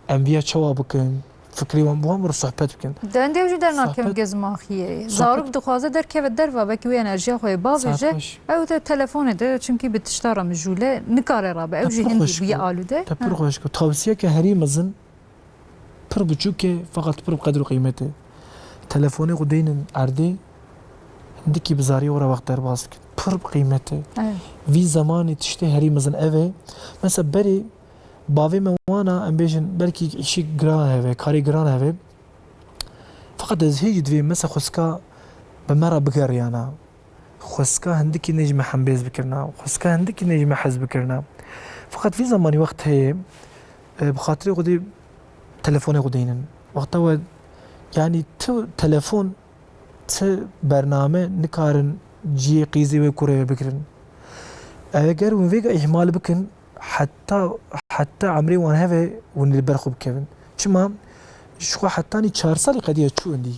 Em viya çawa bikin? Fikrê wan bi wan bi re sohbet bikin. Dendê ew jî dernakevin Sohbet- gezmaxiyê. Sohbet- Zarok dixwaze derkeve derva, belkî wê enerjiya xwe yê bavêje. Saet xweş. Ew de telefonê de, çimkî bi tişta re mijûl e, nikare rabe. Ew Te jî pir hindî xweş bûye kir. alude. Te pir Ha. xweş kir. Tavsiyeke herî mezin, pir biçûk e, feqet pir bi qedr û qîmet e. Telefonê xwe deynin erdê, hindikî bi zariyê xwe re wext derbas dikin. Pir bi qîmet e. Evet. Vî zemanê tiştê herî mezin ev e. Mesela berê Bavê me wana, em bêjin, belkî îşî giran heve, karê giran heve. Feqet ez hê jî divê, mesela xwesika bi me re bigeriyana. Xwesika hindikî nê ji me hembêz bikirina. Xwesika hindikî nê ji me hez bikirina. Feqet vî zemanî wext heye, e, bi xatirê Xwedê telefonê xwe deynin. Wexta we, yanî tu telefon, ti bername nikarin cihê qîzê wê kurê wê bigirin. Eger hûn vêga îhmal bikin, heta, heta emrê wan heve hûn li ber xwe bikevin. Çima? Ji xwe hetanî çar salî qediya çû indî.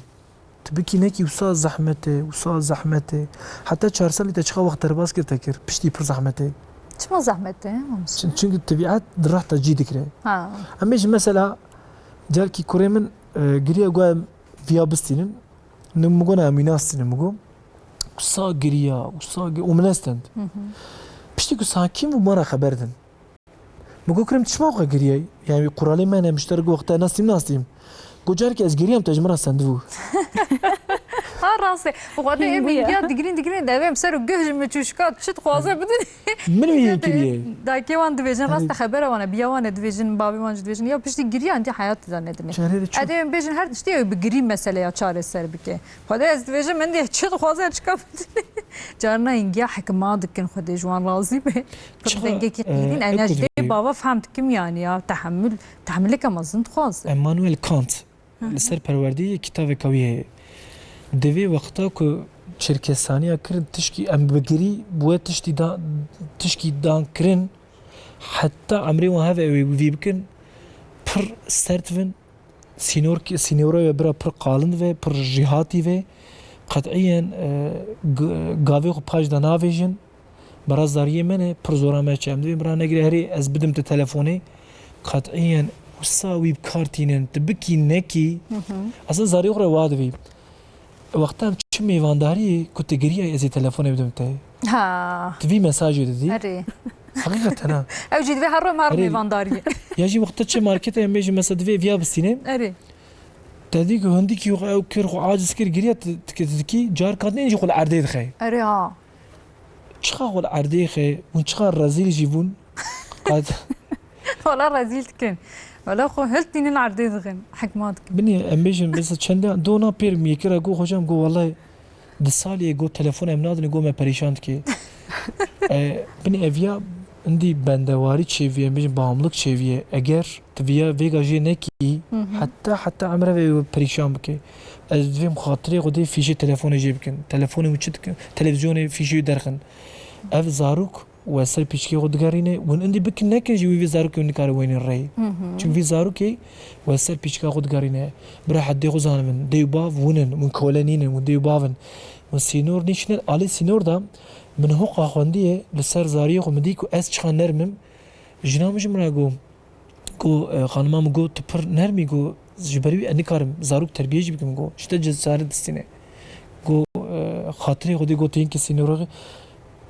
Tu bikî nekî wisa zehmet e, wisa zehmet e. Heta çar salî te çiqa wext derbas kir te kir. Piştî pir zehmet e. Çima zehmet e, mamoste? Çin-, çünkü tebiat di rehta cî dikire. Ha. Em bêjin mesela, carkî kurê min, e, giriya, got em viya bistînin. Min got, "Na, em wî nastînin," min got. Wisa giriya, wisa giriya, û min nestend. Hı hı. Piştî ku sakin bû, me re xeber din. Min got, "Kirim, tu çima xwe giriyay? Yani, wî quralê me ne, min ji te re got, wexta nastîm, nastîm." Got, "Carkî ez giriyam, te ji min re sendibû." Ha, Rastê. Xwedê em Hîn bûye. Hîngiya digirîn, digirîn, devê em ser û guh ji miçûşka çi dixwaze bidin. Min wî yê kiriye. Dayikê wan dibêjin, rastê xebera wan e, biya wan e, dibêjin, bavê wan jî dibêjin, ya piştî giriya, endî heyatê de nedimê. Çarê de çi? Edê em bêjin, her tiştê ew bi girî meseleya çareser bike. Xwedê ez dibêjim, endî çi dixwaze çika bidin. Carna hîngiya hikma dikin, Xwedê ji wan razî be. Pir Çiqa, dengekî e, qîrîn, ew enerjî ku dê dibê. Bava fehm dikim yani ya, tehemül, tehemuleke mezin dixwaze. Emmanuel Kant. Li ser perwerdeyê kitaveka wî heye. Di vê wexta ku çirkesaniya kirin tişkî em bi girî bi we tiştî da, tişkî dan kirin, heta emrê wan heve ew ê vî bikin, pir sert bin, sînor, sînora we bira pir qalin ve, pir jîhatî ve, qet'iyen, e, g-, gavê xwe paş de navêjin. Bera zariyê me ne, pir zora me çi em divê bira negire herê ez bidim te telefonê. Qet'iyen wisa wî bi kar tînin, tu bikî nekî. Hı hı. Aslında zariyê xwe re wa divî. Wexta em çi mêvandariyê ku tu giriyay ez ê telefonê bidim te. Ha. Tu vî mesajê didî. Erê. Heqîqeten ha. Ew jî divê her roj mar Erê. Mêvandariyê. Ya jî wexta çi marketê em bêjin mesela divê viya bistîne. Erê. Te dî ku hindikî ew kir xwe aciz kir giriya tu, tu, tu dikî car katîn jî xwe li erdê dixe. Erê ha. Çiqa xwe li erdê xe, hûn çiqa rezîl jî bûn. Qet. Wala rezîl dikin. Wala xwe hiltînin erdê dixin. Hikma dikin. Binê, em bêjin, mesela çendê dona pêr min yekê re got, hocam, got, wallahî di salê got, telefon em nadin, got, me perîşan dike. E, binê ev ya, hindî bendewarî çêviye, em bêjin, bağımlılık çêviye. Eger tu viya vêga jê nekî, Hı hı. heta, heta emre ve perîşan bike. Ez divêm xatirê xwe dê fîşê telefonê jê bikin. Telefonê wî çi dikin? Televîzyonê fîşê wî derxin. Ev zarok we ser pîçikê xwe digerîne, hûn indî bikin nekin jî wî vê zarokê hûn nikare wênên rê. Hı hı. Çimkî vî zarokê we ser pîçika xwe digerîne. Bira heddê xwe zanibin. Dê û bav hûn in, hûn kole nînin, hûn dê û bav in. Hûn sînor nîşînin, alî sînor da min hoqa xwendiye li ser zariyê xwe min dî ku ez çiqa nerm im. Jina min jî min re got, Got, e, xanima min got, tu pir nerm î, got, ji ber wî ez nikarim zarok terbiyê jî bikim, got, ji te cesaret distîne. Got, e, xatirê Xwedê, got, tu hinkî sînorê,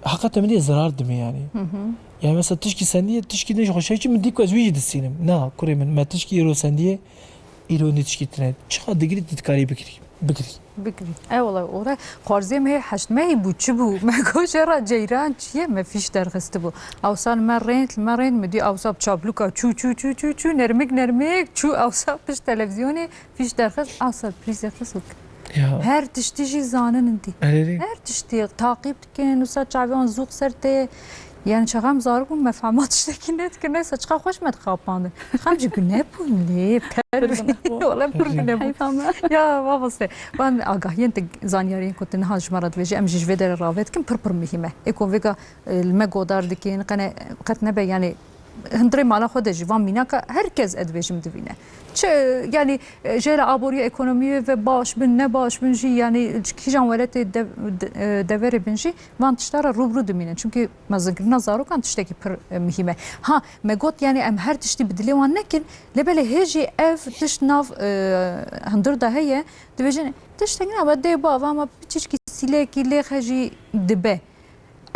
heqeta min dê zerar dime yani. Hı hı. Yani mesela tişkî sendiye, tişkî din ji xweşiyê çi min dî ku ez wî jî distînim. Na, kurê min, me tişkî îro sendiye, îro nê tişkî tune. Çiqa digirî tu dikarî bikirî, bikirî. Bikirî. E wala, ora xwarzê me heşt mehî bû, çi bû? Me got, jê re ceyran çi ye? Me fîş derxistibû. Awsa li me rênd, li me rênd, min dî awsa bi çaplûka çû, çû, çû, çû, çû, nermik, nermik, çû awsa pişt televîzyonê, fîş derxist, awsa prîzê xist û Ya. Her tiştî jî zanin indî. Erê. Her tiştî taqîb dikin, wisa çavê wan zûq ser tê. Yani çaxa em zarok bûn, me fehma tiştekî nedikin. Neyse, çiqa xweş me dixapandin. Çiqa em jî gune bûn lê. Wala pir gune bûn. Heyfa me. Ya, mamoste. Van agahiyên te, zanyariyên ku tu niha ji me re dibêjî, em jî ji vê derê rave dikin, pir pir muhîm e. Ê ku vêga, e, li me godar dikin, qene qet nebe, yani hundirê mala xwe de jî van mînaka her kes, ez dibêjim, dibîne. Çi, yani, e, jê re aboriya ekonomiyê ve baş bin, ne baş bin jî, yani, ji kîjan welatê dev-, de-, e, deverê bin jî, van tişta re rû bi rû dimînin. Çimkî mezinkirina zarokan tiştekî pir, e, muhîm e. Ha, me got, yani, em her tiştî bi dilê wan nekin, lê belê hê jî ev tişt nav, e, hundir de heye, dibêjin, tiştek nabe dê bava, ama piçîçkî sîlekî lêxe jî dibe.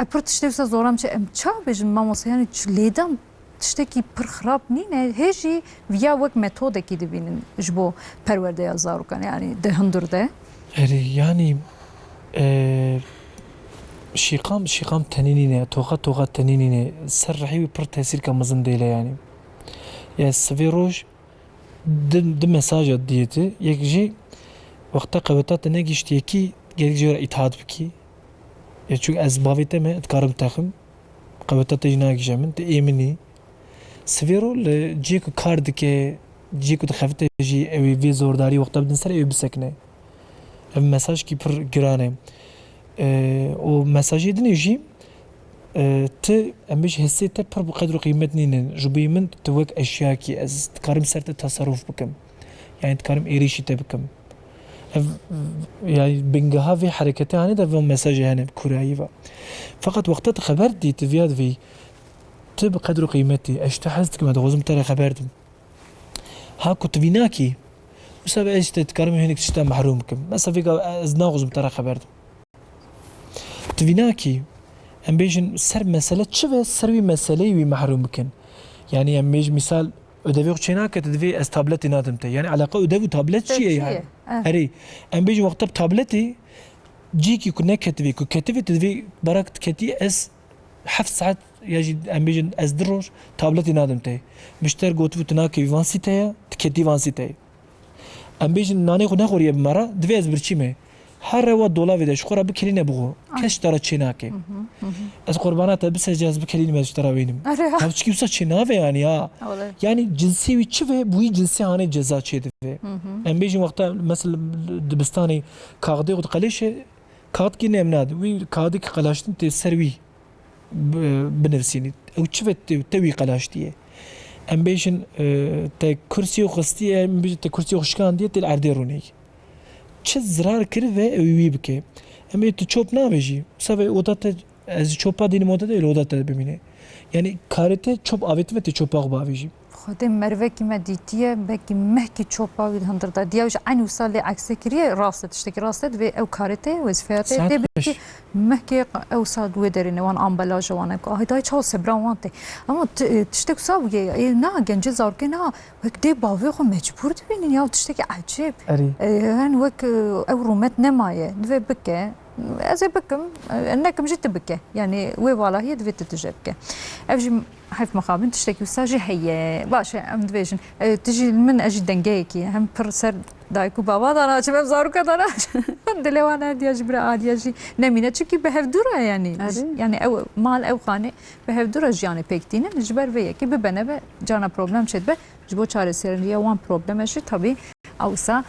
E, pir tiştê wisa zoram çi, em ça bêjin, mamoste, yani, çi lêdan tiştekî pir xirab nîne, hê jî viya wek metodekî dibînin ji bo perwerdeya zarokan, yani di hundir de. Erê, yanî, e, şîqam, şîqam tenî nîne, toxa, toxa tenî nîne, ser rihî wî pir tesîrka mezin dêle, yanî. Ya sivê roj di, di mesaja diyê ti, yek jî wexta qeweta te negihişt yekî, gerek jê re îtaat bikî. Ya çûk ez bavê te me, dikarim texim. Qeweta te jî nagihîje min, tu ê min î. Sivê ro li cihê ku kar dike, cihê ku dixebite jî, ew ê vê zordarî wexta bidin ser, ew ê bisekine. Ev mesajkî pir giran e. E, û mesajê dinê jî, e, ti, em bêjin hissê te pir bi qedr û qîmet nînin. Ji bo min tu wek eşyakî, ez dikarim ser te teserruf bikim. Yani dikarim êrîşî te bikim. Ev, yani bingeha vê hereketê hanê de, vê mesajê hene bi kûrayî ve. Feqet wexta tu xeber dî, tu viya divî, tu bi qedr û qîmetî, ez ji te hez dikim, ez dixwazim te re xeber dim. Ha ku tu vî nakî, wisa be ez ji te dikarim hinek tişta mehrûm bikim. Mesela vêga ez naxwazim te re xeber dim. Tu vî nakî, em bêjin ser mesele çi ve, ser wî meseleyê wî mehrûm bikin. Yani em bêjin misal, ödevê xwe çênake, tu divê ez tabletê nadim te. Yani eleqa ödev û tablet çi ye yani? Eh. Herî, em bêjin wexta bi tabletê, Cihekî ku neketivî, ku ketivî, tu divê barak tu ketî, ez heft saet ya jî em bêjin ez du roj tabletê nadim te. Min ji te re gotibû tu nakevî van sîte ye, tu ketî van sîteyê. Em bêjin nanê xwe nexwariye bi me re, divê ez birçî me. Her rewa dolavê de ji xwe re bikelîne bixwe. Kes ji te re çê nake. Ez qurbana te bisecê ez bikelînim ez ji te re wênim. Are ha. Hev çikî wisa çê nave yani ya. Wele. Yani cinsê wî çi ve, bi wî cinsê hanê ceza çê dibe. Em bêjin wexta mesela dibistanê kaxdê xwe diqeleşe, kaxdkî nem nade. Wî kaxdkî qelaştin tê ser wî bi-, binivîsînî. Ew çi ve te, te wî qelaştiye? Em bêjin, e, te kursî û xistiye, em bêjin te kursî û xişkandiye, tê li erdê rûnê. Çi zirar kirive ew wî bike. Em ê tu çop navêjî. Wisa ve oda te, ez çopa dînim oda te, li oda te bimîne. Yani karê te çop avêtin ve tê çopa xwe bavêjî. Xwedê mervekî me dîtiye, belkî mehkî çopa wî di hundir de. Diya wî ji eynî wisa lê ekse kiriye, rast e, tiştekî rast e, divê ew karê te, wezîfeya te, Saet tê bikî beş. Mehkê ew wisa wê derê ne, wan ambelaja wan e ku, ahê dayê çawa sebra wan tê. Ama ti-, tiştek wisa bûye, ê na, gencê zarokê na, wek dê bavê xwe mecbûr dibînin ya, tiştekî ecêb. Erê. E, yani wek, e, ew rûmet nemaye, divê bike. Ez ê bikim, e, nekim jî tu bike. Yani wê valahiyê divê tu tije bike. Ev jî heyf mixabin tiştekî wisa jî heye. Baş e, em dibêjin. E, tu jî li min, ez jî dengeyekî. Hem pir ser dayik û bava da naçim, hem zaroka da naçim. Dilê wan her diya jî bira aliya jî nemîne. Çimkî bi hevdû re yani. Erê. Yani ew mal, ew xanê bi hevdû re jiyanê pêk tînin. Ji ber vê yekê bibe nebe, carna problem çêdibe. Ji bo çareseriya wan probleme jî tabî ewsa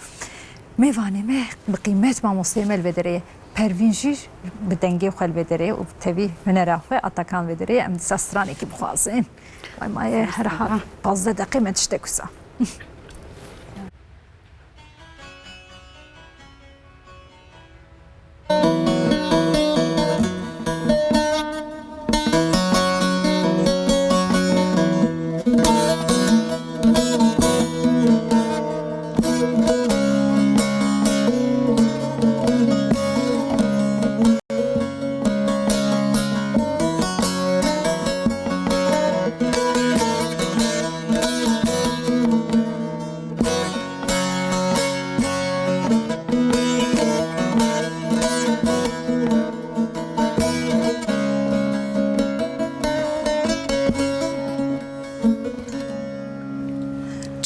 mêvanê me bi qîmet mamosteyê me li vê derê ye. Pervîn jî bi dengê xwe li vê derê ye û tevî hunera xwe Atakan vê derê ye. Em dîsa stranekî bixwazin. Vay maye her ha pazdeh deqê me tiştek wisa.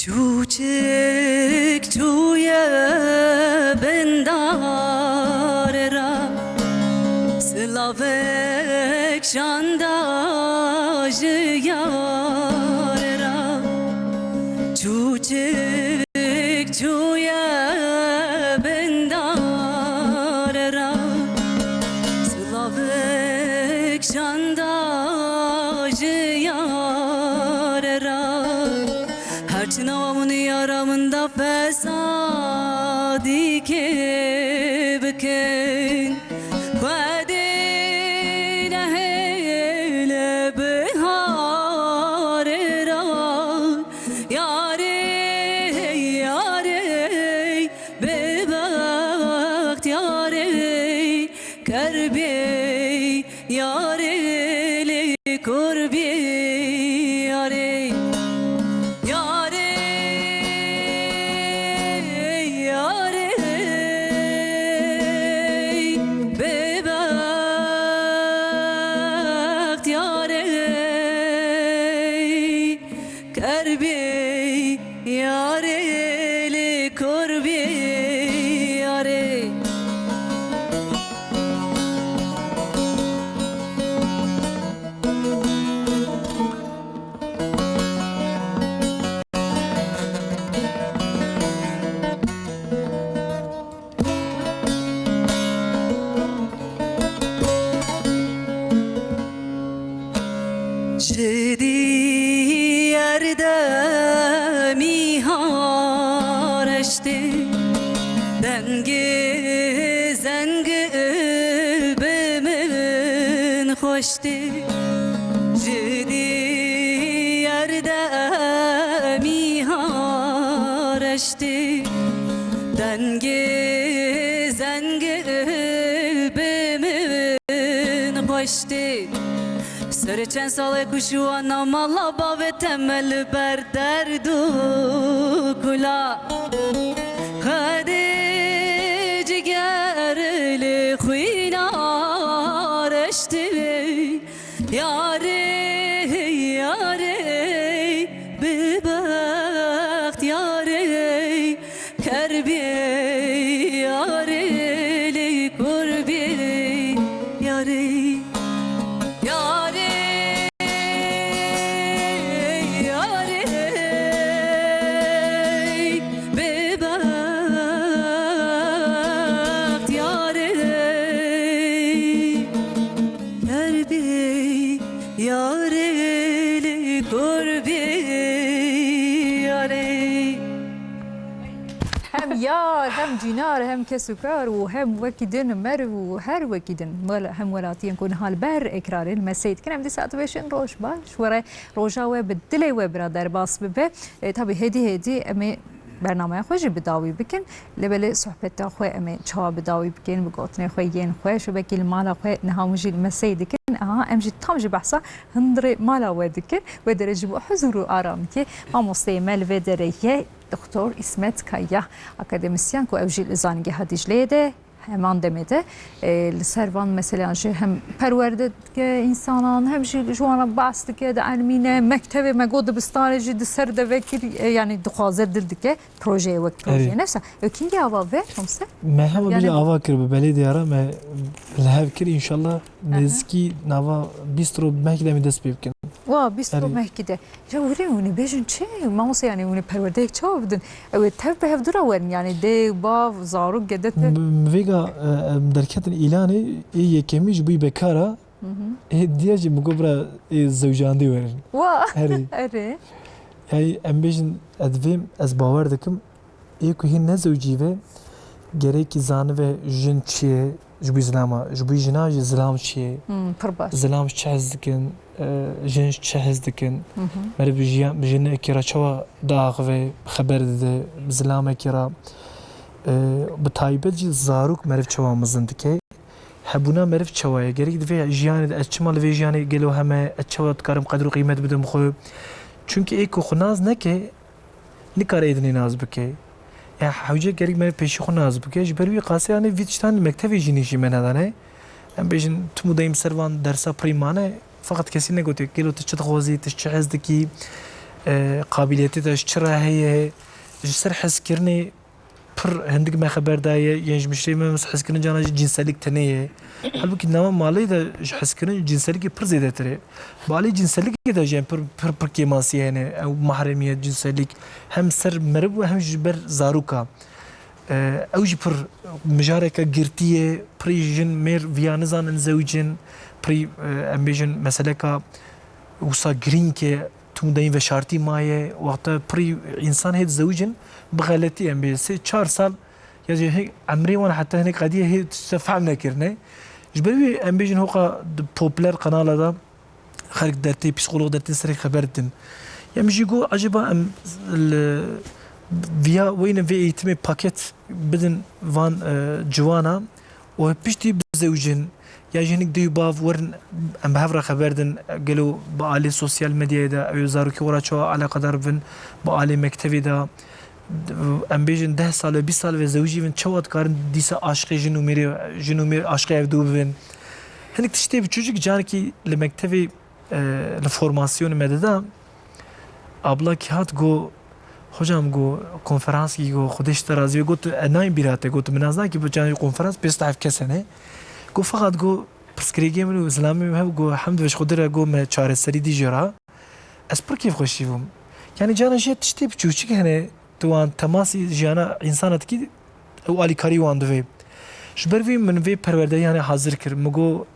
Çûçik çûye bin darê re, silavek şanda ji yarê re. Çûçik çûye bin darê re, silavek şanda ji yarê re. Her çi nawa min û yara min da fesadî kê bikin. Xwedê nehêle biharê ra. Yarê, yarê, bêbext yarê. Kerbê yarê, lê kor bê yarê. Yarê, yarê, bêbext yarê. Kerbê yarê, lê kor bê yarê. Ji diyar de mîhar eştê, dengê zengil bi min xweş tê. Ji diyar de mîhar eştê, dengê zengil bi min xweş tê. Ser çend salê ku şiwana mala bavê te me li ber derd û kula. Xwedê ciger lê Yarê li gor bê yarê. Hem yar, hem cînar, hem kes û kar û hem wekî din meriv û her wekî din wel-, hem welatiyên ku niha li ber ekranê li me seyr dikin. Em dîsa dibêjin roj baş, were roja we bi dilê we bira derbas bibe. E, tabî hêdî hêdî em ê bernameya xwe jî bi dawî bikin. Lê belê sohbeta xwe em ê çawa bi dawî bikin, bi gotinê xwe yên xweş û belkî li mala xwe niha hûn jî li me seyr dikin. Aha, em jî tam jî behsa hundirê mala we dikin. Wê derê ji bo huzûr û aramkê mamosteyê me li vê derê ye, Doktor Îsmet Kaya, akademisyen ku ew jî li Zanîngeha Dîcleyê de heman demê de, e, li ser van meseleyan jî hem perwerde dike însanan, hem jî ji wan re behs dike, dielmîne, mektevê me got dibistanê jî di ser de vekir, e, yanî dixwaze dil dike, projeyê wek projeyê. Erê. Nefsa, ew kîngî ava ve, komse? Me hema Yani bîle ava kir bi belediya re, me li hev kir, înşallah Aha. nêzîkî nava bîst roj mehkî de em ê dest pê bikin. Wa, bîst roj Erê. mehkî de. Ya were hûn ê bêjin çi? Mamoste, yanî hûn ê perwerdeyek çawa bidin? Ew ê tev bi hev dû re werin, yanî dê, bav, zarok, gede te. M-, m-, vêga, e, em derketin îlanê, ê yekemî ji bo yî bekara, Hı hı. ê diya jî min got bira ê zewcandî werin. Wa! Erê. Erê. Yanî em bêjin, ez divêm, ez bawer dikim, ê ku hîn nezewicî ve, gerekî zanive jin çi ye, ji bo zilama, ji bo jina jî zilam çi ye? Hmm, pir baş. Zilam çi hez dikin, e, jin çi hez dikin? Hı hı. Meriv bi jiyan, bi jinekî re çawa diaxive, xeber dide, bi zilamekî re, e, bi taybet jî zarok meriv çawa mezin dike? Hebûna meriv çawa ye? Gerek divê jiyanê de ez çima li vê jiyanê gelo heme, ez çawa dikarim qedr û qîmet bidim xwe? Çunkî ê ku xwe nas neke, nikare ê dinê nas bike. Ya hewce gerek meriv pêşî xwe nas bike. Ji ber wî qasê, yanî vî tiştan li mektevê jî nîşî me nedane. Em bêjin, tim û deyim ser van dersa pirî mane, feqet kesî negotiye, gelo tu çi dixwazî, tu çi hez dikî, e, qabiliyetê te ji çi re heye, ji ser hezkirinê pir hindik me xeber daye, yên ji mişteyê me hezkirin cana jî cinsellik tenê ye. Halbûkî nava malê de ji hezkirin cinsellikê pir zêdetir e. Bi alî cinsellikê de jî em pir, pir, pir kêmasî hene. Ew mahremiyet, cinsellik hem ser meriv û hem ji ber zaroka. E, ew jî pir mijareke girtî ye. Pirî jin mêr viya nizanin zewicin. Pirî, e, em bêjin meseleka wisa girîng e. Tim û deyîn veşartî maye. Wexta pirî însan hê dizewicin bi xeletî em bê sê çar sal ya jî hê emrê wan heta hinek qediyê hê tişte fehm nekirine. Ji ber wî em bêjin hoqa di popüler kanala de xelk dertê psîkolog dertê serê xeber din. Ya min jî got, acaba em li viya weyne vê eğitimê paket bidin van, e, ciwana û piştî bizewicin ya jî hinek dê û bav werin em bi hev re xeber din, gelo bi alê sosyal medyayê de ew zarokê xwe re çawa eleqedar bibin, bi alê mektevê de, em bêjin deh sal ve, bîst sal ve zewicî bin, çawa dikarin dîsa aşiqê jin û mêrê, jin û mêr aşiqê hevdû bibin. Hinek tiştê biçûcik carekî li mektevê, e, li formasyonê me dida, abla kî hat got, hocam got, konferans kî got, Xwedê ji te razî be, got, e, nayên bîra te, got, min nas nakî, bi canê konferans pênc sed heft kes hene. Got, feqat got, pirsgirêkê min û zilamê min hev got, hemd ve ji Xwedê re got, me çareserî dî jê re. Ez pir kêfxweşî bûm. Yanî cana jê tiştê biçûçik hene, tu wan temasî jiyana însana dikî, ew alîkarî wan divê. Ji ber vê min vê perwerdeyanê hazir kir. Min got,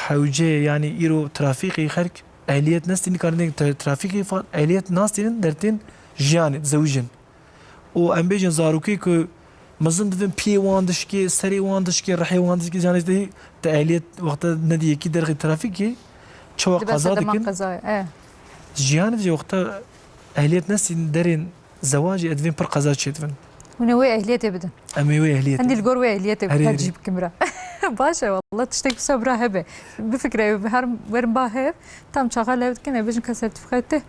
hewce, yanî îro trafîkê xelk ehliyet nestînin, nikarin tra-, trafîkê fa-, ehliyet nastînin, dertên jiyanê, dizewicin. Û em bêjin zarokê ku mezin dibin, piyê wan dişkê, serê wan dişkê, rihê wan dişkê, canê te, te ehliyet wexta nedî yekî derxê trafîkê, çawa Dibe qeza sedema dikin? Qezayê, e. Jiyanê jî wexta ehliyet nesîn derên zewacê, ez divên pir qeza çêdibin. Hûn ê wê ehliyetê bidin. Em ê wê ehliyetê Hindî li bidin. Gor wê ehliyetê Herê, bidin, herê. Cî bikim bira. Baş e, wallah tiştek wisa bira hebe. Bifikre, ew her werin ba hev, tam çaxa lev dikin, ev bêjin ka sertîfîkayê te.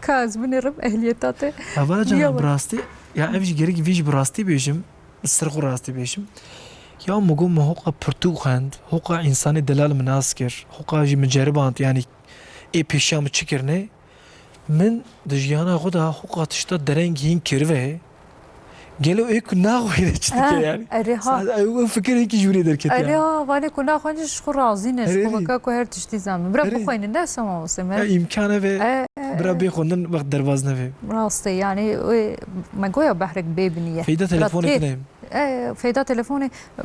Ka ez binêrim ehliyeta te. Hevala Niye cana, bi rastî, ya ev jî gerek vî jî bi rastî bêjim, bi ser xwe rastî bêjim. Ya min got, min hoqa pirtûk xwend, hoqa însanê delal min nas kir, hoqa jî min ceriband, yanî ê pêşiya min çi kirine, min di jiyana xwe de hoqa tişta dereng hîn kiribe. Gelo ê ku naxwîne çi dike Ha, yani? Erê ha. Sa-, ew, ew fikir hêkî ji wî derket Erê yani. Ha, vanê ku naxwîne ji xwe razî ne, ji Erê xwe rî. Bika ku her tiştî zanin. Bira Erê. Bixwînin, ne sema wase, me. Ya îmkan heve, Erê. Bira bê xwendin wext derbaz nebe. Rast e, yani, e, me goya behrek bê binî ye. Feyda Bira telefonê tê-, tine. E, feyda telefonê, e,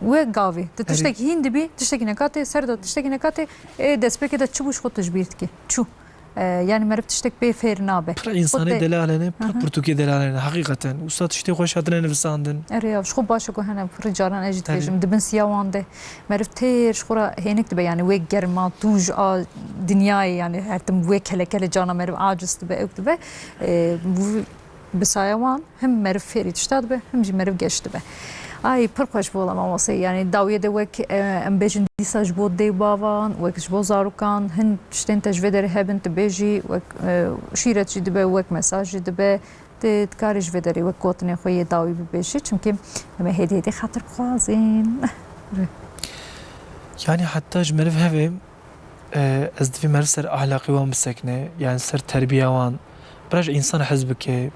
wê gavê. Tu Erê. tiştekî hîn dibî, tiştekî nekatê, ser de tiştekî nekatê, ê destpêkê de çi bû ji xwe tu ji bîr dikî? Çû. E, yani meriv tiştek pê fêr nabe. Pir Xwe insanê te- delal hene, pir Aha. pirtûkê delal hene, heqîqeten. Wisa tiştê xweş hatine nivisandin. Erê ya, ji xwe baş e ku hene, pir caran ez jî Erê. dibêjim, di bin siya wan de. Meriv têr ji xwe re hênik dibe, yani wê germa, tûj a dinyayê, yani her tim wê kelekele cana meriv aciz dibe, ew dibe. E, bu Bi saya wan him meriv fêrî tişta dibe, him jî meriv geş dibe. Ay, pir xweş bû wela mamostê. Yani dawiyê de wek, e, em bêjin dîsa ji bo dê û bavan, wek ji bo zarokan, hin tiştên te ji vê derê hebin tu bêjî, wek, e, şîret jî dibe, wek mesaj jî dibe. Tu dikarî ji vê derê wek gotinên xwe yê dawî bibêjî, çimkî em ê hêdî hêdî xatirxwazîn. Yani heta ji meriv heve, e, ez divê meriv ser ahlaqê wan bisekine, yani ser terbiya wan. Biraz însan hez bike,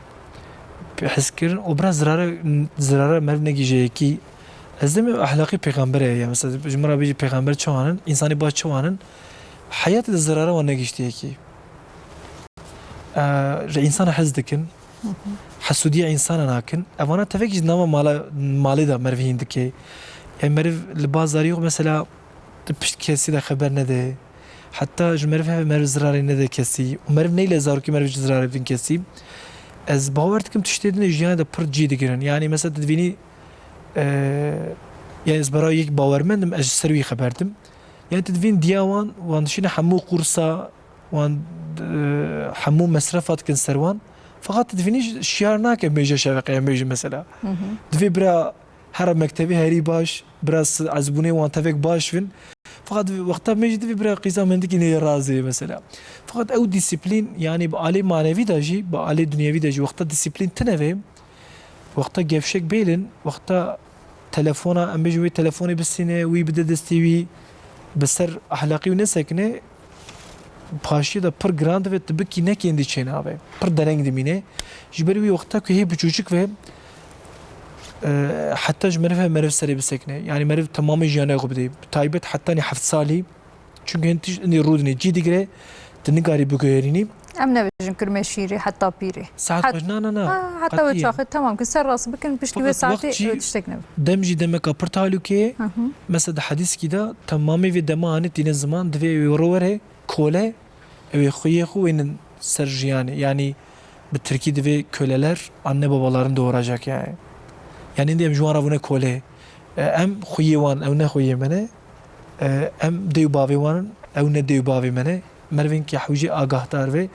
hezkirin û biraz zirare, zirare meriv negîje yekî. Ez dibêm ev ahlaqê pêxemberê ye. Mesela ji min re bêjî pêxember çawan in, însanê baş çawan in, heyatê de zirare wan negihiştiye yekî. E, ji însan hez dikin, Hı hı. hesûdiya însanan nakin. Evana tevekî ji nava mala, malê de meriv hîn dike. Yani meriv li bazarî yok mesela di pişt kesî de xeber nede. Heta ji meriv heve meriv zirarê nede kesî. Û meriv neyle zarokî meriv ji zirarê bidin kesî. Ez bawer dikim tiştê din ê jiyanê de pir cî digirin. Yani mesela tu divînî, e, yani ez bera yek bawermend im, ez ji ser wî xeber dim. Yani tu divîn diya wan, wan dişîne hemû qursa, wan, e, hemû mesrefa dikin ser wan. Fakat tu divînî şiyar nake mêje şeveqe, mêje mesela. Hı hı. Divê bira Hera mektebê herî baş, biraz ezbûnê wan tevek baş bin. Fakat wexta me jî divê bira qîza mendikî neyê razê mesela. Fakat ew disiplîn, yani bi alê manevî de jî, bi alê dunyevî de jî wexta disiplîn tine ve, wexta gevşek bêlin, wexta telefona, em bêjin wê telefonê bisîne, wî bide destê wî, bi ser ahlaqî wî nesekine, paşiyê de pir giran dibe, tu bikî nekên dî çênabe. Pir dereng dimîne. Ji ber wî wexta ku hê biçûçik ve, e, heta ji meriv heve meriv serê bisekine. Yani meriv temamê jiyanê xwe bidê. Bi taybet hetanî heft salî. Çunku hin tişt inî rûdinê cî digire, tu nikarî biguherînî. Em nebêjin kurmê şîrê heta pîrê. Saet Het-, xweş, na, na, na. Ha, heta wê Qetî. çaxê temam ki ser rast bikin, piştî wê Fakat saetê wext jî, e, tiştek nebe. Dem jî demeka pir talûkê ye. Hı hı. Mesela di hedîskî de temamê vê dema hanê tîne ziman, divê wê ro were kole, ew ê xweyê xwe wênin ser jiyanê. Yani bi tirkî divê köleler anne babaların doğuracak yani. Yani indi em ji wan re bûne kole. E, em xweyê wan, ew ne xweyê me ne. E, em dê û bavê wan in, ew ne dê û bavê me ne. Merivên ke hewce agahdar ve,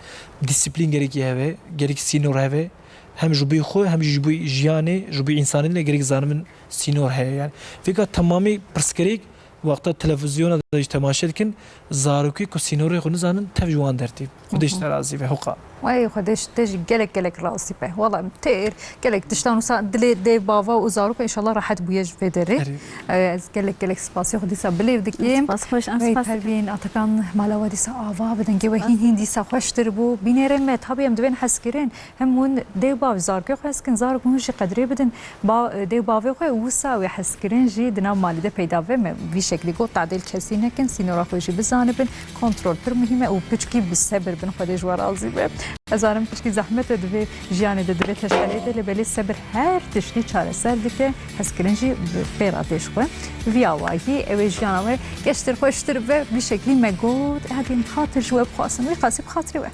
disiplîn gerekî heve, gerek sînor heve. Hem ji bo xwe, hem jî ji bo jiyanê, ji bo însanê gerek zanibin sînor heye. Yani vêka temamê pirsgirêk wexta televîzyona de jî temaşe dikin, zarokê ku sînorê xwe nizanin, tev ji wan dertî. Xwedê ji te razî be, hoqa. Wey, Xwedê ji te jî gelek gelek razî be. Wala em têr gelek tiştan wisa dilê dê, bava û zaroka înşallah rehet bûye ji vê derê. Erê. Ee, ez gelek gelek spasê xwe dîsa bilêv dikim. Spas xweş, em Wey, spas dikim. Pervîn Atakan, mala we dîsa ava bi dengê we hîn hîn dîsa xweştir bû. Bînerên me, tabî em divên hezkirin. Hem hûn dê û bav zarokê xwe hez kin, zarok hûn jî qedrê bidin. Ba, dê û bavê xwe wisa wê hezkirin jî di nav malê de peyda be. Me vî şeklî got, tadêl kesî nekin, sînora xwe jî bizanibin. Kontrol pir muhîm e û piçkî bi sebir bin, Xwedê ji we razî be. Ez zanim piçkî zehmet e di vê jiyanê de, di vê teşxelê de, lê belê sebir her tiştî çareser dike, hezkirin jî bi pê re tê ji xwe. Vî awayî ew ê jiyana we geştir xweştir be, vî şeklî me got, hevîn xatir ji we bixwazin, wî qasî bi xatirê we.